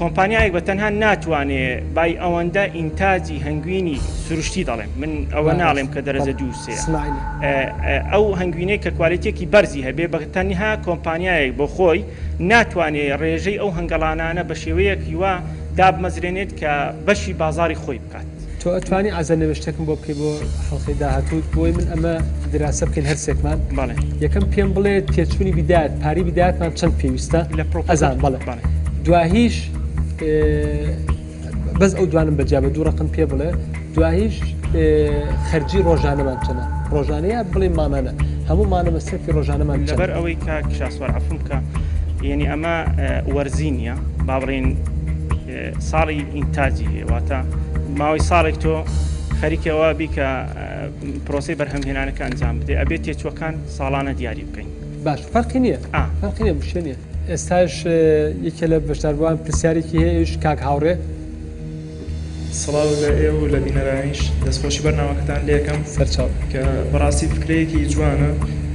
کۆمپانیایەک بە تەنها ناتوانێ بای ئەوەندە ئینتاجی هەنگوینی سروشتی دەڵێم من ئەوە ناڵێم کە دەرەجە دوو سێ ئەو هەنگوینەی کە کوالێتیەکی بەرزی هەبێ بە تەنها کۆمپانیایەک بۆ خۆی ناتوانێ ڕێژەی ئەو هەنگەڵانانە بە شێوەیەکی وا دابمەزرێنێت کە بەشی بازاڕی خۆی بکات. تۆ ئەتوانی عەزە نەبێ شتێکم بۆ بکەی بۆ حەڵقەی داهاتووت بۆی من ئەمە دراسە بکەین هەرسێکمان بەڵێ یەکەم پێم بڵێ تێچوونی بیدایەت پاری بیدایەتمان چەند پێویستە لە پرۆپۆزەڵ ئەزان بەڵێ بەڵێ دواهیش بەس ئەو دوانم بەجیا بە دوو ڕقم پێ بڵێ دواهیش خەرجی ڕۆژانەمان چەنە ڕۆژانە یا بڵێ مانانە هەموو مانە مەسرەفی ڕۆژانەمان چەنە؟ لەبەر ئەوەی کاک شاسوار عەفوم بکە یعنی ئەمە وەرزی نییە با بڵێین ساڵی ئینتاجی هەیە واتە ماوەی ساڵێک تۆ خەریکەوە بی کە پرۆسی بەرهەمهێنانەکە ئەنجام بدەێت ئەبێت تێچوەکان ساڵانە دیاری بکەین باش فەرقی نییە فەرقی نییە مشکل نییە ئێستاش یەکێ لە بەشداربووان پرسیارێکی هەیە ئەویش کاک هاوڕێ. سڵاو لە ئێوە و لە بینەرانیش، دەستخۆشی بەرنامەکەتان لێکەم. سەرچاو. کە بەڕاستی فکرەیەکی جوانە،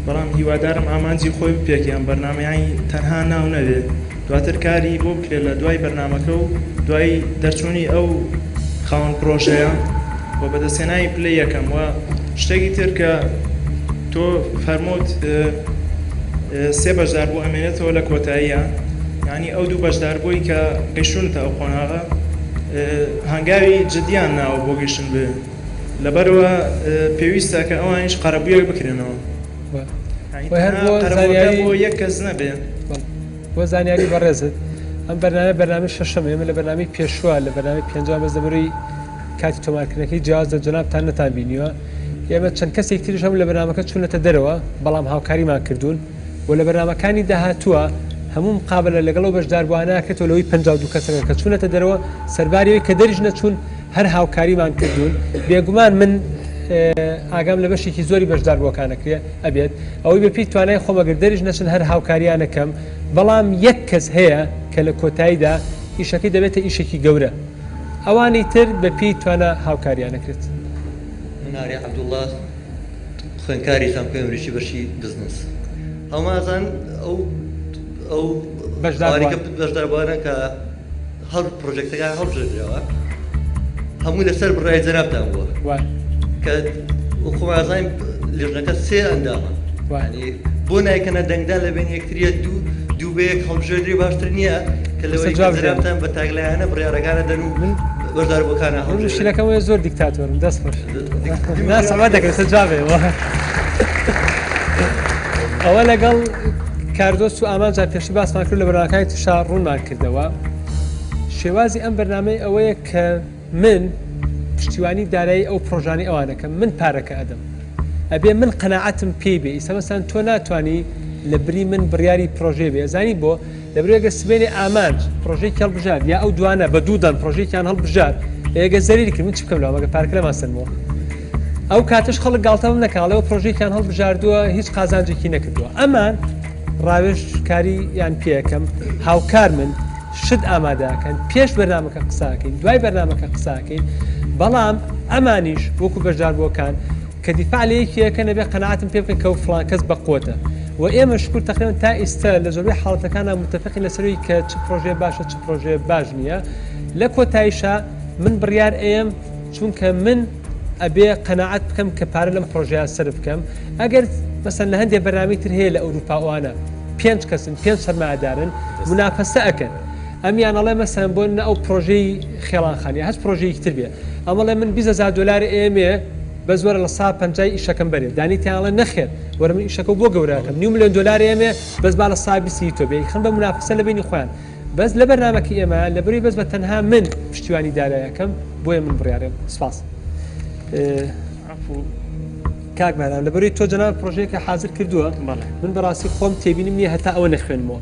بەڵام هیوادارم ئامانجی خۆی بپێکێ ئەم بەرنامە یانی تەنها ناو نەبێ دواتر کاری بۆ بکرێ لە دوای بەرنامەکە و دوای دەرچوونی ئەو خاوەن پرۆژەیە و بەدەستهێنانی پلەی یەکەم و شتێکی تر کە تۆ فەرمووت سێ بەشداربوو ئەمێنێتەوە لە کۆتاییە یعنی ئەو دوو بەشداربووی کە گەیشتونەتە ئەو قۆناغە هەنگاوی جدیان ناوە بۆ گەیشتن بێ لەبەرەوە پێویستە کە ئەوانیش قەرەبوویەک بکرێنەوە بۆ یەک کەس نەبێ. بۆ زانیاری بەڕێزت ئەم بەرنامە بەرنامەی شەشەمە ئێمە لە بەرنامەی پێشووە لە بەرنامەی پێنجەم بەس لەبەرەی کاتی تۆمارکردنەکەی جیاوازە جەنابتان نەتان بینیوە ئێمە چەند کەسێک تریش هەبوون لە بەرنامەکە چوونەتە دەرەوە بەڵام هاوکاریمان کردوون و لە بەرنامەکانی داهاتووە هەموو مقابلە لەگەڵ ئەو بەشداربووانە ئەکرێتەوە لەوەی 52 کەسەکە کە چوونەتە دەرەوە سەرباری ئەوەی کە دەریش نەچوون هەر هاوکاریمان کردوون بێگومان من ئاگام لە بەشێکی زۆری بەشداربووەکان ئەکرێ ئەبێت ئەوەی بەپێی توانای خۆم ئەگەر دەریش نەچن هەر هاوکاریان ئەکەم بەڵام یەک کەس هەیە کە لە کۆتاییدا ئیشەکەی دەبێتە ئیشێکی گەورە ئەوانی تر بە پێی توانا هاوکاریان ئەکرێت. من ئاری عەبدوڵا خوێندکاری زانکۆی ئەمریکی بەشی بزنس هەموومان ئەزانن ئەو ئەو بەشداربووان بەشداربووانە کە هەڵ پرۆژێکتەکان هەڵبژێردراوە هەموو لەسەر بڕیاری جەنابتان بووە کە خۆمان ئەزانین لیژنەکە سێ ئەندامە یعنی بۆ نایکەنە دەنگدان لە بین یەکتریە دوو دوو بە یەک هەڵبژێردرێ باشتر نییە کە لەوەی کە جەنابتان بە تاکلایەنە بڕیارەکانە دەن و بەشداربووەکانە من مشکلەکەم وەیە زۆر دیکتاتۆرم دەست خۆش نا سەما دەکرێت سەر جوابێ ئەوە لەگەڵ کاردۆس و ئامانجا پێشتر باسمان کرد لە بەرنامەکانی ترشا ڕوونمان کردەوە شێوازی ئەم بەرنامەی ئەوەیە کە من پشتیوانی دارایی ئەو پرۆژانی ئەوانەکەم من پارەکە ئەدەم ئەبێ من قەناعەتم پێی بێ ئیستا مەسەن تۆ ناتوانی لە بری من بڕیاری پرۆژێ بێ زانی بۆ لەبەرئەوەی ئەگەر سبەینێ ئامانج پرۆژەیەکی هەڵبژارد یا ئەو دوانە بە دوو دەن پرۆژەیەکیان هەڵبژارد ئێگە زەریری کرد من چ بکەم لەوە مەگەر پارەکە لەمان سەنمەوە ئەو کاتەش خەڵک گاڵتە بم نەکا ئەڵێ ئەو پرۆژەیەکیان هەڵبژاردووە هیچ قازانجێکی نەکردووە ئەمان ڕاوێژکاری یان پێەکەم هاوکار من شت ئامادەکەن پێش بەرنامەکە قساکەین دوای بەرنامەکە قساکەین بەڵام ئەمانیش وەکو بەشداربووەکان کە دیفاع لە یەکی ئەکەن ئەبێ قەناعەتم پێ بکەن کە فڵان کەس بەقوەتە وە ئێمە شکور تەقریبەن تا ئیستە لە زۆربەی حاڵەتەکانا متەفقین لەسەر ئەوی کە چ پرۆژەیە باشە چ پرۆژەیە باش نییە لە کۆتاییشا من بڕیار ئەیەم چونکە من ئەبێ قەناعەت بکەم کە پارە لەم پرۆژەیە سەرف بکەم ئەگەر مەسەن لە هەندێک بەرنامەی تر هەیە لە ئەوروپا ئەوانە پێنج کەسن پێنج سەرمایەدارن منافەسە ئەکەن ئەمیان ئەڵێ مەسەن بۆ نە ئەو پرۆژەی خێڵان خان یا هەچ پرۆژەیەکی تر بێ ئەمەڵێ من 20 هەزار دۆلار ئێمێ بەس وەرە لە سا پەنجای ئیشەکەم بەرێ دانیتیان ئەڵێ نەخێر وەرە من ئیشەکەو بۆ گەورە ئەکەم نیو ملیۆن دۆلار ئێمێ بەس با لە سا بیستی هی تۆ بێ ئیخەن بە مونافەسە لە بەینی خۆیان بەس لە بەرنامەکەی ئێمە لەبەرەی بەس بە تەنها من پشتیوانی دارای ئەکەم بۆیە من بڕیارێم سپاس. عەفو. کاک بەهرام لەبەرەی تۆ جەنابت پرۆژەیەکە حازر کردووە من بەڕاستی خۆم تێبینیم نییە هەتا ئەوە نەخوێنمەوە.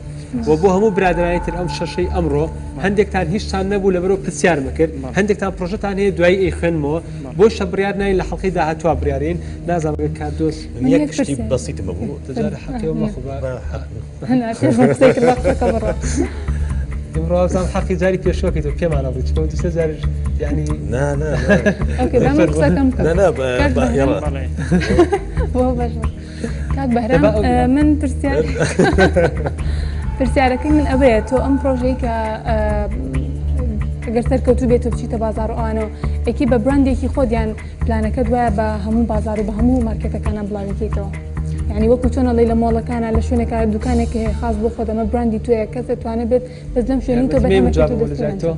و بۆ هەموو برادرانی تر ئەم شەشەی ئەمڕۆ هەندێکتان هیچتان نەبوو لەبەرەوە پرسیارمە کرد هەندێکتان پرۆژەتان هەیە دوایی ئەیخوێنمەوە بۆیشە بڕیار ناین لە حەڵقەی داهاتووا بڕیارین نازانم ئەگەر کاردۆس من یەک شتی بەسیتم هەبوو. دەجارە حەقی ئەو مەخۆ با نا پێش من قسەی کرد با قسەکە بڕۆ. ئیمڕۆ وابزانم حەقی جاری پێشوەکەی تۆ پێمان ئەڵێی چونکە ئەو دوو سێ جاریش یانی نا نا نا ئۆکەی با من قسەکەم بکەم. نا نا با یەڵا. بۆ بەش کاک بەهرام من پرسیار پرسیارەکەی من ئەوەیە تۆ ئەم پرۆژەی کە ئەگەر سەرکەوتوو بێت و بچیتە بازار و ئەوانەوە ئەکی بە براندێکی خۆت یان پلانەکەت وایە بە هەموو بازار و بە هەموو مارکێتەکانە بڵاویکەیتەوە یعنی وەکو چۆن ئەڵێی لە مۆڵەکانە لە شوێنێکا دوکانێک هەیە خاص بۆ خۆت ئەمە براندی تۆیە کەس دەتوانێت بێت بەس لەم شوێنی تۆ بەرهەمەکەی تۆ دەست پێ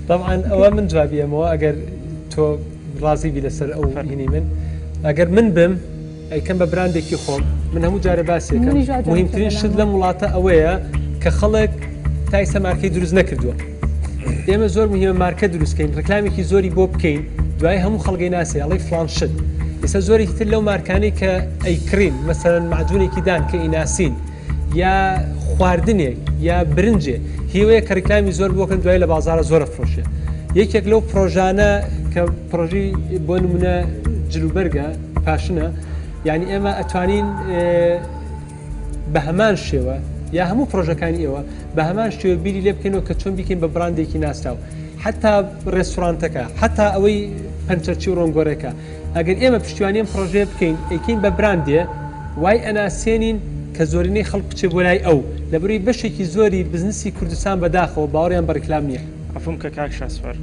طبعا ئەوە من جوابی ئەمەوە ئەگەر تۆ ڕازی بی لەسەر ئەو هینی من ئەگەر من بم ئەیکەم بە براندێکی خۆم من هەموو جارێ باسێکم مهمترین شت لەم وڵاتە ئەوەیە کە خەڵک تا ئیستا مارکەی دروست نەکردووە ئێمە زۆر مهمە مارکە دروستکەین ڕکلامێکی زۆری بۆ بکەین دوای هەموو خەڵگەی ناسێ ئەڵی فلان شت ئێستا زۆرێکی تر لەو مارکانەی کە ئەیکڕین مەسەرەن معجونێکی دان کە ئیناسین یا خواردنێک یا برنجێ هیوەیە کە ڕیکلامی زۆر بۆکەن دوای لە بازارە زۆرە فرۆشێ یەکێک لەو پرۆژانە کە پرۆژی بۆ نمونە جلوبەرگە پاشنە یعنی ئێمە ئەتوانین بە هەمان شێوە یا هەموو پرۆژەکانی ئێوە بە هەمان شێوە بیری لێ بکەینەوە کە چۆن بیکەین بە براندێکی ناسراو حتا ڕێستورانتەکە حتا ئەوەی پەنچەرچی و ڕۆنگۆرێکە ئەگەر ئێمە پشتیوانی ئەم پڕۆژەیە بکەین ئەیکەین بە براندێ وای ئەناسێنین کە زۆرینەی خەڵک بچێ بۆ لای ئەو لەبەروی بەشێکی زۆری بزنسی کوردستان بەداخەوە باوەڕیان بە ڕیکلام نییە. عەفوم کە کاک شاسوار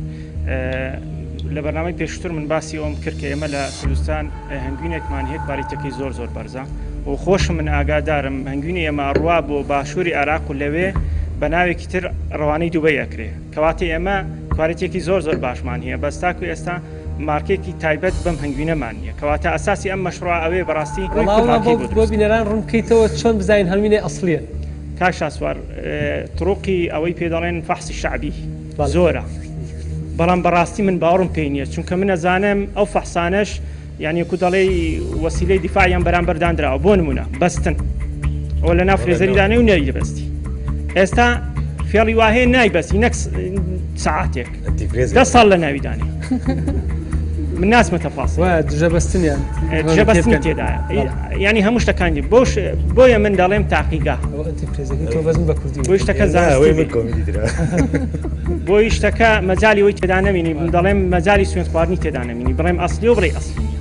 لە بەرنامەی پێشووتر من باسی ئەوەم کرد کە ئێمە لە کوردستان هەنگوینێکمان هەیە کوالیتەکەی زۆر زۆر بەرزە و خۆشم من ئاگادارم هەنگوینی ئێمە ئەڕوا بۆ باشووری عێراق و لەوێ بە ناوێکی تر ڕەوانەی دوبەی ئەکرێ کەواتە ئێمە کوالیتێکی زۆر زۆر باشمان هەیە بەس تاکو ئێستا مارکێکی تایبەت بەم هەنگوینەمان نییە کەواتە ئەساسی ئەم مەشروعە ئەوەیە بەڕاستی وەڵا وەڵا مارکەی بۆ بۆ بۆ دروست بینەران ڕوون بکەیتەوە چۆن بزانین هەنگوینێ ئەسڵیە؟ کاک شاسوار طرقی ئەوەی پێ دەڵێن فەحسی شەعبی بەڵێ. زۆرە بەڵام بەڕاستی من باوەڕم پێی نییە چونکە من ئەزانم ئەو فەحسانەش یانی وەکو دەڵێی وەسیلەی دیفاعیان بەرامبەر دانراوە بۆ نمونە بەستن ئەوە لە ناو فرێزەری دانێ و نەیبەستی ئێستا فێڵی وا هەیە نایبەستی نەک سەعاتێک دە ساڵ لە ناوی دانێ من ناسمە تەفاصیل وایە دژە بەستنیان دژە بەستنی تێدایە یعنی هەموو شتەکانی بۆش بۆیە من دەڵێم تاقیگا تۆ بەزم بە کوردی بۆی شتەکە زانستی بێت. بۆی شتەکە مەجالی ئەوەی تێدا نەمینی من دەڵێم مەجالی سوێند خواردنی تێدا نەمینی بڵێم ئەسلی و بڵێ ئەسلی نییە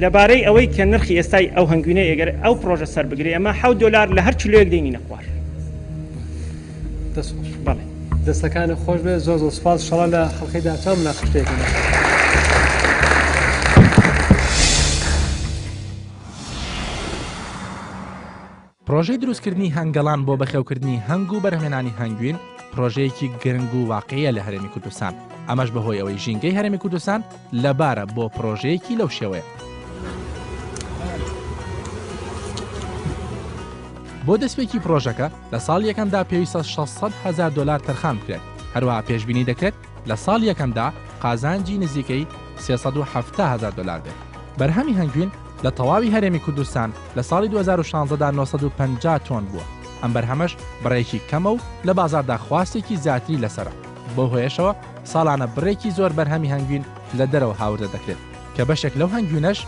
لەبارەی ئەوەی کە نرخی ئێستای ئەو هەنگوینە ئەگەر ئەو پرۆژە سەر بگرێ ئەمە 7 دلار لە هەر کیلۆیەک دێنینە خوار دەست خۆش بەڵێ دەستەکانت خۆش بێت زۆر زۆر سوپاس شەڵا لە حەڵقەی داهاتوو مناقەشەیەکەم. پرۆژەی دروستکردنی هەنگەڵان بۆ بەخێوکردنی هەنگ و بەرهەمهێنانی هەنگوین پرۆژەیەکی گرنگ و واقعیە لە هەرێمی کوردستان، ئەمەش بەهۆی ئەوەی ژینگەی هەرێمی کوردستان لەبارە بۆ پرۆژەیەکی لەو شێوەیە. بۆ دەستپێکی پرۆژەکە لە ساڵی یەکەمدا پێویستە 600 هەزار دۆلار تەرخان بکرێت، هەروەها پێشبینی دەکرێت لە ساڵی یەکەمدا قازانجی نزیکەی 370 هەزار دۆلار بێت. بەرهەمی هەنگوین لە تەواوی هەرێمی کوردستان لە ساڵی 2016 دا 950 تۆن بووە، ئەم بەرهەمەش بڕێکی کەمە و لە بازاڕدا خواستێکی زیاتری لەسەرە، بەو هۆیەشەوە ساڵانە بڕێکی زۆر بەرهەمی هەنگوین لە دەرەوە هاوردە دەکرێت، کە بەشێک لەو هەنگوینەش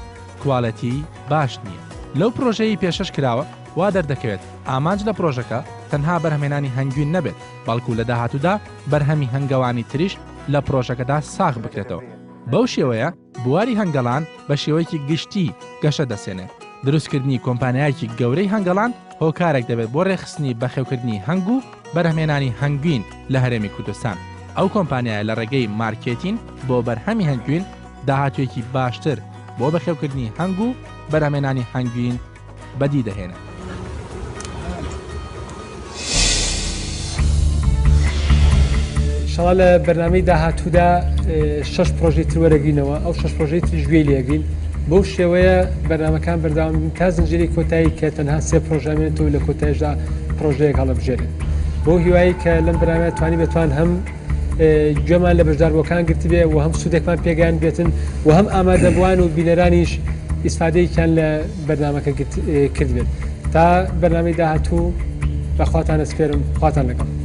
کوالێتیی باش نییە. لەو پرۆژەیەی پێشەش کراوە وا دەردەکەوێت ئامانج لە پرۆژەکە تەنها بەرهەمهێنانی هەنگوین نەبێت، بەڵکو لە داهاتوودا بەرهەمی هەنگەوانی تریش لە پرۆژەکەدا ساغ بکرێتەوە. بەو شێوەیە بواری هەنگەڵان بە شێوەیەکی گشتی گەشە دەسێنێت. دروستکردنی کۆمپانیایەکی گەورەی هەنگەڵان هۆکارێک دەبێت بۆ رێکخستنی بەخێوکردنی هەنگ و بەرهەمهێنانی هەنگوین لە هەرێمی کوردستان. ئەو کۆمپانیایە لە ڕێگەی مارکێتین بۆ بەرهەمی هەنگوین داهاتوویەکی باشتر بۆ بەخێوکردنی هەنگ و بەرهەمهێنانی هەنگوین بەدی دەهێنێت. ئیشەڵا لە بەرنامەی داهاتوودا شەش پرۆژەی تر وەرەگرینەوە ئەو شەش پرۆژەی تریش گوێی لێگرین بەو شێوەیە بەرنامەکان بەردەوام بن تا زنجیرەی کۆتایی کە تەنها سێ پرۆژە ئەمێنێتەوە لە کۆتایشدا پرۆژەیەک هەڵەبژێرێت بەو هیوایی کە لەم بەرنامەیە توانی بێتوان هەم گوێمان لە بەشداربووەکان گرتبێ و هەم سوودێکمان پێگەیان بێتن و هەم ئامادەبووان و بینەرانیش ئیسفادەیەکیان لە بەرنامەکە کردبێت. تا بەرنامەی داهاتوو بە خواتان ئەسپێرم، خواتان لەگەڵ.